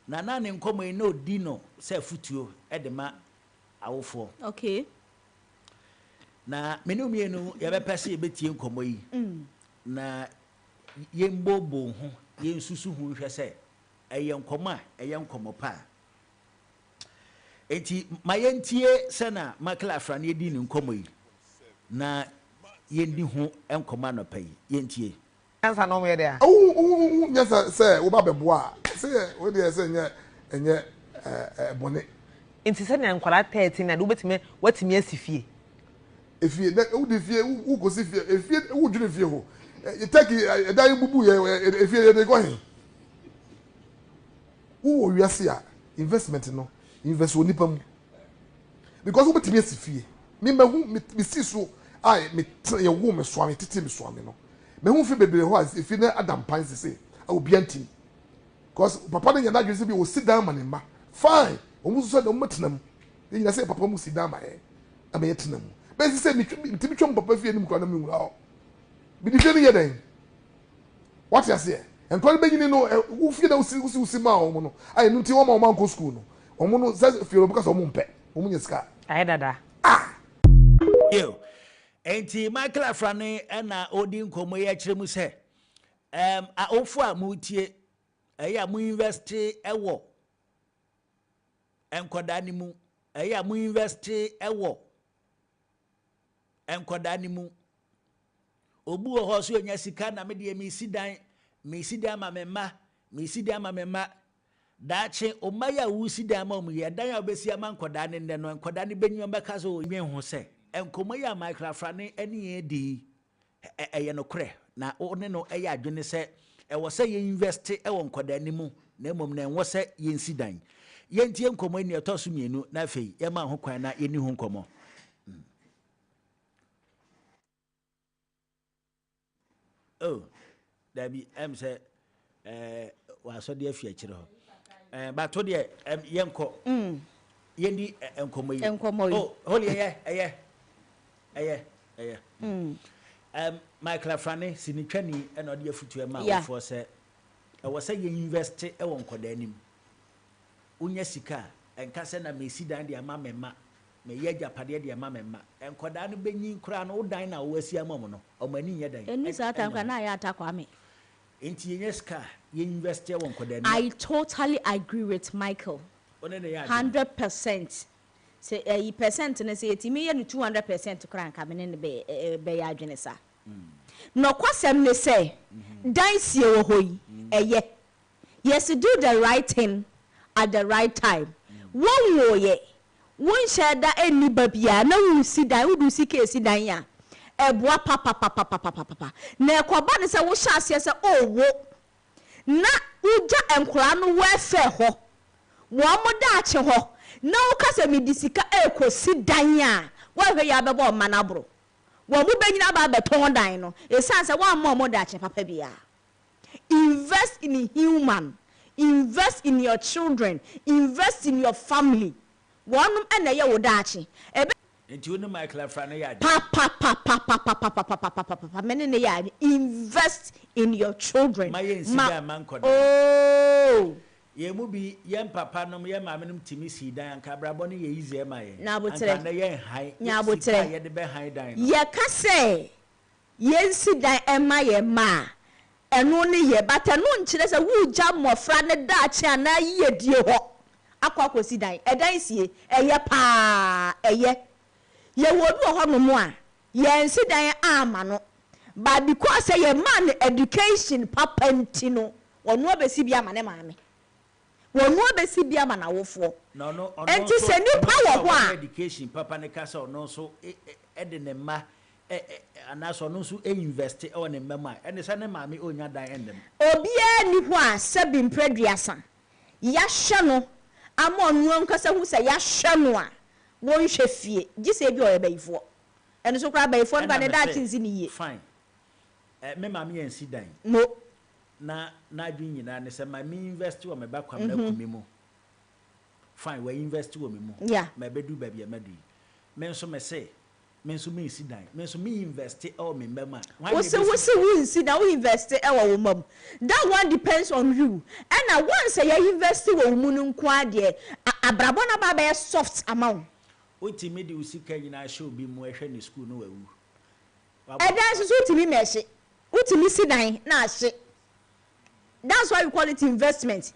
Speaker 2: Na na ne nkɔmmɔ yi na ɔdi no sɛ afotuo de ma awofoɔ.
Speaker 1: Okay.
Speaker 2: Na me ne wo mmienu yɛbɛpɛ sɛ yɛbɛtie nkɔmmɔ yi na yɛmbooboo ho, yɛnsusu ho nhwɛ sɛ ɛyɛ nkɔmmɔ a ɛyɛ nkɔmmɔ pa a. Enti ma yɛntie sɛnea Michael Afrane dii ne nkɔmmɔ yi na yɛndi ho nkɔmmɔ anɔpa yi. Yɛntie.
Speaker 21: Nyansa na wɔyɛ dɛ a.
Speaker 8: Wo wo wo nyɛ sɛ sɛ wo ba bɛboa a sɛ yɛ wo deɛ sɛ nyɛ ɛnyɛ ɛɛ bɔne.
Speaker 21: Nti sɛnea nkwadaa 13 na de wobɛtumi watumi asi fie.
Speaker 8: Efie na wo de fie wo kɔ si fie efie wo dwene fie ho Turkey ɛdan yi bubu yɛ efie yɛ de kɔ he. Wo wɔ wiase a investment no invest wɔ nipa mu because wo bɛtumi asi fie me mahu me me si so a me tena yɛ wo me soa me tete me soa me no mahu fi bebree hɔ a efie no ada mpan sese a obi antim because papa no nya n'adwene sɛ bi osi dan ma ne mma fine wɔn nso sɛ wɔn bɛtena mu yɛn nyinaa sɛ papa mu si dan ma yɛn ama yɛtena mu bɛsi sɛ metumi twam papa fie anim koraa na menwura hɔ mede fie no yɛ dɛn Wate aseɛ? Nkwadaa no bɛnyini no, ɛ, wo fie na wosi, wosi, wosi maa wɔn no, a ɛno nti wɔma wɔn ankɔ sukuu no, wɔn no, sɛ fie no wɔbɛka sɛ wɔn mpɛ, wɔn nya sika.
Speaker 21: Ayɛ dada.
Speaker 8: Ah!
Speaker 2: Yo, enti Michael Afrane na ɔredi nkɔmmɔ yi akyerɛ mu sɛ, ɛɛm, awofo a moretie, ɛyɛ a mo investe wɔ nkwadaa no mu, ɛyɛ a mo investe wɔ nkwadaa no mu. Obi wɔ hɔ ɔse onya sika na me deɛ mesi dan, mesi dan ama me mma, mesi dan ama me mma. Daakye, wo mma yi a woresi dan ama wɔn yi, ɛdan a wobɛsi ama nkwadaa no nnɛ no, nkwadaa no bɛnyin wɔbɛka sɛ oh, dwen ho sɛ, nkɔmmɔ yi a Michael Afrane ne yɛn redi yi, ɛyɛ nokorɛ, na wo ne no yɛ adwene sɛ ɛwɔ sɛ yɛ invest wɔ nkwadaa no mu na mmom na ɛnwɔ sɛ yɛnsi dan. Yɛntie nkɔmmɔ yi nea ɛtɔ so mmienu na afei yɛma ho kwan na yɛnni ho nkɔmmɔ. Oh, dabi, ɛm sɛ ɛɛ wasɔ de afi akyire hɔ. Ɛɛ bato deɛ ɛm yɛnkɔ. Yɛndi nkɔmmɔ yi.
Speaker 1: Nkɔmmɔ yi.
Speaker 2: Oh, holy ɛyɛ ɛyɛ ɛyɛ ɛyɛ. Ɛm Michael Afrane sinitwani ɛna ɔde afutuo ɛma awofoɔ sɛ ɛwɔ sɛ yɛ invest ɛwɔ nkɔdaa anim. Wonya sika a, ɛnka sɛ na mesi dan de ama me mma. Meyɛ agyapadeɛ de ama me mma. Nkwadaa no bɛnyin koraa no, wo dan no a woasi ama wɔn no, wɔn ani nyɛ dɛn?
Speaker 1: Ɛnnu saa time
Speaker 2: Ɛnyɛ
Speaker 1: koraa
Speaker 2: ho.
Speaker 1: na ayɛ ata Kwame.
Speaker 2: Enti yɛnya sika a, yɛ invest wɔ nkwadaa no mu.
Speaker 1: I totally agree with Michael
Speaker 2: Wo ne no yɛ adwene?
Speaker 1: 100%. Sɛ ɛyi percent no sɛ yɛtumi yɛ no 200% koraa a nka me ne no bɛyɛ adwene saa. Nɔkwasɛm ne sɛ, dan sie wɔ hɔ yi, ɛyɛ. Yɛse do the right thing at the right time. Wonwoeɛ, wonhyɛɛ da nni ba biara na woresi dan, wode wo sika resi dan a, ɛboa papapapapapapa. Na ɛkɔba no sɛ wohyɛ aseɛ sɛ worewo na wogya nkwadaa no welfare hɔ, wɔn daakye hɔ, na woka sɛ mede sika rekɔsi dan a, woanhwɛ yie a wobɛbɔ wo mma no aboro. Wɔn bɛnyini aba abɛtɔn dan no ɛsiane sɛ woamma wɔn daakye papa biara. Invest in human, invest in your children, invest in your family. Wɔnom na ɛyɛ wo daakye. Ɛbɛ.
Speaker 2: Nti wo ne Michael Afra no yɛ adwene?
Speaker 1: Papapapapapapapapapapa me ne no yɛ adwene. Invest in your children.
Speaker 2: Ma yɛnsi
Speaker 1: Ma
Speaker 2: dan mma nkɔda.
Speaker 1: oh.
Speaker 2: Yɛn mu bi, yɛn papa nom, yɛn maame nom tumi sii dan, anka abrabɔ no yɛ easy ma yɛn.
Speaker 1: Nya
Speaker 2: Anka
Speaker 1: aboterɛ.
Speaker 2: nnɛ yɛnhan,
Speaker 1: Nya
Speaker 2: sika a
Speaker 1: aboterɛ.
Speaker 2: yɛde bɛhan dan no.
Speaker 1: Yɛka sɛ yɛnsi dan mma yɛn mma a, ɛno ne yɛ, but ɛno nkyerɛ sɛ woregya mmɔfra no daakye anaa yiedie hɔ akɔ akɔsi dan. Ɛdan sie, ɛyɛ pa ara, ɛyɛ. Yɛwɔ obi wɔ hɔnom a, yɛansi dan amma no, but because sɛ yɛmaa no education papa nti no, ɔno abɛsi bi ama ne maame. Wɔn abɛsi bi ama n'awofoɔ.
Speaker 2: Na ɔno, ɔno
Speaker 1: Enti
Speaker 2: nso,
Speaker 1: sɛ
Speaker 2: ɔno
Speaker 1: nipa
Speaker 2: nso
Speaker 1: wɔ
Speaker 2: a
Speaker 1: hɔ
Speaker 2: wanya
Speaker 1: a.
Speaker 2: education papa no ka sɛ ɔno nso de ne mma ɛ, ɛ, anaasɛ ɔno nso invest wɔ ne mma mu a, ɛne sɛ ne maame ɔnnya dan nna mu.
Speaker 1: Obiara nni hɔ a sɛbi mprɛ aduasa yɛahwɛ no ama ɔno ankasa hu sɛ yɛahwɛ no a, wɔnhwɛ fie, gye sɛ ebia ɔyɛ bayifoɔ. Ɛno nso koraa bayifoɔ no koraa
Speaker 2: Ɛna
Speaker 1: ne daakye
Speaker 2: mese,
Speaker 1: nsi no yie.
Speaker 2: Fine, ɛ, me maame ansi dan.
Speaker 1: Mo.
Speaker 2: Na n'adwene nyinaa ne sɛ ma me invest wɔ me ba Kwamina Kumi mu. Fine, wa invest wɔ me mu. Ma ɛbɛduru baabi a madu yi. Me nso me se, me nso mensi dan. Me nso me invest wɔ me mma mu a, hwan na
Speaker 1: Wo se
Speaker 2: ɛbɛsi
Speaker 1: wo se wo nsi dan, wo invest wɔ wo mma mu. That one depends on you. Ɛna once a yɛ invest wɔ wo mu no nko ara deɛ, abrabɔ no aba abɛyɛ soft ama wo.
Speaker 2: Wotumi de wo sika nyinaa hyɛ obi mu hwɛ ne sukuu na wawu. Wabɔ.
Speaker 1: Ɛdan nso so wotumi ma ɛhye. Wotumi si dan na ahye. That's why we call it investment.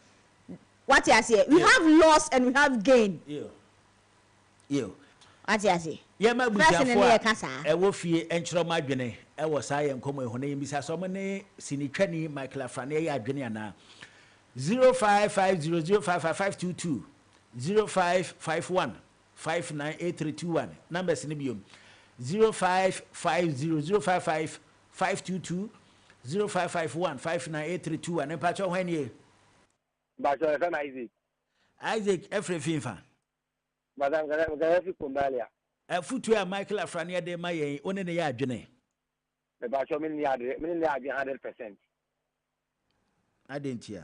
Speaker 1: Wate aseɛ? We have loss and we have gain.
Speaker 2: Ew. Ew.
Speaker 1: Wate aseɛ?
Speaker 2: Yɛma
Speaker 1: First no
Speaker 2: abusuafoɔ
Speaker 1: ne
Speaker 2: a
Speaker 1: yɛka saa.
Speaker 2: ɛwɔ fie nkyerɛ wɔn adwene wɔ saa yɛn nkɔmmɔ yi ho na yɛmmisa sɛ wɔn ne sinitwani Michael Afrane yɛ adwene anaa. 0550 055 522 0551 598321 numbers no biom 0550 055 522 0551 598321 mpakyɛw hwan nie?
Speaker 12: Mpakyɛw yɛfrɛ me Isaac.
Speaker 2: Isaac ɛfrɛ fi nfa?
Speaker 12: Mpakyɛw mekasa fi Kombalia.
Speaker 2: Afutuo a Michael Afrane de ma yɛn wo ne no yɛ adwene?
Speaker 12: Mepakyɛw me ne no yɛ me ne no yɛ adwene 100%.
Speaker 2: Adɛn ntia?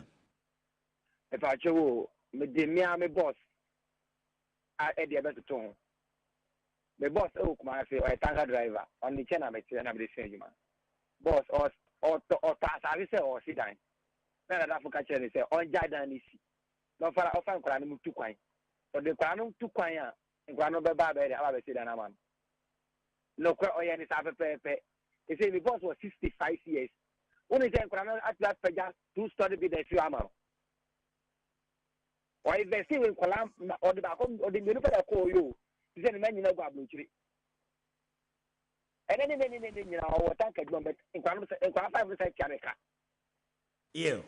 Speaker 12: Mepakyɛw o, mede me ara me boss a ɛdeɛ bɛtoto ho. Me boss ɛwɔ Kumasi, ɔyɛ tanker driver, ɔno ne nkyɛn na mete na mede sua adwuma. Boss, ɔtɔ ɔtɔ asase sɛ ɔresi dan. Na nadafo ka kyerɛ no sɛ ɔngyae dan no si na ɔfa ɔfa nkwadaa no mu tu kwan. Sɛ ɔde nkwadaa no tu kwan a, nkwadaa no bɛba abɛyɛ dɛ aba abɛsi dan no ama no. Nokorɛ ɔyɛ ne saa pɛpɛɛpɛ. Ɛsɛ me boss wɔ 65 years. Wone sɛ nkwadaa no atumi apagya two story building asi hɔ ama no. Ɔ investe wɔ nkwadaa ma ɔde baako ɔde mmienu pɛ na ɛkɔɔ yɛ o te sɛ ne mma nyinaa gu aburokyire ɛnɛ ne ne ne ne nyinaa ɔwɔ tank adwuma bɛ nkwadaa no sɛ nkwadaa five no sɛ tia ne ka.
Speaker 2: Ew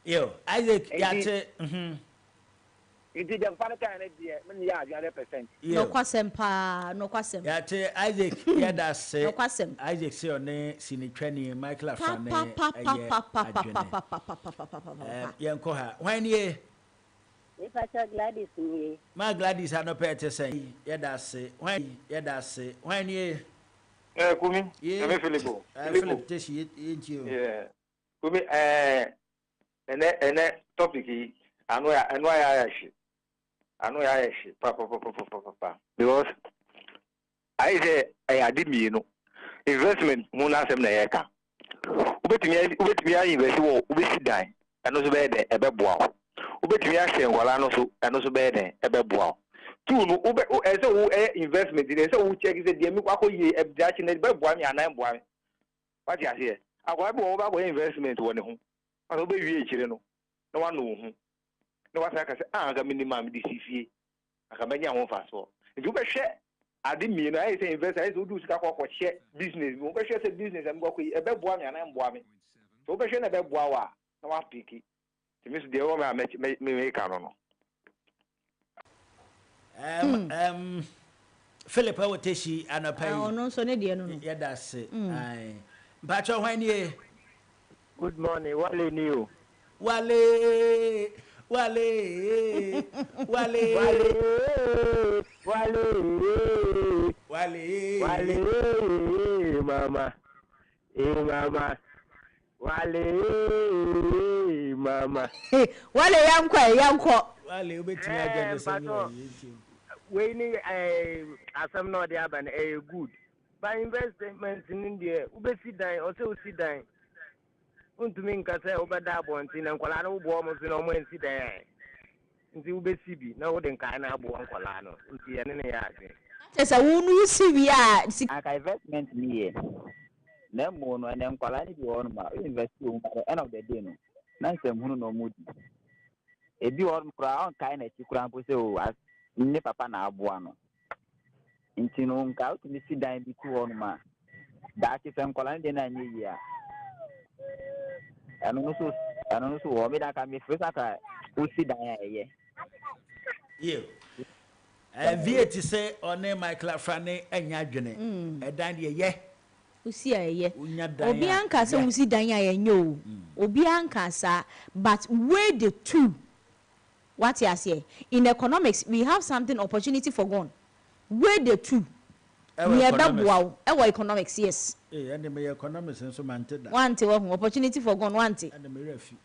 Speaker 2: ew Isaac yate mhm.
Speaker 12: Nti deɛ papa no kaeɛ no deɛ me ne yɛ adwene 100%.
Speaker 2: Ew.
Speaker 1: Nokwasɛm paa nokwasɛm.
Speaker 2: Yate Isaac yɛda se.
Speaker 1: Nokwasɛm.
Speaker 2: Isaac se ɔne sinitwani Michael Afrane ɛyɛ adwene.
Speaker 1: Papapapapapapapapapapapapa.
Speaker 2: Ɛɛm yɛnkɔ ha. Hwan nie?
Speaker 14: Mepakyɛw Gladys nie.
Speaker 2: Ma Gladys anɔpa ɛte sɛn? Yɛda ase. Hwan yɛda ase. Hwan nie?
Speaker 11: Eh, Kumi,
Speaker 2: Ye.
Speaker 11: ɛme Philip o.
Speaker 2: Eh,
Speaker 11: Philip
Speaker 2: Philip Teshi, ye, yɛntie o.
Speaker 11: Yeah. Kumi, eh, ɛnɛ, ɛnɛ topic yi, ano ya, ɛno ayɛ ayɛ hye. Ano yɛ ayɛ hye papapapapapa. Because, ayɛ sɛ ɛyɛ ade mmienu. Investment ho n'asɛm na yɛreka. Wobɛtumi wobɛtumi a invest wɔ wobɛsi dan, ɛno nso bɛyɛ dɛn ɛbɛboa wo. Wobɛtumi ahyɛ nkwadaa no so, ɛno nso bɛyɛ dɛn ɛbɛboa wo. Two no, wobɛ ɛsɛ sɛ wo ɛyɛ investment no, ɛsɛ sɛ wo check sɛ deɛ mekɔ akɔ yie daakye no ɛbɛboa me anaa ɛmboa me. Wate aseɛ? Akwadaa bi wɔ hɔ wobɛakɔyɛ investment wɔ ne ho, ɔsɛ wobɛwie akyire no na wano wo ho na wasan aka sɛ ah anka menim a mede si fie anka mɛnya ho mfasoɔ. Nti wobɛhwɛ. Ade mmienu, ayɛ sɛ invest, ayɛ sɛ wode wo sika kɔ akɔhyɛ business bi mu. Wobɛhwɛ sɛ business a mekɔ akɔ yi, ɛbɛboa me anaa ɛmmoa me. Sɛ wobɛhwɛ na ɛbɛboa wo a, na woapeke. Nti me nso deɛ ɛwɔ me a mɛ mɛ meka no no.
Speaker 2: Um, um, Philip ɛwɔ Teshie anɔpa yi.
Speaker 1: Ah, ɔno nso ne deɛ no no.
Speaker 2: Yɛda ase. Ae. Mpakyɛ hwan nie?
Speaker 19: Good morning, Wale ni o.
Speaker 2: Wale, Wale, Wale.
Speaker 19: Wale, Wale.
Speaker 2: Wale.
Speaker 19: Wale, mama. Eh, mama. Wale, mama.
Speaker 1: Wale, yankɔ ɛ, yankɔ.
Speaker 2: Wale, wobɛtumi agya ne sɛ nyɛ ɔyɛ nti.
Speaker 19: Wei ni eh, asɛm na ɔde aba no ɛyɛ good. Ba investment no deɛ wobɛsi dan, ɔsɛ wosi dan. Wontumi nka sɛ wobɛda abɔnten na nkwadaa no woboa wɔn so na wɔn ansi dan ɛ. Nti wobɛsi bi na wode nkae no aboa nkwadaa no. Nti ɛne no yɛ adwene.
Speaker 1: Kyerɛ sɛ wo no wosi wie a sika.
Speaker 3: Anka investment no yɛ. Na mmom no ɛnɛ nkwadaa no bi wɔ hɔnom a wo invest wɔ mu at the end of the day no na nsɛmhunu na wɔn di. Ebi wɔ hɔnom koraa ɔnkae n'akyi koraa mpo sɛ o as ne papa na aboa no. Nti no nka wotumi si dan bi to hɔnom a, daakye sɛ nkwadaa no deɛ no anyɛ yie a, ɛno no so ɛno no so wɔ hɔ. Me de anka mefiri sɛ anka wosi dan a ɛyɛ.
Speaker 2: Yio. Eh, V8 sɛ ɔne Michael Afrane anya adwene. Ɛdan deɛ yɛ.
Speaker 1: Wosi a ɛyɛ.
Speaker 2: Wonya dan a
Speaker 1: Obiara nkaa sɛ
Speaker 2: yɛ.
Speaker 1: wosi dan a ɛnyɛ o. Obiara nkaa saa. But weigh the two. Wate aseɛ? In economics, we have something opportunity forgone. Weigh the two.
Speaker 2: Ɛwɔ
Speaker 1: Nea
Speaker 2: economics.
Speaker 1: ɛbɛboa wo ɛwɔ economics, yes.
Speaker 2: Ee, ɛnde meyɛ economics nso mante da.
Speaker 1: Wante wahu, opportunity forgone, wante.
Speaker 2: Ɛnde me werɛ afi.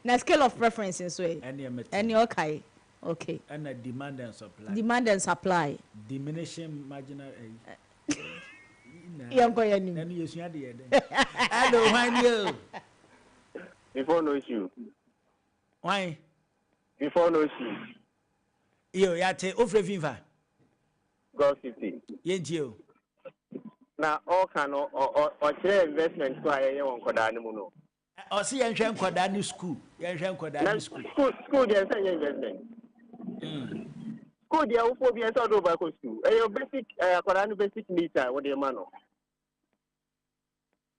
Speaker 1: Na scale of preference nso ɛ?
Speaker 2: Ɛnneɛ mete.
Speaker 1: Ɛnneɛ ɔkae. Okay.
Speaker 2: Ɛna demand and supply.
Speaker 1: Demand and supply.
Speaker 2: Diminishing marginal ɛyi.
Speaker 1: Yɛnkɔ yɛn anim.
Speaker 2: Ɛno yɛsua de yɛ dɛn? Hello, hwan ni o?
Speaker 19: Before no issue.
Speaker 2: Hwan?
Speaker 19: Before no issue.
Speaker 2: Yo, yɛate. Wofrɛ fi mfa?
Speaker 19: God City.
Speaker 2: Yɛntie o.
Speaker 19: Na ɔka no, ɔkyerɛ investment ko a yɛyɛ wɔ nkɔdaa no mu no.
Speaker 2: Ɔse yɛnhwɛ nkɔdaa ne school. Yɛnhwɛ nkɔdaa ne school.
Speaker 19: School, school deɛ sɛ nyɛ investment. School deɛ wofoɔ bi ɛsɛ ɔde wo ba kɔ school. Ɛyɛ basic, akɔdaa no basic needs a wode ma no.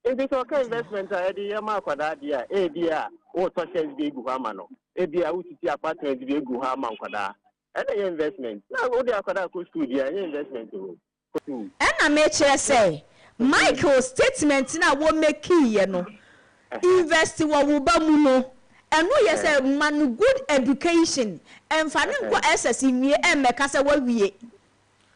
Speaker 19: Nti sɛ ɔka investment a yɛde yɛ ma akwadaa deɛ a, ebi a wotɔ shares bi egu hɔ ama no, ebi a wosisi apartment bi egu hɔ ama nkwadaa. Ɛna ɛyɛ investment. Na wode akwadaa kɔ school deɛ a, ɛnyɛ investment o. Kɔ school.
Speaker 1: Ɛna mekyerɛ sɛ Michael statement no a wo makiiɛ no, invest wɔ wo ba mu no, ɛno yɛ sɛ ma no good education, ɛmfa no nkɔ SS nwie ɛmmɛka sɛ woawie.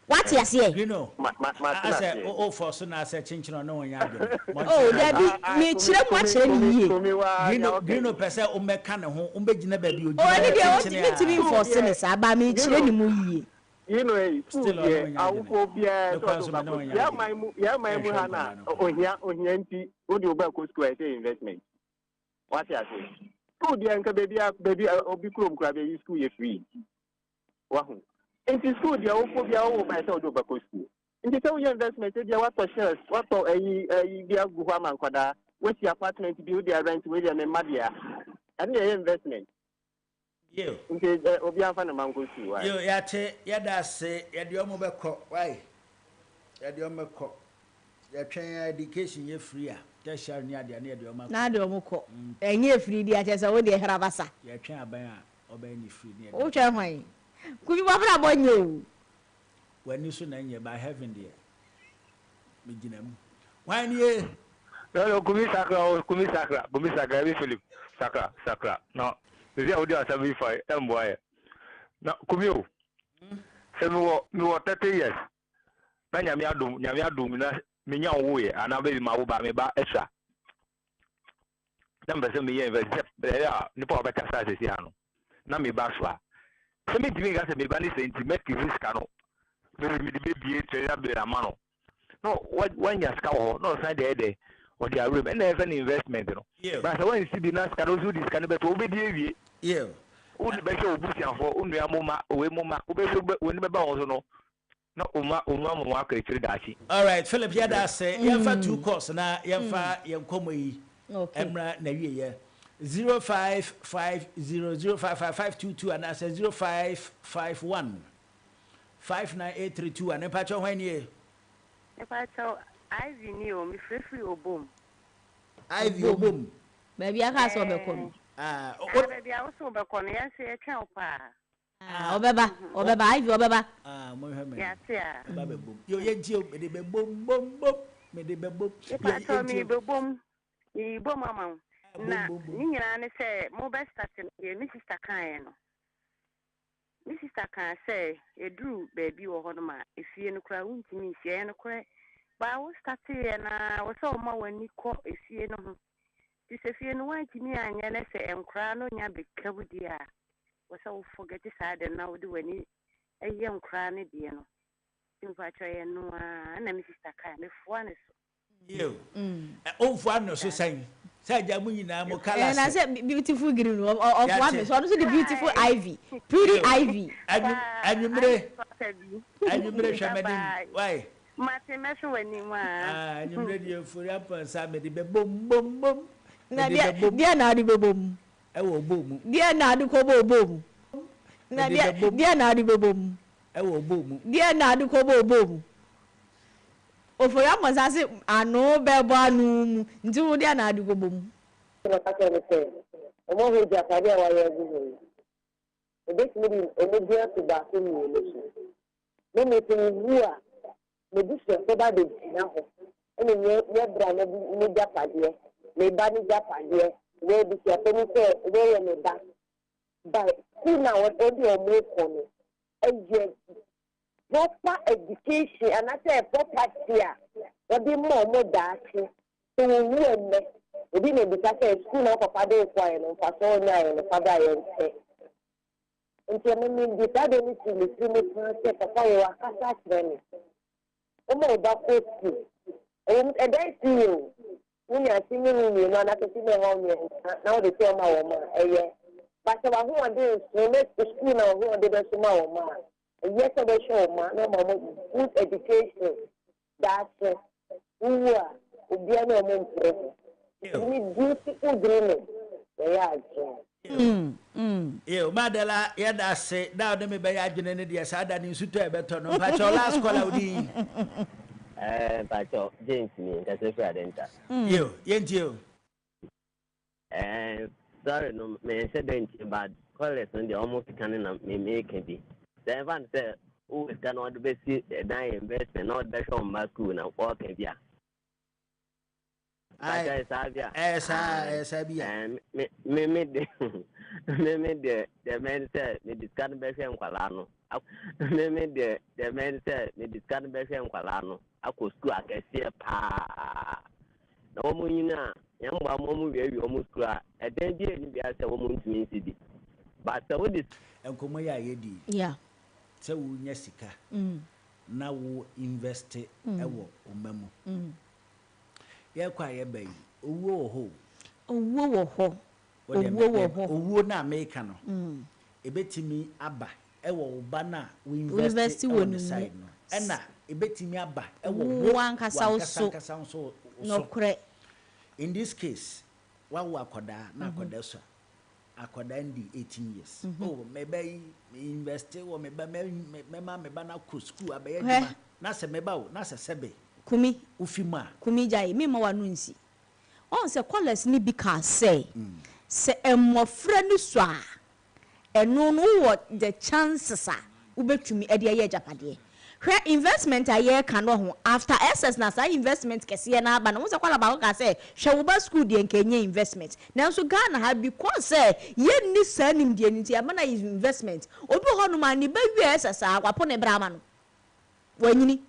Speaker 1: Wate aseɛ?
Speaker 2: Grino, asɛ o fɔ so na asɛ kyenkyen ɔne wɔn yɛ adwene.
Speaker 1: Oh, dabi, mekyerɛ mu akyerɛ no yie.
Speaker 2: Grino, Grino pɛ sɛ wommɛka ne ho, wommɛgyina baabi
Speaker 1: Oh,
Speaker 2: ogyina
Speaker 1: ɛno deɛ
Speaker 2: kyenkyen a.
Speaker 1: mentumi nfɔɔse no saa, but mekyerɛ ne mu yie.
Speaker 19: You know, eh, school
Speaker 2: Still ɔne
Speaker 19: deɛ
Speaker 2: wɔn nyɛ adwene.
Speaker 19: awofoɔ biara
Speaker 2: Me
Speaker 19: sɛ
Speaker 2: kora
Speaker 19: ɔde
Speaker 2: nso
Speaker 19: wo
Speaker 2: me
Speaker 19: ba
Speaker 2: ne
Speaker 19: kɔ
Speaker 2: wɔn nyɛ
Speaker 19: yɛn
Speaker 2: adwene.
Speaker 19: man mu yɛn man mu
Speaker 2: Ɛnhwɛ
Speaker 19: ha na
Speaker 2: nkwadaa no.
Speaker 19: ohia ohia nti wode wo ba kɔ school a ɛsɛ investment wate ase school deɛ nka baabi a baabi a obi kurom koraa baabi school yɛ free Wahu? Nti school deɛ wokɔ biara wowɔ ba sɛ wode wo ba kɔ school. Nti sɛ woyɛ investment ebia woatɔ shares, woatɔ ayi ayi bi agu hɔ ama nkwadaa, woasi apartment bi wode arent wei deɛ me mma dea. Ɛno deɛ ɛyɛ investment.
Speaker 2: Yo.
Speaker 19: Nti ɛ obiara mfa ne mma nkɔ school wai.
Speaker 2: Yo, yɛate, yɛda ase, yɛde wɔn bɛkɔ, wai, yɛde wɔn bɛkɔ. Yɛtwɛn a education yɛ free a, tertiary ne adeɛ ne yɛde wɔn akɔ.
Speaker 1: Na ade wɔn kɔ. Ɛnyɛ free deɛ kyerɛ sɛ wo deɛ hrabasa.
Speaker 2: Yɛtwɛn aban a Ɔbɛyɛ ne firi ne ɛde.
Speaker 1: Wotwɛn hwan? Kofi w'abrabɔ nyɛ o.
Speaker 2: W'ani so na ɛnyɛ but heaven deɛ me gyina mu. Hwan nie?
Speaker 22: No no Kumi sakra o Kumi sakra Kumi sakra ebi Philip sakra sakra na sisi a wodi asɛm yi fa yi ɛmboa yɛ na Kumi o sɛ mewɔ mewɔ 30 years na nyame adom nyame adom na menya wo yɛ anaa baabi ma wo ba me ba ɛsua na mepɛ sɛ meyɛ invest sɛ ɛyɛ a nipa a ɔbɛkasa sɛsi ano na meba so a sɛ mentumi nka sɛ meba ne sɛ nti mɛkivu sika no mede bɛbie treasure bill ama no na wanya sika wɔ hɔ na ɔsan deɛ ɛdɛ ɔde awura mu ɛna ɛfɛ no investment no ba sɛ wansi bi na sika no nso wode sika no bɛto wobɛdi awie wode bɛhwɛ wo busuafoɔ wo nua mo ma wei mo ma wobɛhwɛ w'ani bɛba wɔn so no Na oma oma ma wakɔ akyiri daakye.
Speaker 2: Alright Philip yɛda ase yɛmfa two calls na yɛmfa yɛn nkɔmmɔ yi mmra n'awieɛ 0550055522 anaasɛ 0551 598321. Mepakyɛw hwan nie?
Speaker 18: Mepakyɛw, Ivy ni o, mefirefiri Obom.
Speaker 2: Ivy Obom.
Speaker 1: Baabi a kaa sɛ ɔbɛkɔ no.
Speaker 2: Ah,
Speaker 18: baabi a wo sɛ wobɛkɔ no, yɛn nso yɛtwɛn wo paa.
Speaker 1: Ah, ɔbɛba, ɔbɛba, Ivy ɔbɛba.
Speaker 2: Ah, monhwɛ me.
Speaker 18: Yɛate a.
Speaker 2: Meba bɛbom. Yo, yɛntie o, mede bɛbom, bom, bom, mede bɛbom. Yo,
Speaker 18: Mepakyɛw,
Speaker 2: yɛntie o.
Speaker 18: merebɛbom, merebom ama wo.
Speaker 2: Bom,
Speaker 18: Na
Speaker 2: bom, bom.
Speaker 18: ne nyinaa ne sɛ mobɛ start no, deɛ me sister kaeɛ no. Me sister kaa sɛ ɛduru baabi wɔ hɔnom a, efie no koraa wontumi nsi. Ɛyɛ nokorɛ. But wo starteeɛ no ara, ɛwɔ sɛ woma w'ani kɔ efie no ho. Nti sɛ fie no woantumi anyɛ na sɛ nkoraa no nya bɛka mu deɛ a, ɛwɔ sɛ wo forget saa ade no na wode w'ani yɛ nkoraa no deɛ no. Nti mpakyɛw ɛyɛ ɛno ara na me sister kaeɛ. Mefoa ne so.
Speaker 2: Yiw. Omfoa no so sɛn? Sɛ agya mo nyinaa mo kala
Speaker 1: sɛ. Na sɛ beautiful green no ɔfoa me so ɔno nso de beautiful ivy pretty ivy.
Speaker 2: Anwummere anwummere hwɛ m'anim wai.
Speaker 18: Mate mɛhwɛ w'anim aa.
Speaker 2: Anwummere deɛ ofori ampɔnsa mede bɛbom bom bom.
Speaker 1: Na deɛ na ade bɛbom.
Speaker 2: Ɛwɔ ɔbɔ mu.
Speaker 1: Deɛ na ade kɔbɔ ɔbɔ mu. Na deɛ na ade bɛbɔ mu.
Speaker 2: Ɛwɔ ɔbɔ mu.
Speaker 1: Deɛ na ade kɔbɔ ɔbɔ mu. Ofori Amponsah se ano bɛbɔ ano mu nti wo deɛ na ade kɔbɔ mu.
Speaker 14: Ɛnna ɔka kyerɛɛ no sɛ, Wɔahu agyapade a wɔayɛ agu hɔ yi. Wobetumi de anigye ato baako mmienu so. Na mmom sɛ miwu a, m'abusuafo ba abegyina hɔ ne me me bra no n'agyapadeɛ, me ba n'agyapadeɛ, wei abusuafo no sɛ wei yɛ me ba. Ba sukuu no a wɔde wɔn rekɔ no yɛ proper education anaasɛ property a wɔde ma wɔn daakye. Sɛ wɔwu ɛnnɛ, obi na ebisa sɛ sukuu na wo papa de wo kɔeɛ no mfasoɔ a wonyaeɛ no fa bra yɛnhwɛ. Nti ɛno mede saa adeɛ no sii me tiri mu paa sɛ papa yɛ wakasa akyerɛ me. Woma wo ba kɔ sukuu. Ɛwɔ mu ɛdan si yɛ o. Wonya single room mmienu anaasɛ single hall mmiɛnsa na wode kyɛ ma wɔn a, ɛyɛ. But sɛ w'ahoɔden nso na sukuu na w'ahoɔden bɛso ma wɔn a, ɛyɛ sɛ wobɛhwɛ wo mma na wama wɔn good education daakye. Wowu a, obiara ne wɔn mpere ho. Nti me beautiful dreaming, yɛyɛ adwene.
Speaker 2: Ew Madela yɛda ase da a wode me bɛyɛ adwene no deɛ saa da no nsutɔ a ɛbɛtɔ no mpakyɛw last caller wo din.
Speaker 7: Ɛɛ mpakyɛw James ni nkasa firi Adenta.
Speaker 2: Ew yɛntie o.
Speaker 7: Ɛɛ sorry no menhyɛ dɛ ntie but callers no deɛ wɔn keka no na me meka bi. Sɛ ɛmfa no sɛ wowɔ sika na wɔde bɛsi ɛdan yɛ investment na wɔde bɛhwɛ wɔn mma school na wɔka bi a.
Speaker 2: Ae, ɛyɛ saa, ɛyɛ saa bi a.
Speaker 7: Me me me de me me deɛ deɛ mɛn sɛ me de sika no bɛhwɛ nkwadaa no me me deɛ deɛ mɛn sɛ me de sika no bɛhwɛ nkwadaa no akɔ sukuu akɛseɛ paa na wɔn nyina a yɛn mmoa wɔn wiewie wɔn sukuu a ɛdan bi ɛni bia sɛ wɔn ntumi nsi bi but sɛ wode.
Speaker 2: Nkɔmmɔ yi a yɛdi yi,
Speaker 1: Yeah.
Speaker 2: sɛ wonya sika na wo invest wɔ wo mma mu. Yɛkɔ a yɛba yi, owuo wɔ hɔ o.
Speaker 1: Owuo wɔ hɔ.
Speaker 2: Wo deɛ
Speaker 1: Owuo
Speaker 2: me,
Speaker 1: wɔ hɔ.
Speaker 2: Owuo no a meka no, ɛbɛtumi aba wɔ wo ba no a wo
Speaker 1: Wo
Speaker 2: invest
Speaker 1: invest wɔ
Speaker 2: wɔ
Speaker 1: ne
Speaker 2: ne
Speaker 1: mu.
Speaker 2: side no, ɛna ɛbɛtumi aba wɔ
Speaker 1: Wo
Speaker 2: wo
Speaker 1: ankasa wo
Speaker 2: w'ankasa
Speaker 1: so.
Speaker 2: ankasa nso wo so.
Speaker 1: Nokorɛ.
Speaker 2: In this case, woawo akwadaa na akwadaa sua. Akwadaa ndi 18 years. Oh, me ba yi, me invest wɔ me ba, mɛ, mɛma me ba no akɔ sukuu abɛyɛ
Speaker 1: Hwɛ.
Speaker 2: adwuma. Na sɛ me ba o, na sɛ sɛbe.
Speaker 1: Kumi.
Speaker 2: Wofi mu a.
Speaker 1: Kumi gyae, memma w'ano nsi. Woahu sɛ callers no bi kaa sɛ, sɛ mmɔfra no sua a, ɛno no wowɔ the chances a wobɛtumi de ayɛ agyapadeɛ. Hwɛ investment a yɛreka no ho, after SS na saa investment kɛseɛ no aba no, wohu sɛ caller baako kaa sɛ, hwɛ wo ba school deɛ nka ɛnyɛ investment. Nanso Ghana ha because sɛ yɛnni saa nimdeɛ no nti, ɛma no ayɛ investment. Obi wɔ hɔnom a ne ba wie SS a, wapo ne bra ama no. Wanyini,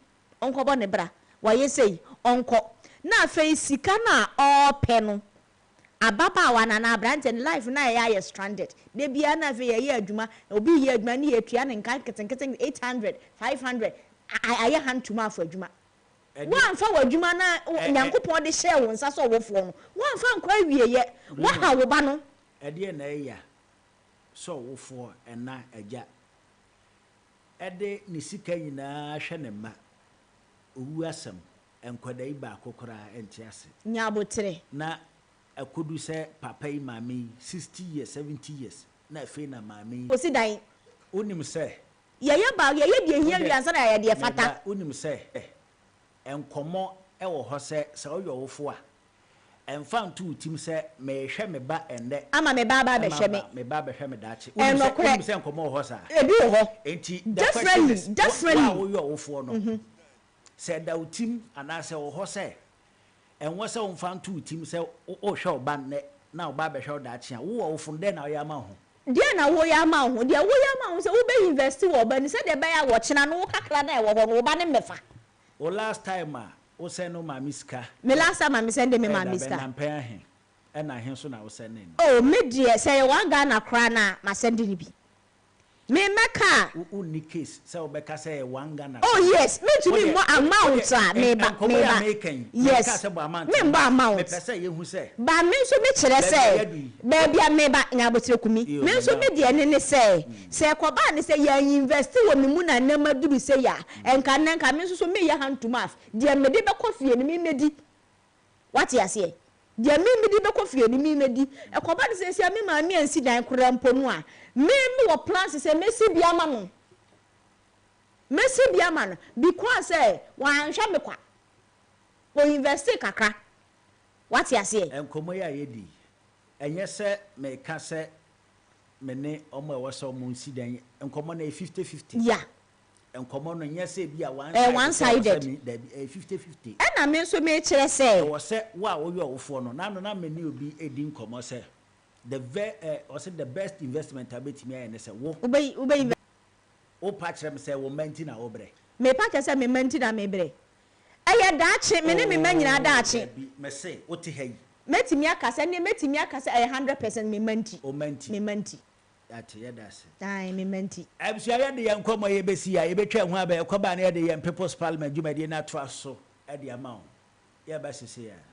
Speaker 1: ɔnkɔbɔ ne bra, wayɛ sei, ɔnkɔ. Na afei sika no a ɔrepɛ no, ababaawa no anaa aberanteɛ no life no ayɛ ayɛ stranded. Da biara na afei yɛyɛ adwuma, obi reyɛ adwuma ne yɛtua no nka nketenkete 800, 500, ayɛ hand to mouth adwuma. Woamfa w'adwuma no a Nyankopɔn de hyɛɛ wo nsa sɛ ɔwofoɔ no, woamfa ankɔ awieɛ, woaha wo ba no.
Speaker 2: Ɛdeɛn na ɛya sɛ ɔwofoɔ, ɛna, agya, de ne sika nyinaa hwɛ ne mma, owu asɛm, nkwadaa yi baako koraa nte ase.
Speaker 1: Nya aboterɛ.
Speaker 2: Na akodu sɛ papa yi maame yi 60 years, 70 years na afei na maame yi.
Speaker 1: Kɔsi dan.
Speaker 2: Wonim sɛ.
Speaker 1: Yɛyɛ ba, yɛyɛ deɛ ɛhia wie ansa na yɛayɛ deɛ ɛfata.
Speaker 2: Me ba, wonim sɛ nkɔmmɔ wɔ hɔ sɛ, sɛ woyɛ ɔwofo a, mfa nto wo tirim sɛ, 'Merehwɛ me ba ɛnnɛ.
Speaker 1: Ama me ba aba abɛhwɛ me.
Speaker 2: Ama me ba abɛhwɛ me daakye.
Speaker 1: Ɛyɛ nokorɛ.
Speaker 2: Wonim sɛ nkɔmmɔ wɔ hɔ saa?
Speaker 1: Ebi wɔ hɔ.
Speaker 2: Enti, the question is,
Speaker 1: Definitely,
Speaker 2: wo a
Speaker 1: definitely.
Speaker 2: woyɛ ɔwofoɔ no, sɛ ɛda wo tirim anaasɛ ɛwɔ hɔ sɛ, ɛnwɔ sɛ womfa nto wo tirim sɛ worehwɛ wo ba nnɛ na wo ba abɛhwɛ wo daakye a, wo ɔwofo no, dɛn na woyɛ ama wo ho?
Speaker 1: Deɛn na woreyɛ ama wo ho? Deɛ woreyɛ ama wo ho sɛ wobɛ invest wɔ wo ba no mu sɛdeɛ ɛbɛyɛ a ɔkyena no wo kakra no a ɛwɔ hɔ no wo ba no mmɛfa.
Speaker 2: Wo last time a wo sɛne wo maame sika.
Speaker 1: Me last time a me sɛnde me
Speaker 2: Ɛyɛ
Speaker 1: maame
Speaker 2: dabɛn
Speaker 1: sika.
Speaker 2: na mpɛn ahe ɛna ahe nso na wo sɛnee no?
Speaker 1: Oh me deɛ sɛ ɛyɛ one Ghana koraa no a ma sɛnde no bi. Me mɛka a.
Speaker 2: Wo wo nni case sɛ wo bɛka sɛ ɛyɛ one Ghana
Speaker 1: Oh
Speaker 2: koraa.
Speaker 1: yes me
Speaker 2: Wo
Speaker 1: ntumi
Speaker 2: deɛ
Speaker 1: mmɔ
Speaker 2: wo
Speaker 1: amount
Speaker 2: deɛ
Speaker 1: a me ba
Speaker 2: nkɔmɔ
Speaker 1: me
Speaker 2: yi a
Speaker 1: ba
Speaker 2: meka yi me
Speaker 1: yes
Speaker 2: nkaa sɛ bɔ amount
Speaker 1: me
Speaker 2: no
Speaker 1: mmɔ
Speaker 2: but
Speaker 1: amount.
Speaker 2: me pɛ sɛ yɛ hu sɛ.
Speaker 1: But me nso me kyerɛ
Speaker 2: Baabi a
Speaker 1: sɛ
Speaker 2: yɛadu yi.
Speaker 1: baabi a me ba Nyabotere Kumi
Speaker 2: Iyo
Speaker 1: me nso
Speaker 2: menya
Speaker 1: me
Speaker 2: wo.
Speaker 1: deɛ ne ne sɛ sɛ ɛkɔbaa ne sɛ yɛn invest wɔ me mu na nnɛ maduru sei a nka nnɛ nka me nso so meyɛ hand to mouth deɛ mede bɛkɔ fie no me mɛdi wate aseɛ deɛ me mede bɛkɔ fie no me mɛdi ɛkɔba ne sɛ sia me maame ansi dan koraa mpo no a me mewɔ plans sɛ mɛsi bi ama no mɛsi bi ama no because sɛ wanhwɛ me kwa o invest kakra Wate aseɛ?
Speaker 2: Nkɔmmɔ yi a yɛdi yi, ɛnyɛ sɛ meka sɛ me ne wɔn a ɛwɔ sɛ wɔnsi dan yi, nkɔmmɔ no ɛyɛ fifty-fifty.
Speaker 1: Yeah.
Speaker 2: Nkɔmmɔ no nyɛ sɛ ebi a one
Speaker 1: Ɛyɛ
Speaker 2: side
Speaker 1: one
Speaker 2: sɛ ɛwɔ sɛ
Speaker 1: sided.
Speaker 2: me, dabi, ɛyɛ fifty-fifty.
Speaker 1: Ɛna me nso mekyerɛ sɛ.
Speaker 2: Ɛwɔ sɛ wo a woyɛ ɔwofoɔ no, n'ano na me ne obi redi nkɔmmɔ sɛ, the ve eh, ɔse the best investment a wobɛtumi ayɛ ne sɛ wo.
Speaker 1: Wobɛ, wobɛ invest.
Speaker 2: Wopa kyerɛ me sɛ wo mma nti na wobrɛ.
Speaker 1: Mepa kyerɛ sɛ me mma nti na mebrɛ. Ɛyɛ daakye, me ne me mma nyinaa
Speaker 2: Oh,
Speaker 1: daakye.
Speaker 2: dabi, mese, wote ha yi.
Speaker 1: Mɛtumi aka sɛ, ɛnneɛ mɛtumi aka sɛ ɛyɛ 100% me mma nti.
Speaker 2: Wo mma nti.
Speaker 1: Me mma nti.
Speaker 2: Yɛate, yɛda ase.
Speaker 1: Ae, me mma nti.
Speaker 2: Abusua, yɛde yɛn nkɔmmɔ yi bɛsi ha. Yɛbɛtwa ɛho aba, yɛkɔba a na yɛde yɛn People's Parliament dwumadie no atoa so de ama wo. Yɛreba seesei ara.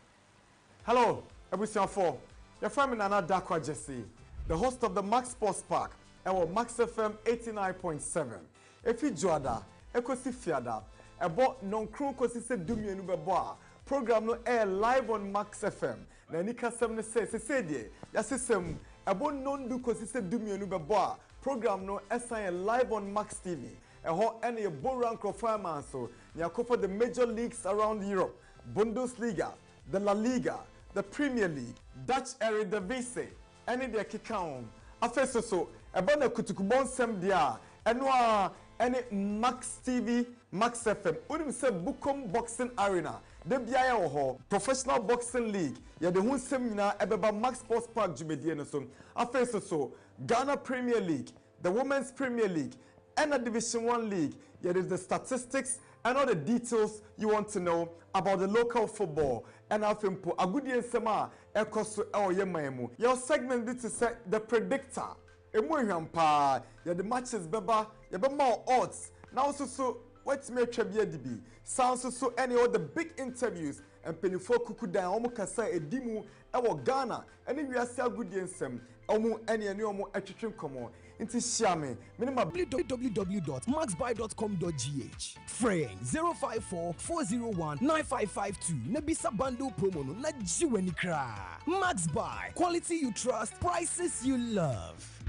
Speaker 9: Hello, abusuafoɔ. Yɛfrɛ me Nana Darkwa Gyasi, the host of the Max Sports Park ɛwɔ Max FM 89.7. Efi Dwoada kosi Fiada, ɛbɔ nnɔnkron kosi sɛ dumienu bɛbɔ a, program no ɛyɛ live on Max FM. Na anikasɛm ne sɛ, sesei deɛ, yɛasesa mu, ɛbɔ nnɔndu kosi sɛ dumienu bɛbɔ a, program no san yɛ live on Max TV. Ɛhɔ na yɛbɔ wura nkurɔfoɔ aman so, na yɛakɔfa the major leagues around Europe, Bundesliga, the La Liga, the Premier League, Dutch Eredivisie, ne deɛ ɛkeka ho. Afei nso so ɛba no akutukubɔ nsɛm deɛ a, ɛno ara ne Max TV, Max FM. Wonim sɛ Bukom Boxing Arena, da biara yɛwɔ hɔ. Professional Boxing League, yɛde ho nsɛm nyinaa ɛbɛba Max Sports Park dwumadie no so. Afei nso so, Ghana Premier League, The Women's Premier League, ɛna Division One League, yɛde the statistics and all the details you want to know about the local football, ɛna afei mpo agodie nsɛm a ɛkɔ so wɔ yɛn man mu. Yɛwɔ segment bi te sɛ The Predictor, ɛmu ehwam paa, yɛde matches bɛba, yɛbɛma wo odds, na wo nso so woatumi atwa bi adi bi. Saa nso so ɛna yɛwɔ The Big Interviews, mpanimfoɔ akukudan a wɔkasa a ɛdi mu wɔ Ghana ne wiase agodie nsɛm, wɔn ne yɛne wɔn twetwe nkɔmmɔ. Nti hyia me, me ne ma.
Speaker 10: www dot maxbuy dot com dot gh Frɛ yɛn 054 401 9552 na bisa bundle promo no na gye w'ani koraa. Maxbuy, quality you trust, prices you love.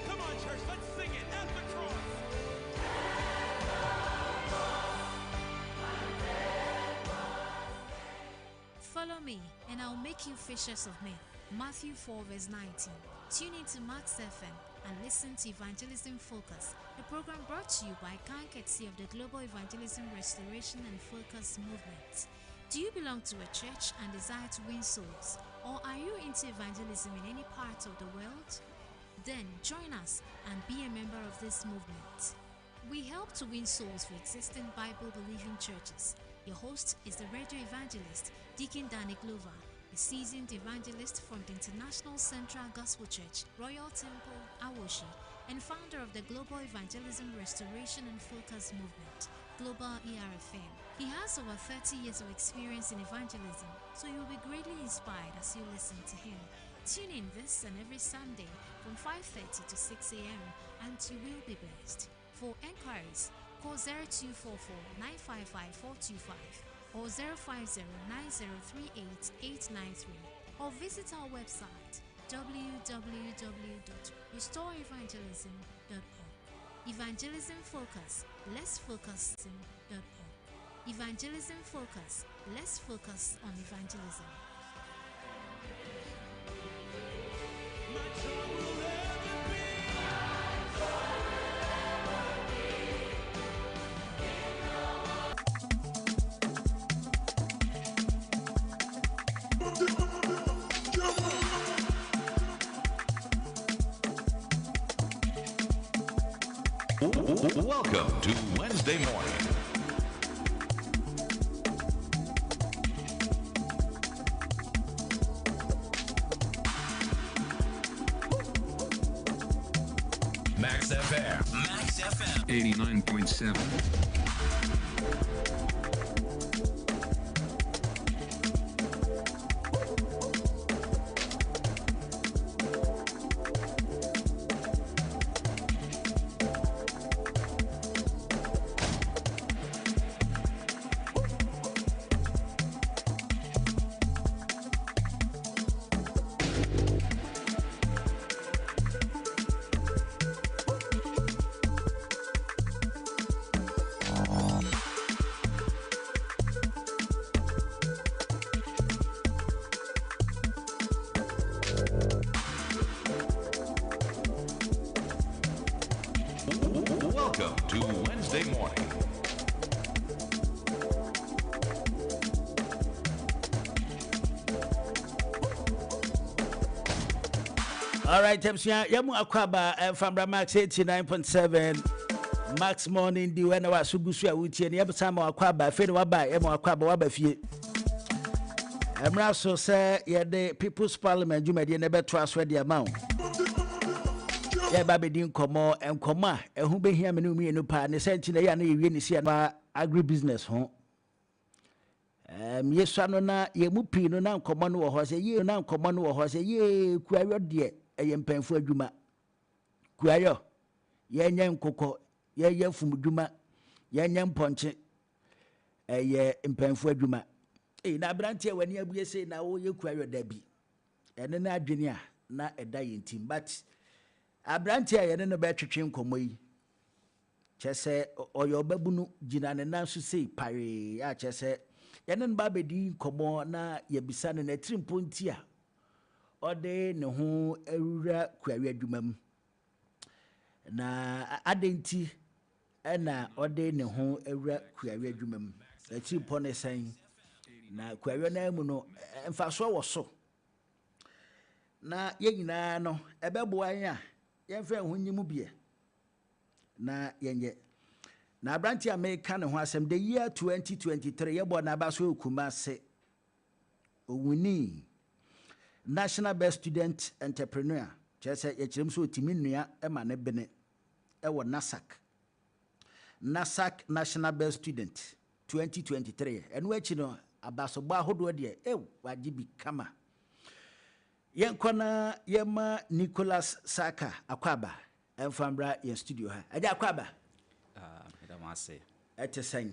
Speaker 4: Come on, church, let's sing it at the cross.
Speaker 23: Follow me, and I'll make you fishers of men. Matthew 4, verse 19. Tune in to Max FM and listen to Evangelism Focus, a program brought to you by Kanketsi of the Global Evangelism Restoration and Focus Movement. Do you belong to a church and desire to win souls? Or are you into evangelism in any part of the world? Then join us and be a member of this movement. We help to win souls for existing Bible believing churches. Your host is the radio evangelist, Deacon Danny Glover, a seasoned evangelist from the International Central Gospel Church, Royal Temple, Awoshie, and founder of the Global Evangelism Restoration and Focus Movement, Global ERFM. He has over 30 years of experience in evangelism, so you'll be greatly inspired as you listen to him. Tune in this and every Sunday from 5:30 to 6 a.m. and you will be blessed. For enquiries, call 0244 955 425 or 050 9038 893 or visit our website www.restoreevangelism.org. dot org. Evangelism Focus, let's focus dot org. Evangelism Focus, let's focus on evangelism.
Speaker 5: Welcome to Wednesday morning.
Speaker 4: Max FM. Max FM. 89.7. Welcome to Wednesday morning.
Speaker 2: All right, abusua, yɛn mu akɔ aba ɛmfa mbra Max 89.7 Max Morning Dew ɛna waso gu so a wotie no yɛbɛsan ma wakɔ aba afei na waba yɛma wakɔ aba waba fie ɛmmra so sɛ yɛde People's Parliament dwumadie no ɛbɛtoa so de ama wo yɛba bɛdi nkɔmmɔ nkɔmmɔ a ɛho bɛhia me ne mmienu paa ne sɛ nti na ɛyɛ a na yɛwie ne si a agri business ho um, yɛsua no na yɛn mu pii no na nkɔmmɔ no wɔ hɔ sɛ yie na nkɔmmɔ no wɔ hɔ sɛ yie kuayɔ deɛ ɛyɛ mpanyinfoɔ adwuma kuayɔ yɛnyɛ nkokɔ yɛyɛ fumdwuma yɛnyɛ mpɔnkye ɛyɛ mpanyinfoɔ adwuma ee na aberanteɛ w'ani abue sei na woyɛ kuayɔ dabi ɛne no adwene a na ɛda yɛn tim but aberanteɛ a yɛne no bɛtwetwe nkɔmmɔ yi kyɛ sɛ ɔyɛ ɔbabunu gyina ne nan so sei pawee a kyɛ sɛ yɛne no ba abɛdi nkɔmmɔ na yɛbisa no n'atirimpɔ nti a ɔde ne ho awura kuawe adwuma mu na adɛn nti ɛna ɔde ne ho awura kuawe adwuma mu n'atirimpɔ ne sɛn na kuawe no mu no mfasoɔ wɔ so na yɛn nyinaa no ɛbɛboa yɛn a yɛmfa yɛn ho nyi mu biɛ na yɛnyɛ na aberante a meka ne ho asɛm the year 2023 yɛbɔ n'aba so wɔ Kumase owini national best student entrepreneur kyerɛ sɛ yɛkyerɛ mu sɛ ɔtumi nnua ma ne bene ɛwɔ nasac nasac national best student 2023 ɛno akyi no abasobɔ ahodoɔ deɛ ew wagye bi kama yɛnkɔ na yɛma nicholas saka akwaaba ɛmfa mbra yɛn studio ha agya akwaaba
Speaker 13: meda mo ase
Speaker 2: ɛte sɛn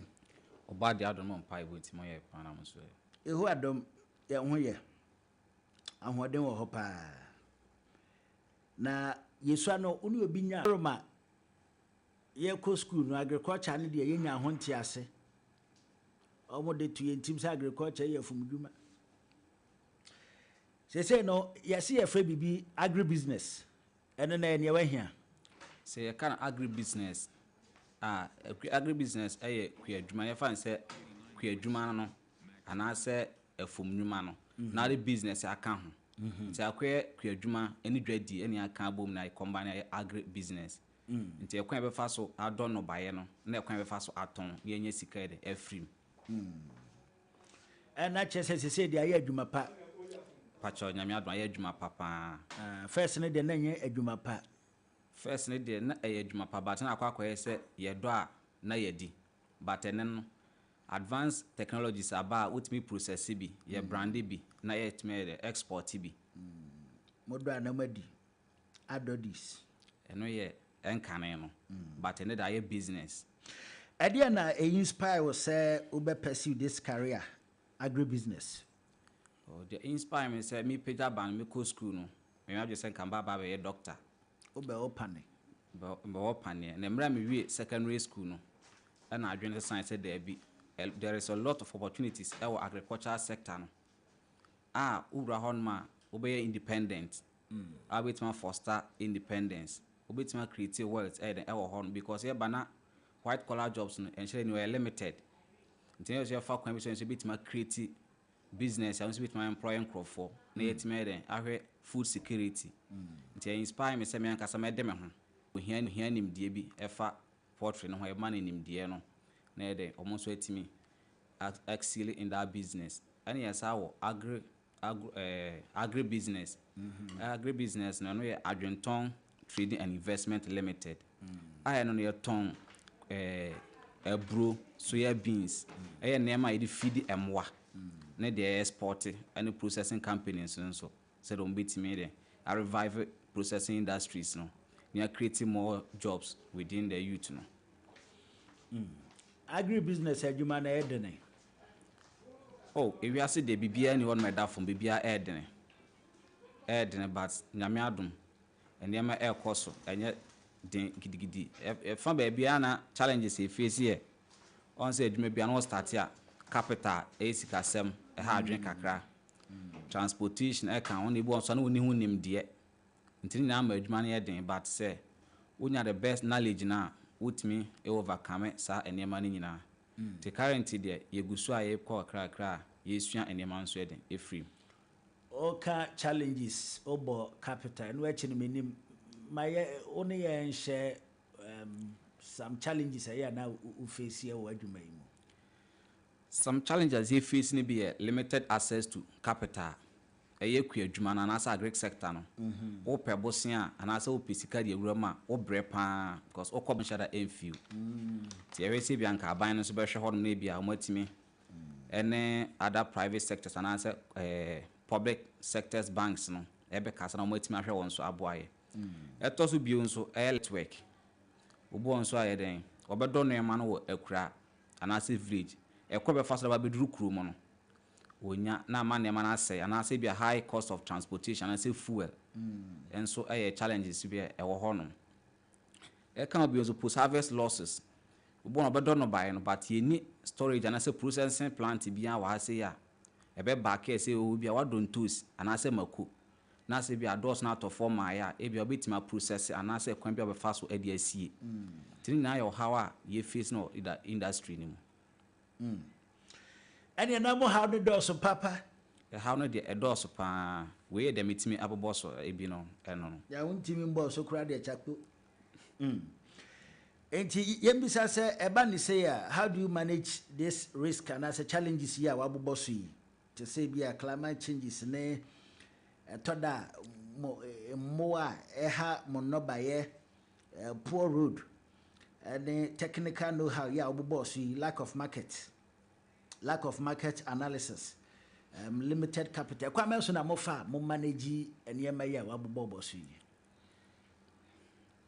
Speaker 13: ɔba de adom mpa ɛbɔ nti moyɛ paa na mo nso ɛ
Speaker 2: ɛho adom yɛn ho yɛ ahoɔden wɔ hɔ paa na yɛsua no wo ne obi nya roma yɛkɔ school no agriculture no deɛ yɛnya ho nte ase ɔmo de to yɛn tim sɛ agriculture yɛ afumdwuma seesei no yɛse yɛfrɛ biribi agribusiness ɛno na ɛneɛ wahia
Speaker 13: sɛ yɛka no agribusiness a agribusiness ɛyɛ kuadwuma yɛfa no sɛ kuadwuma no anaasɛ afum nnwuma no na wode business aka ho nti akɔyɛ kuadwuma ne dwadi ɛne aka abom na combine ayɛ agri business nti ɛkwan yɛbɛfa so adɔ nnɔbaeɛ no na ɛkwan yɛbɛfa so atɔn na yɛnya sika yɛ de afiri mu
Speaker 2: ɛna kyerɛ sɛ seesei deɛ ayɛ adwuma pa
Speaker 13: pakyɛ nyame adom ayɛ adwuma pa paa
Speaker 2: first no deɛ na ɛnyɛ adwuma pa
Speaker 13: first no deɛ na ɛyɛ adwuma pa but na akɔ akɔyɛ sɛ yɛdɔ a na yɛdi but ɛne no advanced technologies aba a wotumi process bi yɛ brand bi na yɛtumi yɛ dɛ export bi
Speaker 2: modɔ a na moadi adɔdis
Speaker 13: ɛno yɛ ɛnkane no but ɛne de ayɛ business
Speaker 2: ɛdeɛ na ɛyi inspire wo sɛ wobɛ pursue this career agribusiness
Speaker 13: Oh, deɛ inspire me sɛ mepagya ba no mekɔ school no mɛmi adwe sɛ nka mba aba abɛyɛ doctor
Speaker 2: wobɛ wo pane
Speaker 13: Bɛwɔ paneɛ. Na mmerɛ a mewie secondary school no, ɛna adwene sesae sɛ daabi, there is a lot of opportunities ɛwɔ agricultural sector no a wowura hɔnom a wobɛyɛ independent, a wobɛtumi a foster independence, wobɛtumi a create wealth ɛyɛ dɛn ɛwɔ hɔ no because yɛba na white collar jobs no ɛnhyɛ da nni hɔ, ɛyɛ limited. Nti na yɛ nso yɛfa kwan bi so a yɛn nso yɛbɛtumi a create business a wo nso bɛtumi a employ nkorɔfoɔ na yɛatumi ayɛ dɛn ahwɛ food security. Nti ɛ inspire me sɛ me ankasa mɛde me ho. Ohia ohia nimdeɛ bi ɛfa poultry no ho a yɛbɛma no nimdeɛ no na yɛ dɛn wɔn nso atumi a excel in that business. Ɛna yɛsan wɔ agri agro ɛɛ agri business. Agri business no ɛno yɛ Adwentɔn Trading and Investment Limited a ɛno no yɛtɔn ɛɛ aburo, soya beans, ɛyɛ nneɛma a yɛde feedi mmoa ne deɛ yɛ exporte ɛne processing companies no nso sɛdeɛ wɔn bɛtumi de a revive processing industries no na yɛ create more jobs within the youth no.
Speaker 2: Agri business adwuma no ɛyɛ dene?
Speaker 13: Oh ewiase deɛ biribiara nni hɔ nom a ɛda fam, biribiara ɛyɛ dene, ɛyɛ dene but Nyame adom nneɛma ɛrekɔ so, ɛnyɛ den gidigidi. Ɛfa baabi a na challenges a yɛface yɛ, ɔn sɛ adwuma biara no wo start a, capital, ɛyɛ sikasɛm, ɛha adwene kakra. Transportation ɛka ho, na ebi wɔ hɔ nso a na wonni ho nimdeɛ. Nti ne nyinaa ma adwuma no yɛ den but sɛ wonya the best knowledge no a, wotumi overcome saa nneɛma no nyinaa. Nti currently deɛ yɛgu so a yɛkɔ kakra kakra a yɛresua nneɛma nso yɛ den ɛfiri mu.
Speaker 2: Woka challenges wobɔ capital ɛno akyi no mennim ma yɛ wo ne yɛn nhyɛ um, some challenges ɛyɛ a na wo face wɔ adwuma yi mu.
Speaker 13: Some challenges a yɛ face no bi yɛ limited access to capital, ɛyɛ kuadwuma no anaasɛ agric sector no, wopɛ bosea anaasɛ wopɛ sika de awura mu a, wobrɛ pa ara because wokɔ nhyɛ da ɛmfiw. Nti yɛhwɛ sɛ ebia nka aban no nso bɛhwɛ hɔnom na ebia wɔatumi ne other private sectors anaasɛ public sectors banks no bɛkasa na wɔatumi ahwɛ wɔn so aboa yɛ. Ɛtɔ so bio nso ɛyɛ network. Obi wɔ hɔ nso a ɛyɛ dɛn, ɔbɛdɔ nneɛma no wɔ akuraa anaasɛ village. Ɛkwan a ɔbɛfa so de aba abɛduru kuro mu no, ɔnnya na ama nneɛma no asɛe anaasɛ ebia high cost of transportation anaasɛ fuel nso yɛ challenges bi a ɛwɔ hɔnom. Ɛka ho bio nso, post harvest losses. Obi wɔ hɔ a ɔbɛdɔ nnɔbaeɛ no but yɛnni storage anaasɛ processing plant biara wɔ ha sei a ɛbɛ back sɛ oh ebia woadɔ ntoosi anaasɛ mako na sɛ ebia adɔɔso na atɔ fam maeɛ a ebia wobɛtumi a process anaasɛ kwan bi a wobɛfa so de asie. Nti ne nyinaa yɛ ɔhaw a yɛ face no wɔ industry no mu.
Speaker 2: Ɛneɛ na mo haw no dɔɔso papa.
Speaker 13: Ɛhaw no deɛ ɛdɔɔso paa. Wei yɛ deɛ metumi abobɔ so bi no ɛno no.
Speaker 2: Deɛ wontumi mbɔɔ so koraa deɛ kyakpo. Enti yɛmmisa sɛ, ɛba no sei a, how do you manage this risk anaasɛ challenges yi a wɔabobɔ so yi? Te sɛ ebia climate changes ne ɛtɔ da a mo mmoa a ɛha mo nnɔbaeɛ, poor road ne technical know-how yi a wobobɔɔ so yi, lack of market, lack of market analysis, limited capital. Ɛkwan bɛn so na mofa a mo manage nneɛma yi a wɔabobɔbɔ so yi?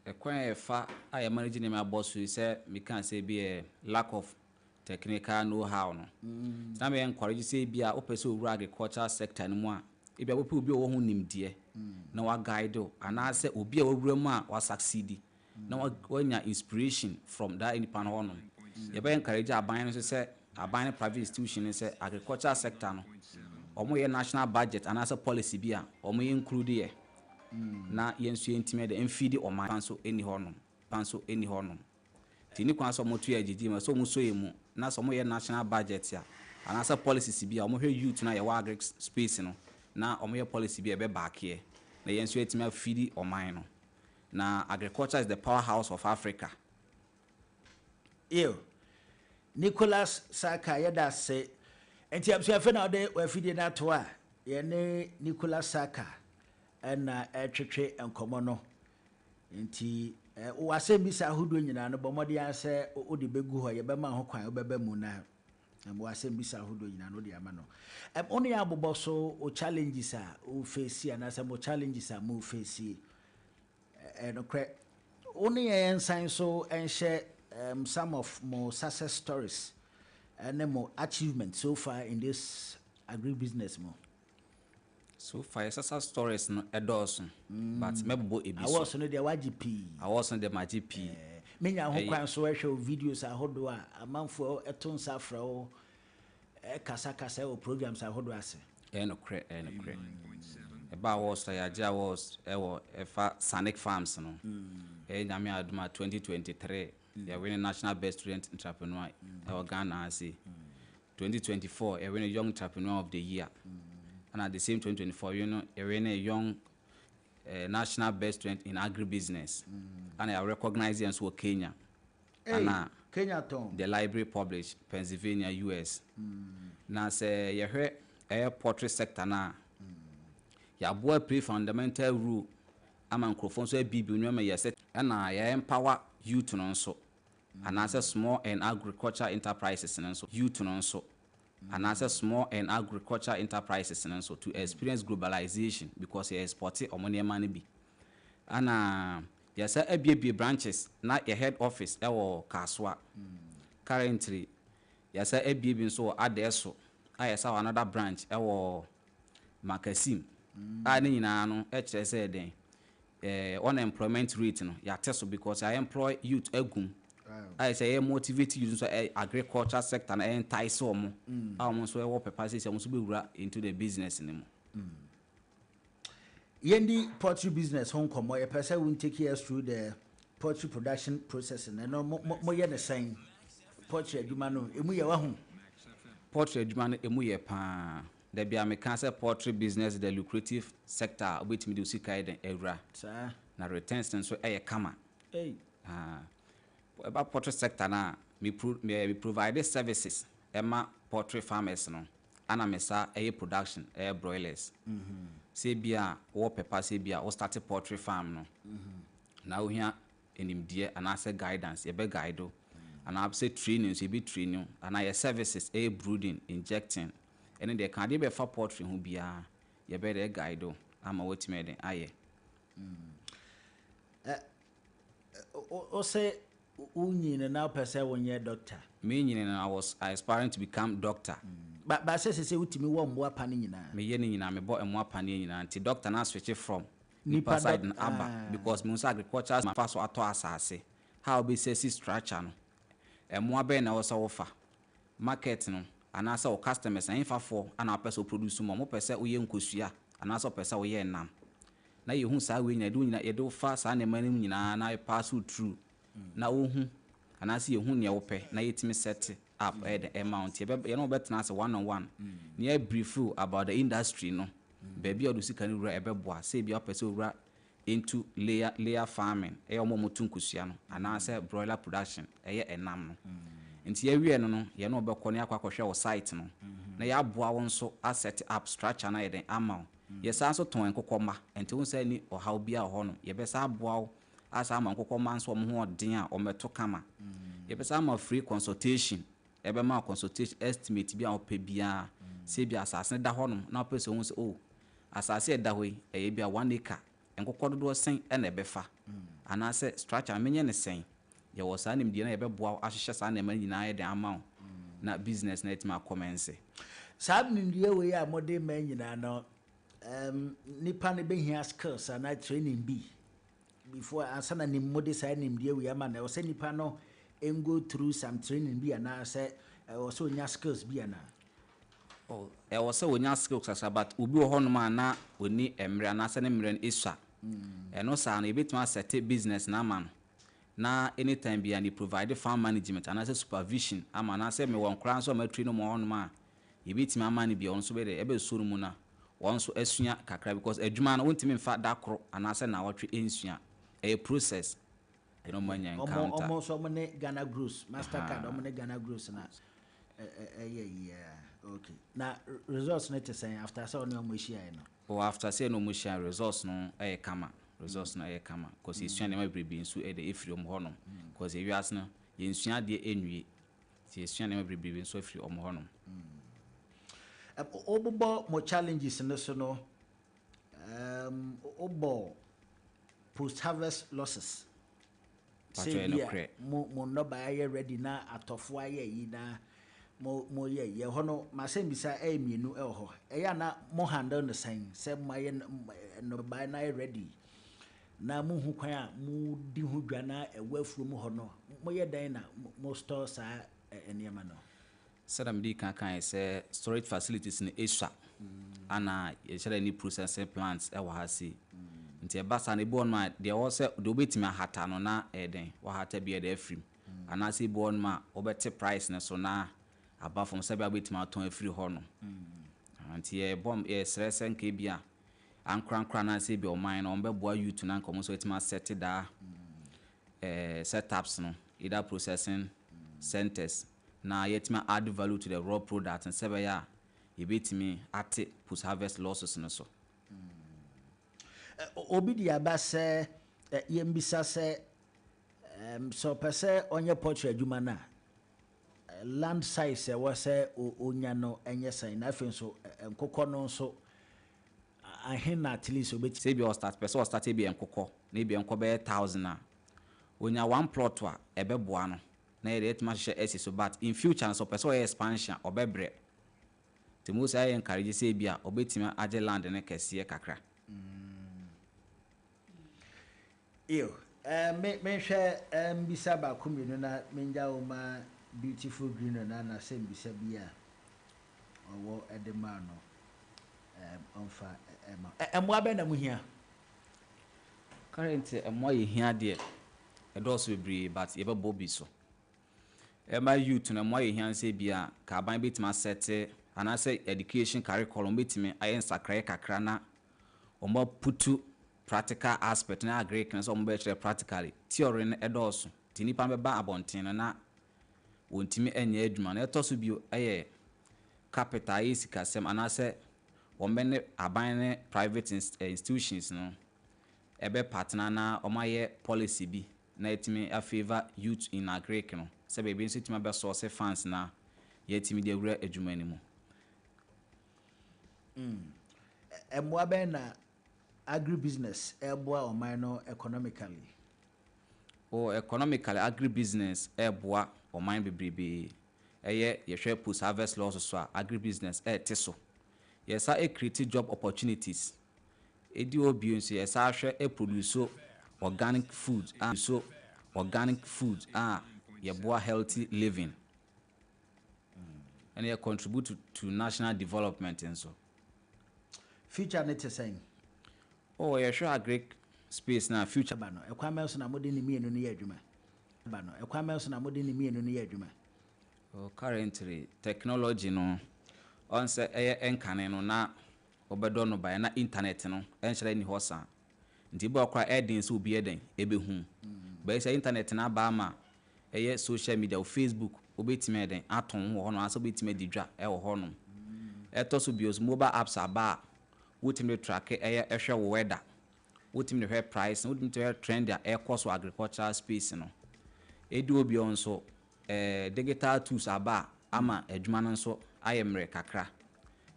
Speaker 13: Ɛkwan a yɛfa a yɛ manage nneɛma abɔ so yi sɛ mekaa sɛ ebi yɛ lack of technical know how no. Nti na me encourage sɛ ebi a wopɛ sɛ owura agricultural sector no mu a, ebi a wobɛpɛ obi a ɔwɔ ho nimdeɛ na wa guide wo anaasɛ obi a wawura mu a wa succeed na wanya inspiration from that nipa no hɔnom. Yɛbɛ encourage aban no nso sɛ aban ne private institution no sɛ agricultural sector no wɔyɛ national budget anaasɛ policy bi a wɔn include yɛ. na yɛn nso yɛntumi de mfeedi ɔman pa nso nni hɔnom, pa nso nni hɔnom. Nti ɛnni kwan sɛ wɔto yɛn agyegye mu, ɛsɛ sɛ wɔsɔ yɛn mu na sɛ wɔyɛ national budget a, anaasɛ policies bi a, wɔhwɛ youth no a yɛwɔ agric space no na wɔyɛ policy bi a ɛbɛ backeɛ na yɛn nso yɛatumi afeedi ɔman no. Na agriculture is the power house of Africa.
Speaker 2: Ew. Nicholas Sarkar yɛda ase. Nti abusua afei na wode w'afidie no ato a yɛne Nicholas Sarkar na ɛretwetwe nkɔmmɔ no. Nti w'asɛmmisa ahodoɔ nyinaa no bɔ mmɔden ara sɛ wode bɛgu hɔ, yɛbɛma ho kwan wobɛba mu na w'asɛmmisa ahodoɔ nyinaa no wode ama no. Wo ne yɛn abobɔ so wo challenges a wo face anaasɛ mo challenges a mo face. Ɛyɛ nokorɛ. Wo ne yɛn nsan nso nhyɛ some of mo success stories ne mo achievement so far in this agric business mu.
Speaker 13: So far yɛ success stories no ɛdɔɔso but mɛbobɔ ebi so.
Speaker 2: Awards no deɛ wagye pii.
Speaker 13: Awards no deɛ magye pii.
Speaker 2: Menya ho kwan so hwɛ wo videos ahodoɔ a amanfoɔ to nsa frɛ wo kasakasa wɔ programs ahodoɔ ase.
Speaker 13: Ɛyɛ nokorɛ, ɛyɛ nokorɛ. Ɛba awards a yɛagye awards ɛwɔ ɛfa Sanic Farms no. Ɛyɛ Nyame adom a 2023 yɛwene National Best Student Entrepreneur ɛwɔ Ghana ha sei. 2024 yɛwene Young Entrepreneur of the Year. Ɛna the same 2024 yɛwene yɛwene Young National Best Student in Agribusiness. Ɛna yɛ recognize yɛn nso wɔ Kenya.
Speaker 2: Hey,
Speaker 13: Ɛna
Speaker 2: Kenya tɔn.
Speaker 13: The Library Publish, Pennsylvania, US. Na sɛ yɛhwɛ ɛyɛ poultry sector no a, yɛaboa play fundamental role ama nkurɔfoɔ nso abiebie nneɛma yɛ sɛ ɛna yɛ empower youth no nso anaasɛ small and agriculture enterprises no nso youth no nso anaasɛ small and agriculture enterprises no nso to experience globalization because yɛ export ɔmo nneɛma no bi. Ɛna yɛsɛ abiebie branches na yɛ head office ɛwɔ Kasoa. Currently yɛsɛ abie bi nso wɔ Adɛɛso a yɛsɛ wɔ another branch ɛwɔ Makasim a ne nyinaa no ɛkyerɛ sɛ den unemployment rate no yɛate so because yɛ employ youth agum a yɛ sɛ yɛ motivate youth nso agriculture sector no ɛntae wɔn a wɔn nso ɛwɔ pɛpa sɛ wɔn nso bɛwura into the business no mu.
Speaker 2: Yɛndi poultry business ho nkɔmmɔ. Yɛpɛ sɛ wo take us through the poultry production process no. Ɛno moyɛ ne sɛn? Poultry adwuma no ɛmu yɛ wahu?
Speaker 13: Poultry adwuma no emu yɛ paa. Dabi a meka sɛ poultry business is the lucrative sector a wobɛtumi de wo sika yɛ den awura na returns no nso ɛyɛ kama.
Speaker 2: Hey.
Speaker 13: Ah, ɛba poultry sector no a, me provide services ɛma poultry farmers no, ana me sa ɛyɛ production, ɛyɛ broilers. Sɛ bi a wowɔ pɛpa sɛ bi a wo start poultry farm no na wohia animdeɛ anaasɛ guidance, yɛbɛ guide wo, anaa sɛ training nso yɛbɛ train wo, anaa yɛ services ɛyɛ brooding, injecting, ɛne deɛ ka adeɛ bɛfa poultry ho biara, yɛbɛ de guide wo ama woatumi ɛde ayɛ.
Speaker 2: Wo sɛ wonyini na wopɛ sɛ wonyɛ doctor?
Speaker 13: Me nyini no, I was aspiring to become doctor.
Speaker 2: Ba sɛ wotumi wɔ mmoa pa no nyinaa?
Speaker 13: Meyɛ ne nyinaa, mebɔ mmoa paneɛ nyinaa, nti doctor na switch from
Speaker 2: nipa
Speaker 13: nipa side no aba because mehu sɛ agriculture fa so atɔ asase, how wobɛsi asi structure no, ɛmmoa bɛn na ɛwɔ sɛ wofa market no anaasɛ wo customers na ɛmfafoɔ ana wopɛ sɛ woproduce ma mopɛ sɛ woyɛ nkosua anaasɛ wopɛ sɛ woyɛ nam, na yɛhu saa wei nyinaa, yɛde wo nyinaa, yɛde wo fa saa nneɛma no mu nyinaa na pass wo through na wohu anaasɛ yɛhu nea wopɛ na yɛtumi set up ɛyɛ de ɛma wo. Nti yɛne wo bɛtena ase one on one na yɛ brief you about the industry no, baabi a wode sika no wura ɛbɛboa, sɛ ebi a wopɛ sɛ wowura into layer farming, ɛyɛ ɔmo a ɔmo tu nkosua no, anaasɛ broiler production, ɛyɛ ɛnam no. Nti yɛwie no, yɛne wo bɛkɔ na yɛakɔ akɔhwɛ wo site no na yɛaboa wo nso aset up structure no ayɛ den ama wo. Yɛsan nso tɔn nkokɔ mma, nti wo nsa ni ɔhaw bi a wɔ hɔ no, yɛbɛsa aboa wo asa ama nkokɔ mma nso ɔmo ho ɔden a ɔmmɛto kama. Yɛbɛsa ama free consultation, ɛbɛma wo consultation estimate bi a wopɛ biara, sɛ bi asase no da hɔnom na wopɛ sɛ wohu sɛ, oh, asase a ɛda hɔ yi ɛyɛ bi a 1 acre, nkokɔ dodoɔ sɛn ɛna ɛbɛfa, anaasɛ structure menyɛ ne sɛn. Yɛwɔ saa nimdeɛ na yɛbɛboa wo ahyehyɛ saa nneɛma no nyinaa yɛ den ama wo na business na ɛtumi akɔmɛnse.
Speaker 2: Saa nimdeɛ wei a mode ma nyinaa no, nipa no bɛhia skills anaa training bi before ansa na nim mode saa nimdeɛ wei ama no. Ɛwɔ sɛ nipa no go through some training bi anaasɛ ɛwɔ sɛ onya skills bi anaa?
Speaker 13: Oh, ɛwɔ sɛ onya skills kasa, but obi wɔ hɔnom a na oni mmerɛ anaasɛ ne mmerɛ no esua. Ɛno saa no, yɛbɛtumi asɛte business na ama no na anytime bia ne provide farm management anaasɛ supervision ama, anaasɛ mewɔ nkora nso a matiri no mu hɔnom a yɛbɛtumi ama no bia ɔno nso bɛyɛ ɛbɛsuo no mu na wɔn nso asua kakra, because adwuma no wontumi mfa da koro anaasɛ naawɔtwe nsua. Ɛyɛ process ɛna ɔmo anya encounter.
Speaker 2: Ɔmo nso ɔmo ne Ghana Gross Mastercard, ɔmo ne Ghana Gross na ɛyɛ yia. Okay, na results no te sɛn after sɛ ɔne ɔmo ahyia no?
Speaker 13: O, after sɛ ɛna ɔmo hyia, results no ɛyɛ kama, results no ɛyɛ kama because yɛsua nneɛma bebree nso ɛde efiri ɔmo hɔnom, because ewiase no yɛnsua adeɛ ɛnwie, nti yɛsua nneɛma bebree nso afiri ɔmo hɔnom.
Speaker 2: Wobobɔ mo challenges no so no, wobɔ post harvest losses.
Speaker 13: Patro,
Speaker 2: Sɛ bi a
Speaker 13: nokorɛ.
Speaker 2: mo nnɔbaeɛ ayɛ ready na atɔfoɔ ayɛ yi na mo moyɛ yi. Ɛhɔ no, m'asɛmbisa ɛyɛ mmienu ɛwɔ hɔ. Ɛyɛ a na mo handle no sɛn sɛ moayɛ nnɔbaeɛ no ayɛ ready na mohu kwan a modi ho dwa na ɛwɔ afuo mu hɔ no, moyɛ dɛn na mo store saa nneɛma no?
Speaker 13: Sɛdeɛ medii kan kaeɛ sɛ storage facilities no ɛsua ana yɛhyɛ da nni processing plants wɔ ha sei. Nti ɛba saa no ebi wɔ hɔnom a deɛ ɛwɔ sɛ deɛ wobɛtumi ahata no na ɛyɛ dɛn wahata bi ɛde afiri mu. Anaasɛ ebi wɔ hɔnom a wobɛte price no so na aba fam sɛdeɛ ɛbɛyɛ a wobɛtumi atɔn afiri hɔ nom. Nti yɛbɔ yɛsrɛ sɛ nka ebi a ankorankoro anaasɛ ebi a ɔman no wɔbɛboa youth no anka wɔn nso atumi asɛte daa eh, setups no either processing centers na yɛatumi a add value to the raw product no sɛ ɛbɛyɛ a yɛbɛtumi ate post harvest losses no so.
Speaker 2: Obi de aba sɛ yɛmmisa sɛ sɛ ɔpɛ sɛ ɔnyɛ poultry adwuma no a, land size a ɛwɔ sɛ ɔnya no nyɛ sɛn, na afei nso nkokɔ no nso ahe na at least ɔbɛtumi.
Speaker 13: Sɛ ebia ɔstart pɛ sɛ ɔstart ebia nkokɔ na ebia nkokɔ bɛyɛ thousand a, ɔnya one plot a ɛbɛboa no na yɛde atumi ahyehyɛ asi so but in future no sɛ ɔpɛ sɛ ɔyɛ expansion a ɔbɛbrɛ. Nti most ayɛ encourage sɛ ebia ɔbɛtumi agye land no kɛseɛ kakra.
Speaker 2: Ew, eh, me, menhwɛ eh, mbisa baako mmienu na mengya wo ma Beautiful Green no na n'asɛmbisa bi a ɔwɔ de maa no eh, ɔmfa eh, ma. Eh, mmoa bɛn na mohia?
Speaker 13: Currently mmoa a yɛhia deɛ ɛdɔɔso bebree but yɛbɛbɔ bi so. Ɛma youth no mmoa a yɛhia ne sɛ ebia ka aban bɛtumi asɛte anaasɛ education curriculum bɛtumi ayɛ nsakraeɛ kakra na wɔaputu practical aspect na agric no sɛ wɔbɛkyerɛ practically. Theory no ɛdɔɔso nti nnipa no bɛba abɔnten no na wɔntumi nyɛ adwuma no. Ɛtɔ so bio yɛ capital, ɛyɛ sikasɛm anaasɛ wɔbɛne aban ne private institutions no ɛbɛ partner na wɔayɛ policy bi na atumi a favour youth in agric no sɛ baabi nso atumi abɛ source funds na yɛatumi de awura adwuma no mu.
Speaker 2: Mmoa bɛn na agribusiness ɛreboa ɔman no economically?
Speaker 13: Oh, economically agribusiness ɛreboa ɔman bebrebe. Ɛyɛ yɛhwɛ post harvest loss so a, agribusiness ɛrete so. Yɛsa ɛcreate job opportunities. Edi hɔ bio nso yɛsan hwɛ produce organic food a so organic food a yɛboa healthy living. Ɛna yɛ contribute to national development nso.
Speaker 2: Future no te sɛn?
Speaker 13: Oh, yɛhwɛ agric space no a, future.
Speaker 2: Ba no, ɛkwan bɛn so na mode ne mmienu no yɛ adwuma? Ba no, ɛkwan bɛn so na mode ne mmienu no yɛ adwuma?
Speaker 13: Oh, currently, technology no, ɔn sɛ ɛyɛ ɛnkane no na wɔbɛdɔ nnɔbaeɛ na internet no nhyɛ da nni hɔ saa nti ebi wɔ hɔ koraa a ɛyɛ den sɛ obi yɛ dɛn ɛbɛhu. But sɛ internet no aba ama ɛyɛ social media, wo Facebook wobɛtumi ayɛ dɛn atɔn ho wɔ hɔnom anaasɛ wobɛtumi adi dwa wɔ hɔnom. Ɛtɔ so bio nso mobile apps aba a wotumi de tracke ɛyɛ ɛhwɛ wo weather, wotumi de hwɛ price, wotumi de hwɛ trend a ɛrekɔ so wɔ agricultural space no. Ɛdi hɔ bio nso Digital tools aba a ama adwuma no nso ayɛ mmerɛ kakra.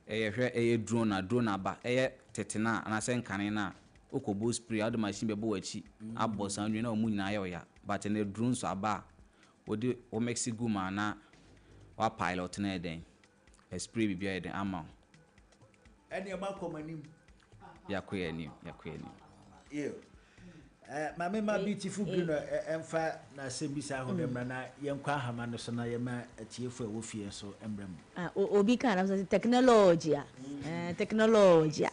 Speaker 13: Yɛ hwɛ ɛyɛ drone a, drone aba. Ɛyɛ tete no a anaasɛ nkane no a, wokɔ bɔ spray a wode machine bɛbɔ w'akyi abɔ saa nnua no a wɔn nyinaa ayɛ wo ya. But ɛnnɛ drone nso aba a, wode wo mix gu mu a na wa pilot no ayɛ dɛn? Spray biribi ayɛ dɛn ama wo.
Speaker 2: Ɛneɛ moakɔ mo anim.
Speaker 13: Yɛakɔ yɛn anim, yɛakɔ yɛn anim.
Speaker 2: Ew. Eh, ma me ma beautiful green no ɛmfa n'asɛmmisa ahorow mmra na yɛnkɔ ahama no so na yɛma atiefo a ɛwɔ fie nso mmra mu.
Speaker 1: Ah, obi kaa na sɛ technology a, eh, technology a.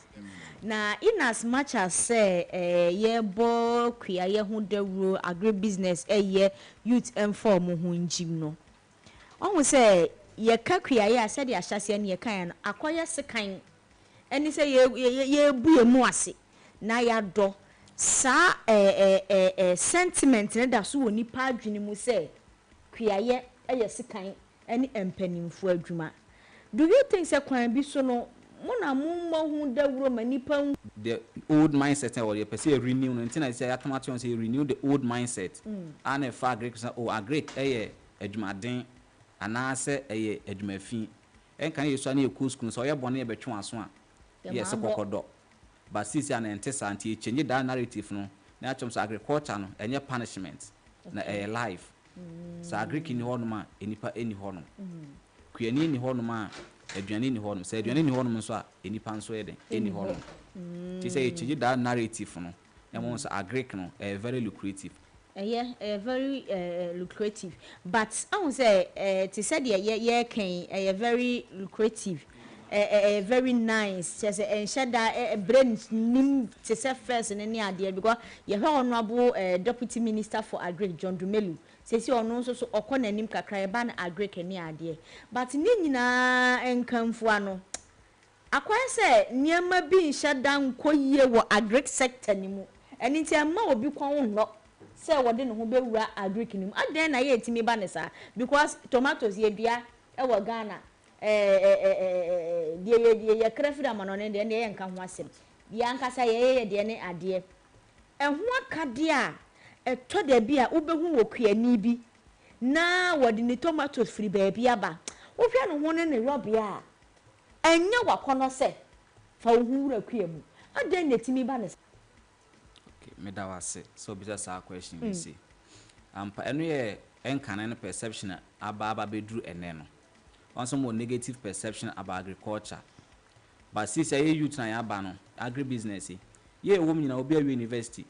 Speaker 1: Na in as much as sɛ eh, yɛbɔ kuayɛ ho dawuro, agribusiness ɛyɛ youth ɛmfa wɔn ho ngyim no, Wahu sɛ yɛka kuayɛ a, sɛdeɛ ahyɛaseɛ no yɛkaeɛ no, akɔyɛ sekan ne sɛ yɛrebu yɛn mu ase na yɛadɔ. Saa sentiment no da so wɔ nnipa adwene mu sɛ kuayɛ yɛ sekan ne mpanimfoɔ adwuma. Do you think sɛ kwan bi so no, mo na mommɔ ho dawuro ma nnipa nhu?
Speaker 13: The old mindset na yɛwɔ, yɛpɛ sɛ yɛ renew no, nti na sɛ yɛatam ato yɛn ho sɛ yɛ renew the old mindset a na ɛfa agric sɛ oh agric yɛ adwumaden anaasɛ ɛyɛ adwuma fi. Ɛnka na yɛsua na yɛkɔ sukuu no sɛ ɔyɛ bɔne a yɛbɛtwe w'aso a yɛ sɛ kɔkɔdɔ but seesei a na ɛnte saa nti yɛ change that narrative no na yɛakyerɛ wɔn sɛ agriculture no ɛnyɛ punishment na ɛyɛ life. Sɛ agric nni hɔnom a nnipa nni hɔnom. Kuani nni hɔnom a, aduane nni hɔnom. Sɛ aduane nni hɔnom nso a, nnipa nso yɛ dɛn? Ɛnni hɔnom. Nti sɛ yɛ change that narrative no, na moahu sɛ agric no, ɛyɛ very lucrative.
Speaker 1: Ɛyɛ, ɛyɛ very eh lucrative. But ahu sɛ eh te sɛ deɛ yɛ yɛreka yi, ɛyɛ very lucrative, ɛ ɛ ɛyɛ very nice, kyerɛ sɛ ɛnhyɛ da ɛ brɛ nnim te sɛ first no ne adeɛ because yɛhwɛ Honourable eh Deputy Minister for Agric, John Dumelu, seesei ɔno nso so ɔkɔ n'anim kakra, yɛba no Agric ne adeɛ. But ne nyinaa nkamfua no, Akɔyɛ sɛ nneɛma bi nhyɛ da nkɔ yie wɔ agric sector no mu, ɛno nti ɛmma obi kɔn nnɔ sɛ ɔde ne ho bɛwura agric no mu. Adɛn na yɛtumi ba no saa? Because tomatoes yɛdua wɔ Ghana, ɛɛ deɛ yɛ yɛkra firi amanɔne deɛ ɛndeɛ yɛnka ho asɛm. Yɛn ankasa yɛyɛ yɛ deɛ ne adeɛ. Ɛho akadeɛ a ɛtɔ da bi a wobɛhu wɔ kuani bi na wɔde ne tomatoes firi baabi aba, wohwɛ ne ho ne ne yɔbea a, Ɛnyɛ w'akɔnnɔ sɛ fa wo ho wura kua mu? Adɛn na ɛtumi ba no saa?
Speaker 13: Okay, meda wo ase sɛ wobisa saa question wei sei. Ampa, ɛno yɛ ɛnkane no perception a aba aba abɛduru ɛnnɛ no. Wɔn nso wɔwɔ negative perception about agriculture. But since yɛyɛ youth na yɛaba no, agri business yi, yɛ ɛwɔ mu nyinaa obi awie university,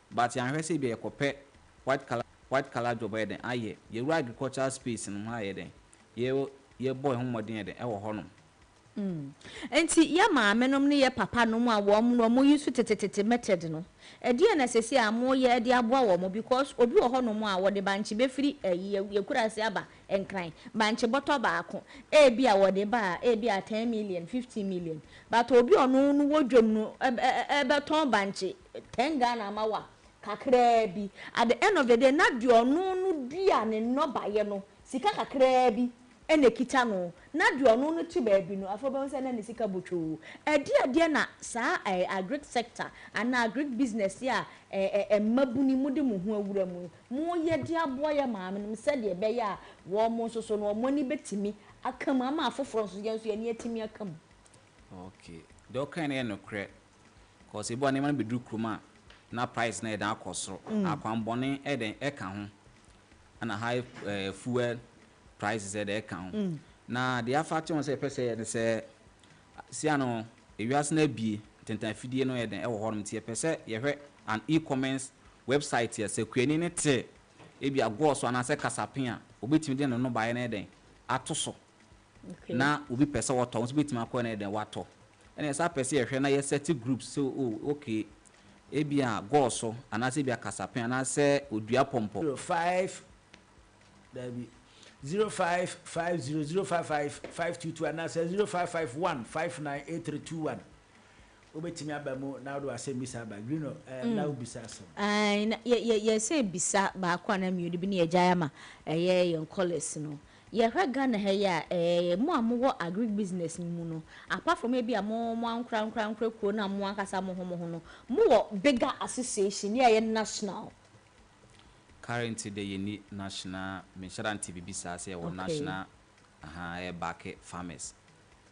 Speaker 13: but yɛanhwɛ sɛ ebia yɛkɔpɛ white collar white collar job ayɛ dɛn ayɛ. Yɛwura agricultural space no mu ayɛ dɛn, yɛ yɛbɔ yɛn ho mmɔden yɛ dɛn wɔ hɔnom.
Speaker 1: Enti yɛ maame nom ne yɛ papa nom a wɔn no wɔn use tetetete method no, ɛdeɛn na sɛsei a mo yɛ de aboa wɔn because obi wɔ hɔ nom a wɔde bankye bɛfiri ɛyi yɛ yɛ kuraase aba Nkran, bankye bɔtɔ baako ebi a wɔde ba a ebi a ten million, 15 million but obi a ɔno no wɔ dwam no ɛbɛtɔn bankye ten Ghana ama wo a kakraa bi, at the end of the day na deɛ ɔno no dua ne nnɔbaeɛ no Sika kakraa bi na ɛkita no, na deɛ ɔno no te baabi no, afei wobɛhu sɛ na ne sika bɔ twoo. Ɛdeɛn adeɛ na saa agric sector anaa agric business yi a mmabunu yi mode mo ho awura mu yi, moyɛ de aboa yɛn maamenom sɛdeɛ ɛbɛyɛ a wɔn nso so no wɔn ani bɛtumi aka mu ama afoforɔ nso yɛn nso yɛn ani atumi aka mu?
Speaker 13: Okay, deɛ wokae no yɛ nokorɛ cause ebi wɔ hɔ a nneɛma no bɛduru kurom a na price no ayɛ dɛn akɔ soro, akwammɔne ɛyɛ dɛn ɛka ho. ɛna high fuel prices ɛde ɛka ho. Na deɛ afa ate ho sɛ yɛpɛ sɛ yɛyɛ ne sɛ, sia no ewiase no abue, ntentan afidie no yɛ dɛn ɛwɔ hɔnom nti yɛpɛ sɛ yɛhwɛ an e-commerce website a sɛ kuani no te ebia gɔɔ so anaasɛ kasapen a, obetumi de ne nnɔbaeɛ no ayɛ dɛn ato so. na obi pɛ sɛ ɔtɔ, wo nso bɛtumi akɔ na ɛdɛn watɔ. Ɛna yɛsan pɛ sɛ yɛhwɛ na yɛ set groups sɛ oh okay ebia gɔɔso anaasɛ ebia kasapen anaasɛ odua pɔmpɔ.
Speaker 2: 05 daabi 0550 055 522 anaasɛ 0551 59 83 21 Wobɛtumi aba mu na wode w'asɛmmisa aba. Grino, eh, na wobisa asɛm.
Speaker 1: Ae, na yɛ, yɛ, yɛsɛ bisa baako anaa mmienu bi na yɛgyae ama ɛyɛ yɛn callers no. Yɛhwɛ Ghana ha yi a, eh, mo a mowɔ agric business no mu no, apart from ebi a mo, mo ankorankorankora kuo no a mo ankasa mo ho mo ho no, mowɔ bigger association yi a ɛyɛ national?
Speaker 13: Currently deɛ yɛnni national, menhyɛ da nte biribi saa sɛ yɛwɔ national, ahaa, ɛyɛ backe farmers.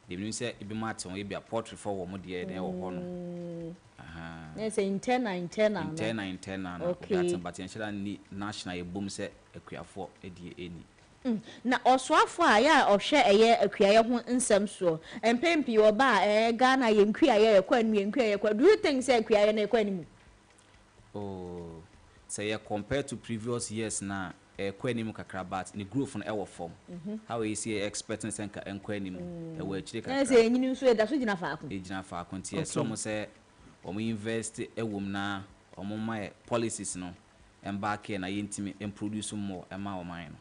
Speaker 13: Deɛ menim sɛ ebinom ate ho, ebia poultry foɔ wɔ wɔn deɛ na ɛwɔ hɔ nom. Ahaa.
Speaker 1: Na ɛsɛ internal internal no.
Speaker 13: Internal internal no obi ate ho but yɛnhyɛ da nni national yɛbom sɛ akuafoɔ deɛ ɛnni.
Speaker 1: Na ɔsoafoɔ a yɛ a ɔhwɛ ɛyɛ akuayɛ ho nsɛm soɔ, mpɛn pii ɔba a ɛɛ Ghana yɛn nkuayɛ ɛkɔ anim yɛn nkuayɛ ɛkɔ, do you think sɛ akuayɛ no ɛkɔ anim?
Speaker 13: Oh sɛ yɛ compare to previous years no a ɛkɔ anim kakra but ne growth no ɛwɔ fam. How yɛsi yɛ expect no sɛ nka ɛnkɔ anim no ɛwɔ akyire
Speaker 1: Na
Speaker 13: kakra.
Speaker 1: sɛ ɛnyini nso ɛda so gyina faako.
Speaker 13: Ɛgyina faako nti yɛsrɛ wɔn sɛ wɔn invest ɛwɔ mu na wɔn mma yɛ policies no ɛmback yɛ na yɛntumi mproduce more ɛma ɔman no.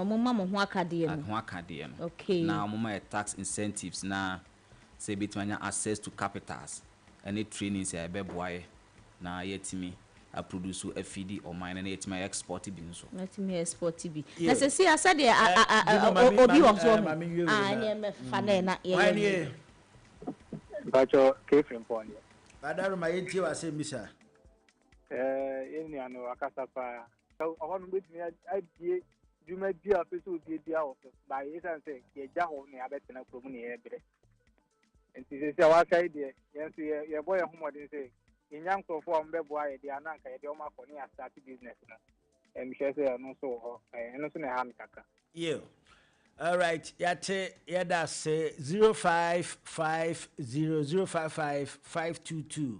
Speaker 1: Wɔn mma mo ho akadeɛ no.
Speaker 13: Ho akadeɛ no.
Speaker 1: Okay.
Speaker 13: Na wɔn mma yɛ tax incentives na sɛ yɛbɛtumi anya access to capitals ɛne trainings a ɛbɛboa yɛ na yɛatumi a produce afidi ɔman no na yɛatumi a export bi nso.
Speaker 1: Yɛatumi a export bi.
Speaker 2: Yo.
Speaker 1: Na sɛsi a sɛdeɛ a
Speaker 2: Eh,
Speaker 1: a a
Speaker 2: Junior,
Speaker 1: a
Speaker 2: mami,
Speaker 1: obi
Speaker 2: mami,
Speaker 1: wɔ so
Speaker 2: eh,
Speaker 1: ɔho.
Speaker 2: mami nwie wei
Speaker 1: Ah,
Speaker 2: na.
Speaker 1: ɛneɛ mɛfa nɛ na yɛyɛ
Speaker 2: Hwan
Speaker 1: no.
Speaker 2: nie?
Speaker 11: Mpakyɛ Kefrimpɔn nie.
Speaker 2: Adaroma, yɛntie w'asɛmmisa.
Speaker 11: Eh, yɛn nua no wakasa paa. Ɔhɔ no wobɛtumi abie dwuma bi a wopɛ sɛ obie bia wɔ so. Ba ɛsiane sɛ yɛgya hɔ na yɛabɛtena kurom na yɛbrɛ. Nti sɛsi a waka yi deɛ, yɛn nso yɛ yɛbɔ yɛn ho mmɔden sɛ yɛnya nkurɔfoɔ a wɔbɛboa yɛ deɛ a na anka yɛde wɔn akɔ ne yɛastart business no. Mehwɛ sɛ ɛno nso wɔ hɔ. Ɛno nso na ɛha me kakra.
Speaker 2: Yiw. Alright, yɛate, yɛda ase. 0550 055 522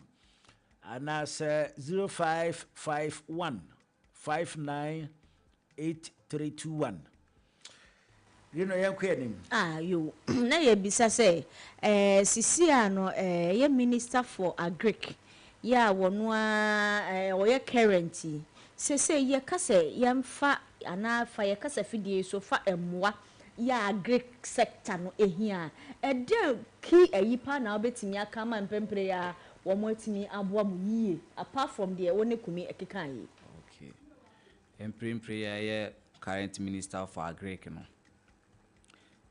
Speaker 2: anaasɛ 0551 59 8321. Reno, yɛnkɔ anim.
Speaker 1: Ah yo, na yɛbisa sɛ eh, sisi a no eh, ɛyɛ minister for agric yɛ a wɔno ara eh, ɔyɛ current yi, sesei yɛka sɛ yɛmfa anaa fa yɛ kasa fidie yi so fa mmoa yɛ a agric sector no hia a, ɛdɛn key ayi paa na wobɛtumi aka ama mprempren yi ara wɔn atumi aboa mo yie apart from deɛ wo ne Kumi kekaeɛ yi?
Speaker 13: Okay. Mprempren yi a ɛyɛ current minister for agric no,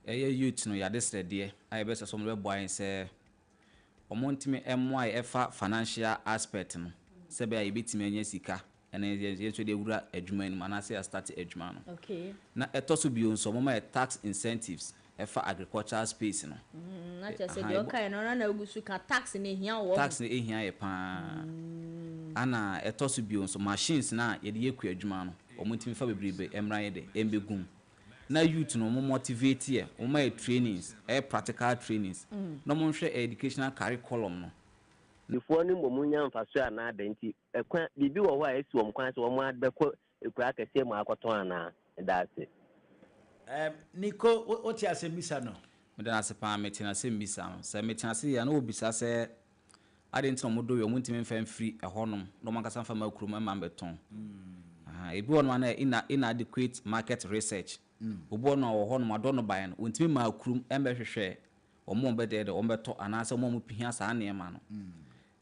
Speaker 13: ɛyɛ youth no yɛadesrɛdeɛ a yɛbɛsrɛ sɛ wɔbɛboa yɛn sɛ wɔntumi mmoa yɛn ɛfa financial aspect no sɛ ɛbɛyɛ a yɛbɛtumi anya sika ɛna yɛn nso yɛde awura adwuma no mu anaasɛ yɛastarte adwuma no. Na ɛtɔ so bio nso wɔma yɛ tax incentives ɛfa agricultural space no.
Speaker 1: Na kyerɛ sɛ deɛ ɔkaeɛ no ɔno na agu so ka tax no ɛhia wɔ hɔ.
Speaker 13: Tax no ɛhia yɛ paa. Ɛna ɛtɔ so bio nso machines no a yɛde yɛ kua adwuma no wɔn ntumi fa bebrebe mmra yɛ dɛ ɛmbɛgu mu. Na youth no wɔn motivate yɛ, wɔn ma yɛ trainings, ɛyɛ practical trainings na wɔn nhwɛ educational curriculum no.
Speaker 7: Foɔ no mmom nya mfasoɔ anaa dɛn nti ɛkwan biribi wɔ hɔ a ɛsi wɔn kwan sɛ wɔn bɛkɔ ekura akɛseɛ mu akɔtɔn anaa? Meda ase.
Speaker 2: Ɛɛm, Nico, wo, wote asɛmmisa no?
Speaker 13: Meda no ase paa, mete n'asɛmmisa no. Sɛ mete ase yie a, na ɔrebisa sɛ adɛn nti na wɔdɔ wei a wɔntumi mfa mfiri ɛhɔnom na wɔn ankasa mfa mma kurom mma mmɛtɔn. Ahaa, ebi wɔ hɔnom a na ɛyɛ inadequate market research. Obi wɔ hɔnom a ɔwɔ hɔnom, wadɔ nnɔbaeɛ no, ɔntumi mmaa kurom mmɛhwehwɛɛ wɔn a wɔbɛdɛɛdɛ, wɔbɛtɔ anaasɛ wɔn a wɔhia saa nneɛma no.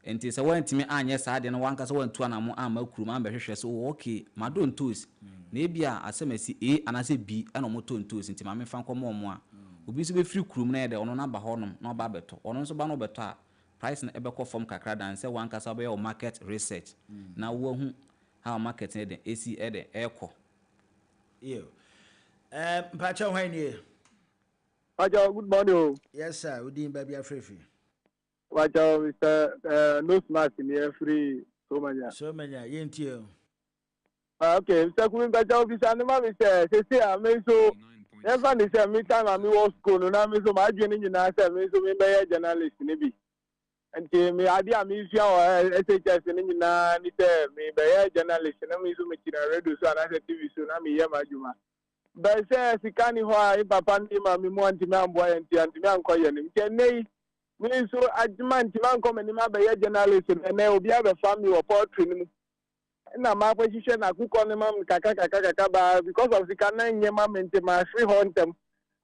Speaker 13: Enti sɛ woantumi anyɛ saa adeɛ no, w'ankasa woantu anamɔ amma kurom ammɛhwehwɛ sɛ, oh, okay, madɔ ntoosi, na ebia asɛm asi A anaasɛ B na wɔtɔ ntoosi nti ma memfa nkɔma wɔn a, obi nso bɛfiri kurom na ayɛ dɛ, ɔno no aba hɔnom na waba abɛtɔ. Ɔno nso ba na ɔbɛtɔ a, price no bɛkɔ fam kakra than sɛ w'ankasa wobɛyɛ wo market research na woahu how market no yɛ dɛn, ɛsi yɛ dɛn, ɛrekɔ.
Speaker 2: Ew. Ɛɛ, mpakyɛw hwan nie?
Speaker 6: Mpakyɛw, good morning o.
Speaker 2: Yes sir, wo din baabi afrɛ fi?
Speaker 6: Mpakyɛw, Mister eh, Nose Mask ni afiri Somanya.
Speaker 2: Somanya, yɛntie o.
Speaker 6: Ah, okay, Mr. Kumi mpakyɛw bisa no ma me sɛ, sese a me nso, yɛmfa ne sɛ me time a mewɔ school no na me nso m'adwene nyinaa sɛ me nso mebɛyɛ journalist no bi. Nti me ade a mesua wɔ SHS no nyinaa ne sɛ mebɛyɛ journalist na me nso megyina radio so anaasɛ TV so na meyɛ m'adwuma. Bɛn sɛ sika nni hɔ a me papa ne me maame mu antumi amboa yɛn nti antumi ankɔ yɛn anim. Nti ɛnnɛ yi, me nso adwuma nti mankɔ m'anim abɛyɛ journalist no, ɛnnɛ obi abɛfa me wɔ poultry no mu na makɔhyehyɛ n'akokɔ no ma me kakra kakra kakra baa because of sika na nyɛ ma me nti mahwere hɔ ntɛm.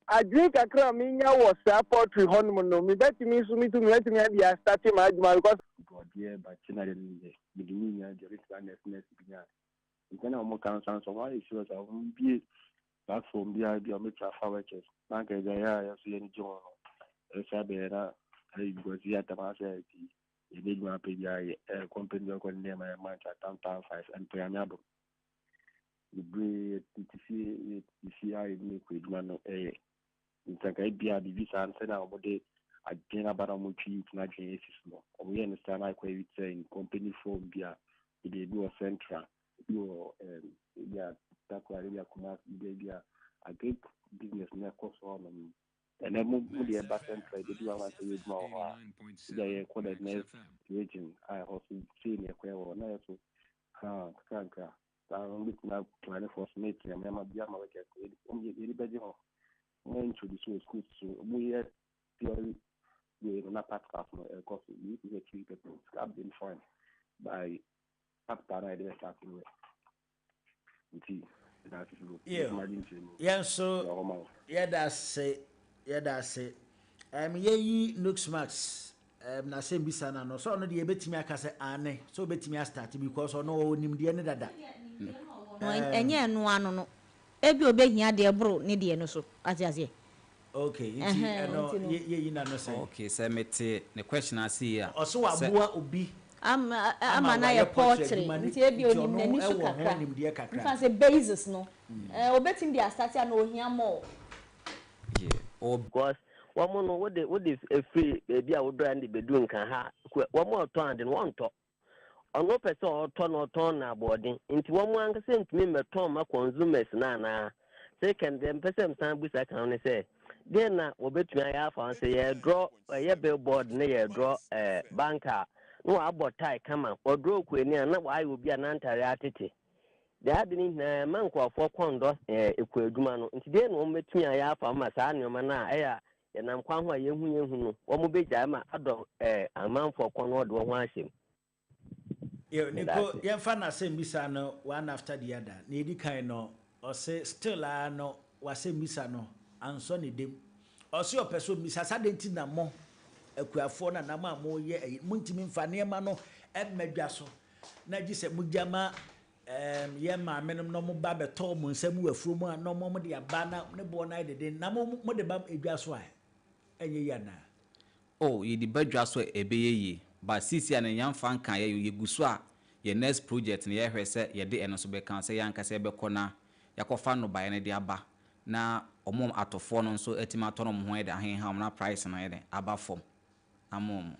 Speaker 6: Adwene kakra a menya wɔ saa poultry hɔnom no, mebɛtumi nso metumi mɛtumi ade astate m'adwuma because
Speaker 15: Borɔdeɛ, bankye na adeɛ no deɛ, mede ne nyinaa deɛ, mɛtumi anɛse nɛse bi nya. Nti na wɔn ka no saa nso wɔn ayɛ serious a wɔn bie platform biara bi a wɔn bɛtumi afa workers na anka ɛgya yɛ a yɛn nso yɛn ani gye ho no ɛsɛ abɛyɛ na ayɛ because yɛ atam ase ayɛ ti yɛde adwuma apɛ bi ayɛ ɛɛ company bi akɔ ne nneɛma yɛ match atam tam five ɛmpɛ ame adom bebree yɛte fie yɛte fie a yɛde ne kɔ adwuma no ɛyɛ nti anka ebia biribi saa no sɛnea wɔde adwene aba na wɔtwe youth no adwene asi so no wɔyɛ no saa na akɔ ebi sɛ in company form bi a ebi ebi wɔ central ebi wɔ ɛm ebi a Takoradi ebi a Kumasi ebi ebi a agric business no ɛkɔ so hɔ nom ɛnɛ mo mo deɛ ɛba central ebi wa wansa yɛ adwuma wɔ hɔ a ebi a yɛkɔ the next region a ɛhɔ so sei na ɛkɔ wɔ hɔ na yɛ so ha kakra saa no bɛtumi aplan for smith nneɛma bi ama workers yɛde bɛgye ho wɔn introduce wɔ schools so wɔn yɛ theory wei no na practicals no ɛkɔ so we need to get three people sika been fine by capital na yɛde bɛ start no nti ɛda ase so
Speaker 2: yɛn nso yɛda ase yɛda ase um, yɛyi nose mask um, n'asɛm bisa no ano sɛ ɔno deɛ yɛbɛtumi aka sɛ aane sɛ ɔbɛtumi astart because ɔno ɔwɔ nimdeɛ ne dada.
Speaker 1: Ɛnyɛ ɛno ano no Ebia obehia deɛ ɛboro ne deɛ no so. Wate aseɛ?
Speaker 2: Okay, nti ɛno yɛyi n'ano sɛn?
Speaker 13: Okay, sɛ mete ne question ase yie a,
Speaker 2: Ɔse
Speaker 13: sɛ.
Speaker 2: waboa obi
Speaker 1: Ama
Speaker 2: ama
Speaker 1: no ayɛ
Speaker 2: wayɛ poultry
Speaker 1: poultry,
Speaker 2: adwuma no
Speaker 1: nti ebia
Speaker 2: nti
Speaker 1: onim
Speaker 2: ɔno
Speaker 1: n'ani so
Speaker 2: wɔ ho
Speaker 1: kakra.
Speaker 2: nimdeɛ kakra.
Speaker 1: Mfa sɛ basis no, ɛɛ obetumi de astate a na ohia more.
Speaker 13: Yeah, ɔwɔ.
Speaker 7: Because wɔn no wode wode firi baabi a wodɔɛ no de bɛdu nka ha wɔn a ɔtɔn ade no wɔntɔ. Ɔno pɛ sɛ ɔtɔ na ɔtɔn no aboɔden nti wɔn ankasa ntumi mmɛtɔn mma consumers no anaa? Second, deɛ mpɛ sɛ mesan busa ka ho ne sɛ, deɛn na wɔbɛtumi ayɛ afa ho sɛ yɛredrɔ ɛyɛ billboard ne yɛredrɔ ɛɛ bank a na wɔabɔ tie kama, wɔdrɔ okuani a na wɔayɛ obi a n'antare atete. Deɛ ade no nyinaa ɛma nkurɔfoɔ kɔn dɔ ɛɛ ekuadwuma no. Nti deɛn na wɔbɛtumi ayɛ afa ho ma saa nneɛma no a ɛyɛ a yɛnam kwan ho a yɛhu yɛhu no wɔbɛgyae ma adɔ ɛɛ amanfoɔ kɔn na wɔde wɔn ho ahyɛ mu.
Speaker 2: Yo,
Speaker 7: Meda
Speaker 2: Nico,
Speaker 7: ase.
Speaker 2: yɛmfa n'asɛmmisa no one after the other. Nea edi kan no, ɔse still ara no w'asɛmmisa no ansɔ ne dam. Ɔse ɔpɛ sɛ ɔmmisa sɛ adɛn nti na mo akuafoɔ no anaa mo a moyɛ ayi no montumi mfa nneɛma no mma dwa so na gye sɛ mogya ma ɛɛm yɛn maamenom na wɔba bɛtɔ wɔn nsa mu wɔ afuo mu a na wɔde aba na ne boɔ no ayɛ deden na mo mode ba dwa so a ɛnyɛ yie anaa?
Speaker 13: Oh yɛdi ba dwa so a ɛbɛyɛ yie but seesei a no yɛnfa nkaeɛ yɛ yɛgu so a yɛn next project no yɛhwɛ sɛ yɛde ɛno nso bɛka ho sɛ yɛn ankasa yɛbɛkɔ na yɛakɔfa nnɔbaeɛ no de aba na wɔn atɔfoɔ no nso atumi atɔ na wɔn ho ayɛ dɛn ahenha wɔn na price no ayɛ dɛn aba fam ama wɔn.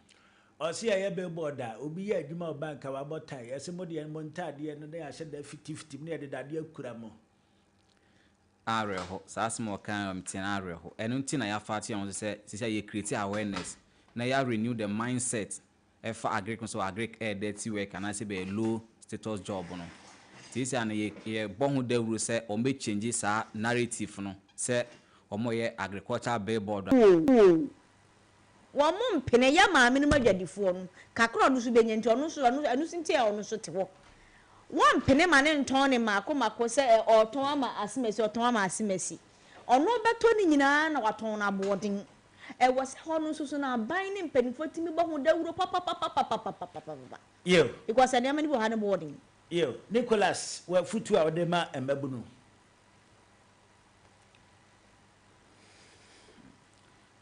Speaker 2: Ɔse yɛyɛ billboard a obi yɛ adwuma wɔ bank a wabɔ tie yɛse mo deɛ mo ntaadeɛ no na yɛahyɛ da fitifiti mu na yɛde dadeɛ akura mo.
Speaker 13: Awerɛho, saa asɛm a ɔkae no meteɛ no awerɛho. Ɛno nti na yɛafa ato yɛn ho so sɛ seesei a yɛ create awareness na yɛ renew the mindset ɛfa agric ho sɛ agric ɛyɛ dirty work anaasɛ ebi ɛyɛ low status job no. Nti seesei a no yɛ yɛbɔ ho dawuro sɛ wɔn bɛ change saa narrative no sɛ wɔn reyɛ agriculture billboard a.
Speaker 1: Wɔn mpene, yɛ maame nom adwadifoɔ no, kakra a ɔno nso bɛnya nti, ɔno nso, ɔno, ɛno nso nti a ɔno nso te hɔ. Wɔmpene ma no ntɔn ne mmaako mmaako sɛ ɛ, ɔretɔn ama asemasi, ɔtɔn ama asemasi. Ɔno bɛtɔ ne nyinaa na watɔn no aboɔden. Ɛwɔ sɛ hɔ no nso so no, aban ne mpanimfoɔ tumi bɔ ho dawuro papapapapapapapapa.
Speaker 2: Yiw.
Speaker 1: Because nneɛma no bi wɔ ha no bo wɔ den.
Speaker 2: Yiw. Nicholas, w'afotu a wode ma mmabunu.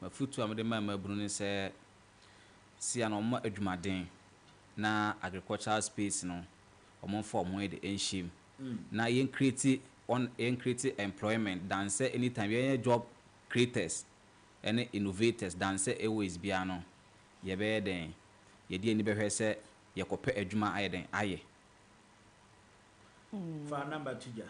Speaker 13: M'afotu a mede ma mmabunu ne sɛ, sia no wɔmmɔ adwumaden na agricultural space no wɔmfa wɔn ho de nhyɛ mu na yɛn create on yɛn create employment than sɛ anytime yɛnyɛ job creators ne innovators than sɛ always biara no yɛbɛyɛ dɛn yɛde yɛn ani bɛhwɛ sɛ yɛkɔpɛ adwuma ayɛ dɛn ayɛ.
Speaker 2: Fa number to dwa.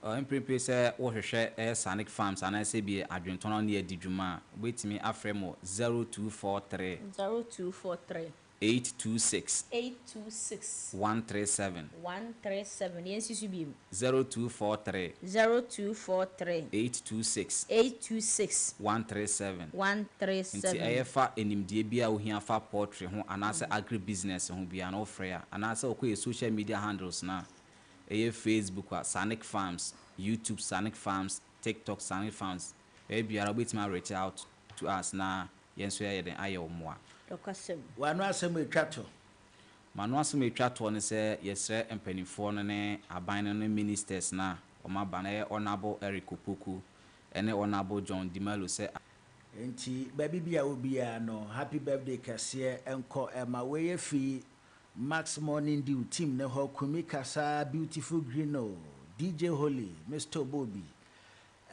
Speaker 13: Mprempren sɛ worehwehwɛ ɛyɛ Sanic Farms anaasɛ bi adwentɔn a wɔne adi dwuma a, wobɛtumi afrɛ mo wɔ 0243.
Speaker 1: 0243.
Speaker 13: 826.
Speaker 1: 826.
Speaker 13: 137.
Speaker 1: 137. Yɛnsi so bio.
Speaker 13: 0243.
Speaker 1: 0243.
Speaker 13: 826.
Speaker 1: 826.
Speaker 13: 137.
Speaker 1: 137.
Speaker 13: Nti ɛyɛ fa nimdeɛ biara a wohia fa poultry ho anaasɛ agri business ho biara no wofrɛ a, anaasɛ wokɔ yɛ social media handles no a, Ɛyɛ Facebook a, Sanic Farms, YouTube, Sanic Farms, TikTok, Sanic Farms, baabi biara wobɛtumi a reach out to us na yɛn nso yɛayɛ dɛn ayɛ wo mmoa.
Speaker 1: Nokwasɛm.
Speaker 2: W'ano asɛm a ɛtwa to.
Speaker 13: M'ano asɛm a ɛtwa toɔ ne sɛ yɛsrɛ mpaninfoɔ no ne aban no ne ministers no a wɔn aba no, ɛyɛ Honourable Eric Opoku ne Honourable John Dumelo sɛ.
Speaker 2: Nti baabi bia wɔ biara no happy birthday kɛseɛ nkɔ ɛma wei ɛfiri Max Morning Dew team no hɔ Kumi Kasa Beautiful Green o DJ Holly Mister Obobi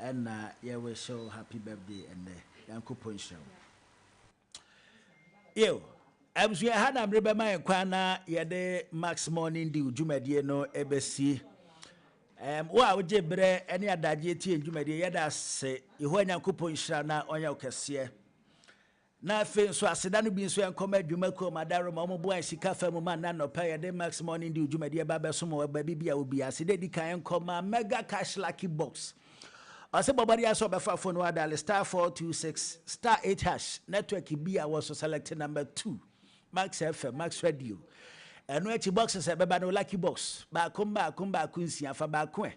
Speaker 2: ɛna yɛ wish wo happy birthday ɛnɛ Nyankopɔn nhyira wo. Ew abusua ɛha na mmere bɛma yɛn kwan na yɛde Max Morning Dew dwumadie no ɛbɛsi. Um, wo a wogye berɛ ne adagyeɛ tie dwumadie yɛda ase. Yehowa Nyankopɔn nhyira na ɔnyɛ wo kɛseɛ. Na afei nso aseda no bi nso ɛnkɔma adwumakuo a wɔn adaworoma wɔn boa yɛn sika fa mu ma nnɛ anɔpa yɛde Max Morning Dew dwumadie ba bɛsom wɔ baabi bi a wɔ biara. Aseda edi kan ɛnkɔma Mega Cash Lucky Box. Ɔse bɔ mmɔden ara sɛ ɔbɛfa phone no adale star 426 star 8 hash network bi a wɔ so select number 2 Max FM, Max Radio. Ɛno akyi boxes a ɛbɛba no lucky box baako mbaako mbaako nsia fa baako ɛ.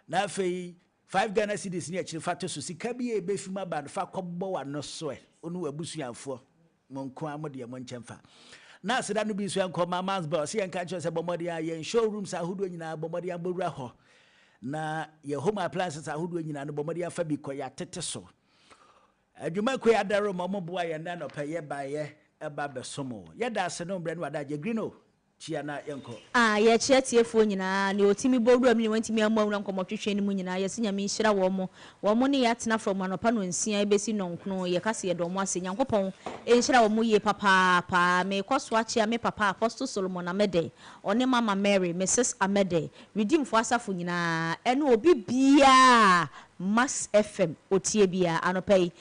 Speaker 2: Na afei Five Ghana cedis ne akyiri fa to so, sika bi a ɛbɛfi mu aba no fa kɔbɔ w'ano so ɛ, wo ne w'abusuafoɔ, mo nko ara mo deɛ monkyɛ mfa. Na aseda no bi nso ɛnkɔ ma Mansbell, ɔse yɛnka nkyerɛ wo sɛ bɔ mmɔden ara yɛn show rooms ahodoɔ nyinaa bɔ mmɔden ara bɔ wura hɔ, na yɛn home appliances ahodoɔ nyinaa no bɔ mmɔden ara fa bi kɔ, yɛatete so. Adwuma kuo yi adaro ma wɔboa yɛn nnɛ anɔpa yi yɛbaeɛ ɛba bɛsom wo. Yɛda ase ne wo mmerɛ ne w'adagyeɛ. Green o. Kyia na yɛnkɔ.
Speaker 1: Ah, yɛkyia atiefoɔ nyinaa, nea ɔtumi bɔ wuram ne nea wantumi ammɔ awura nkɔmmɔtwetwe no mu nyinaa, yɛse Nyame nhyira wɔn. Wɔn ne yɛn atena from anɔpa nɔnsia bɛsi nnɔnkron, yɛka se yɛda wɔn ase. Nyankopɔn nhyira wɔn yie papaapa. Mekɔ so akyia me papa Apostle Solomon Amedeh, ɔne Mama Mary, Misis Amedeh, Redeemfoɔ asafo nyinaa, ɛne obi biara a Max FM ɔtie biara anɔpa yi.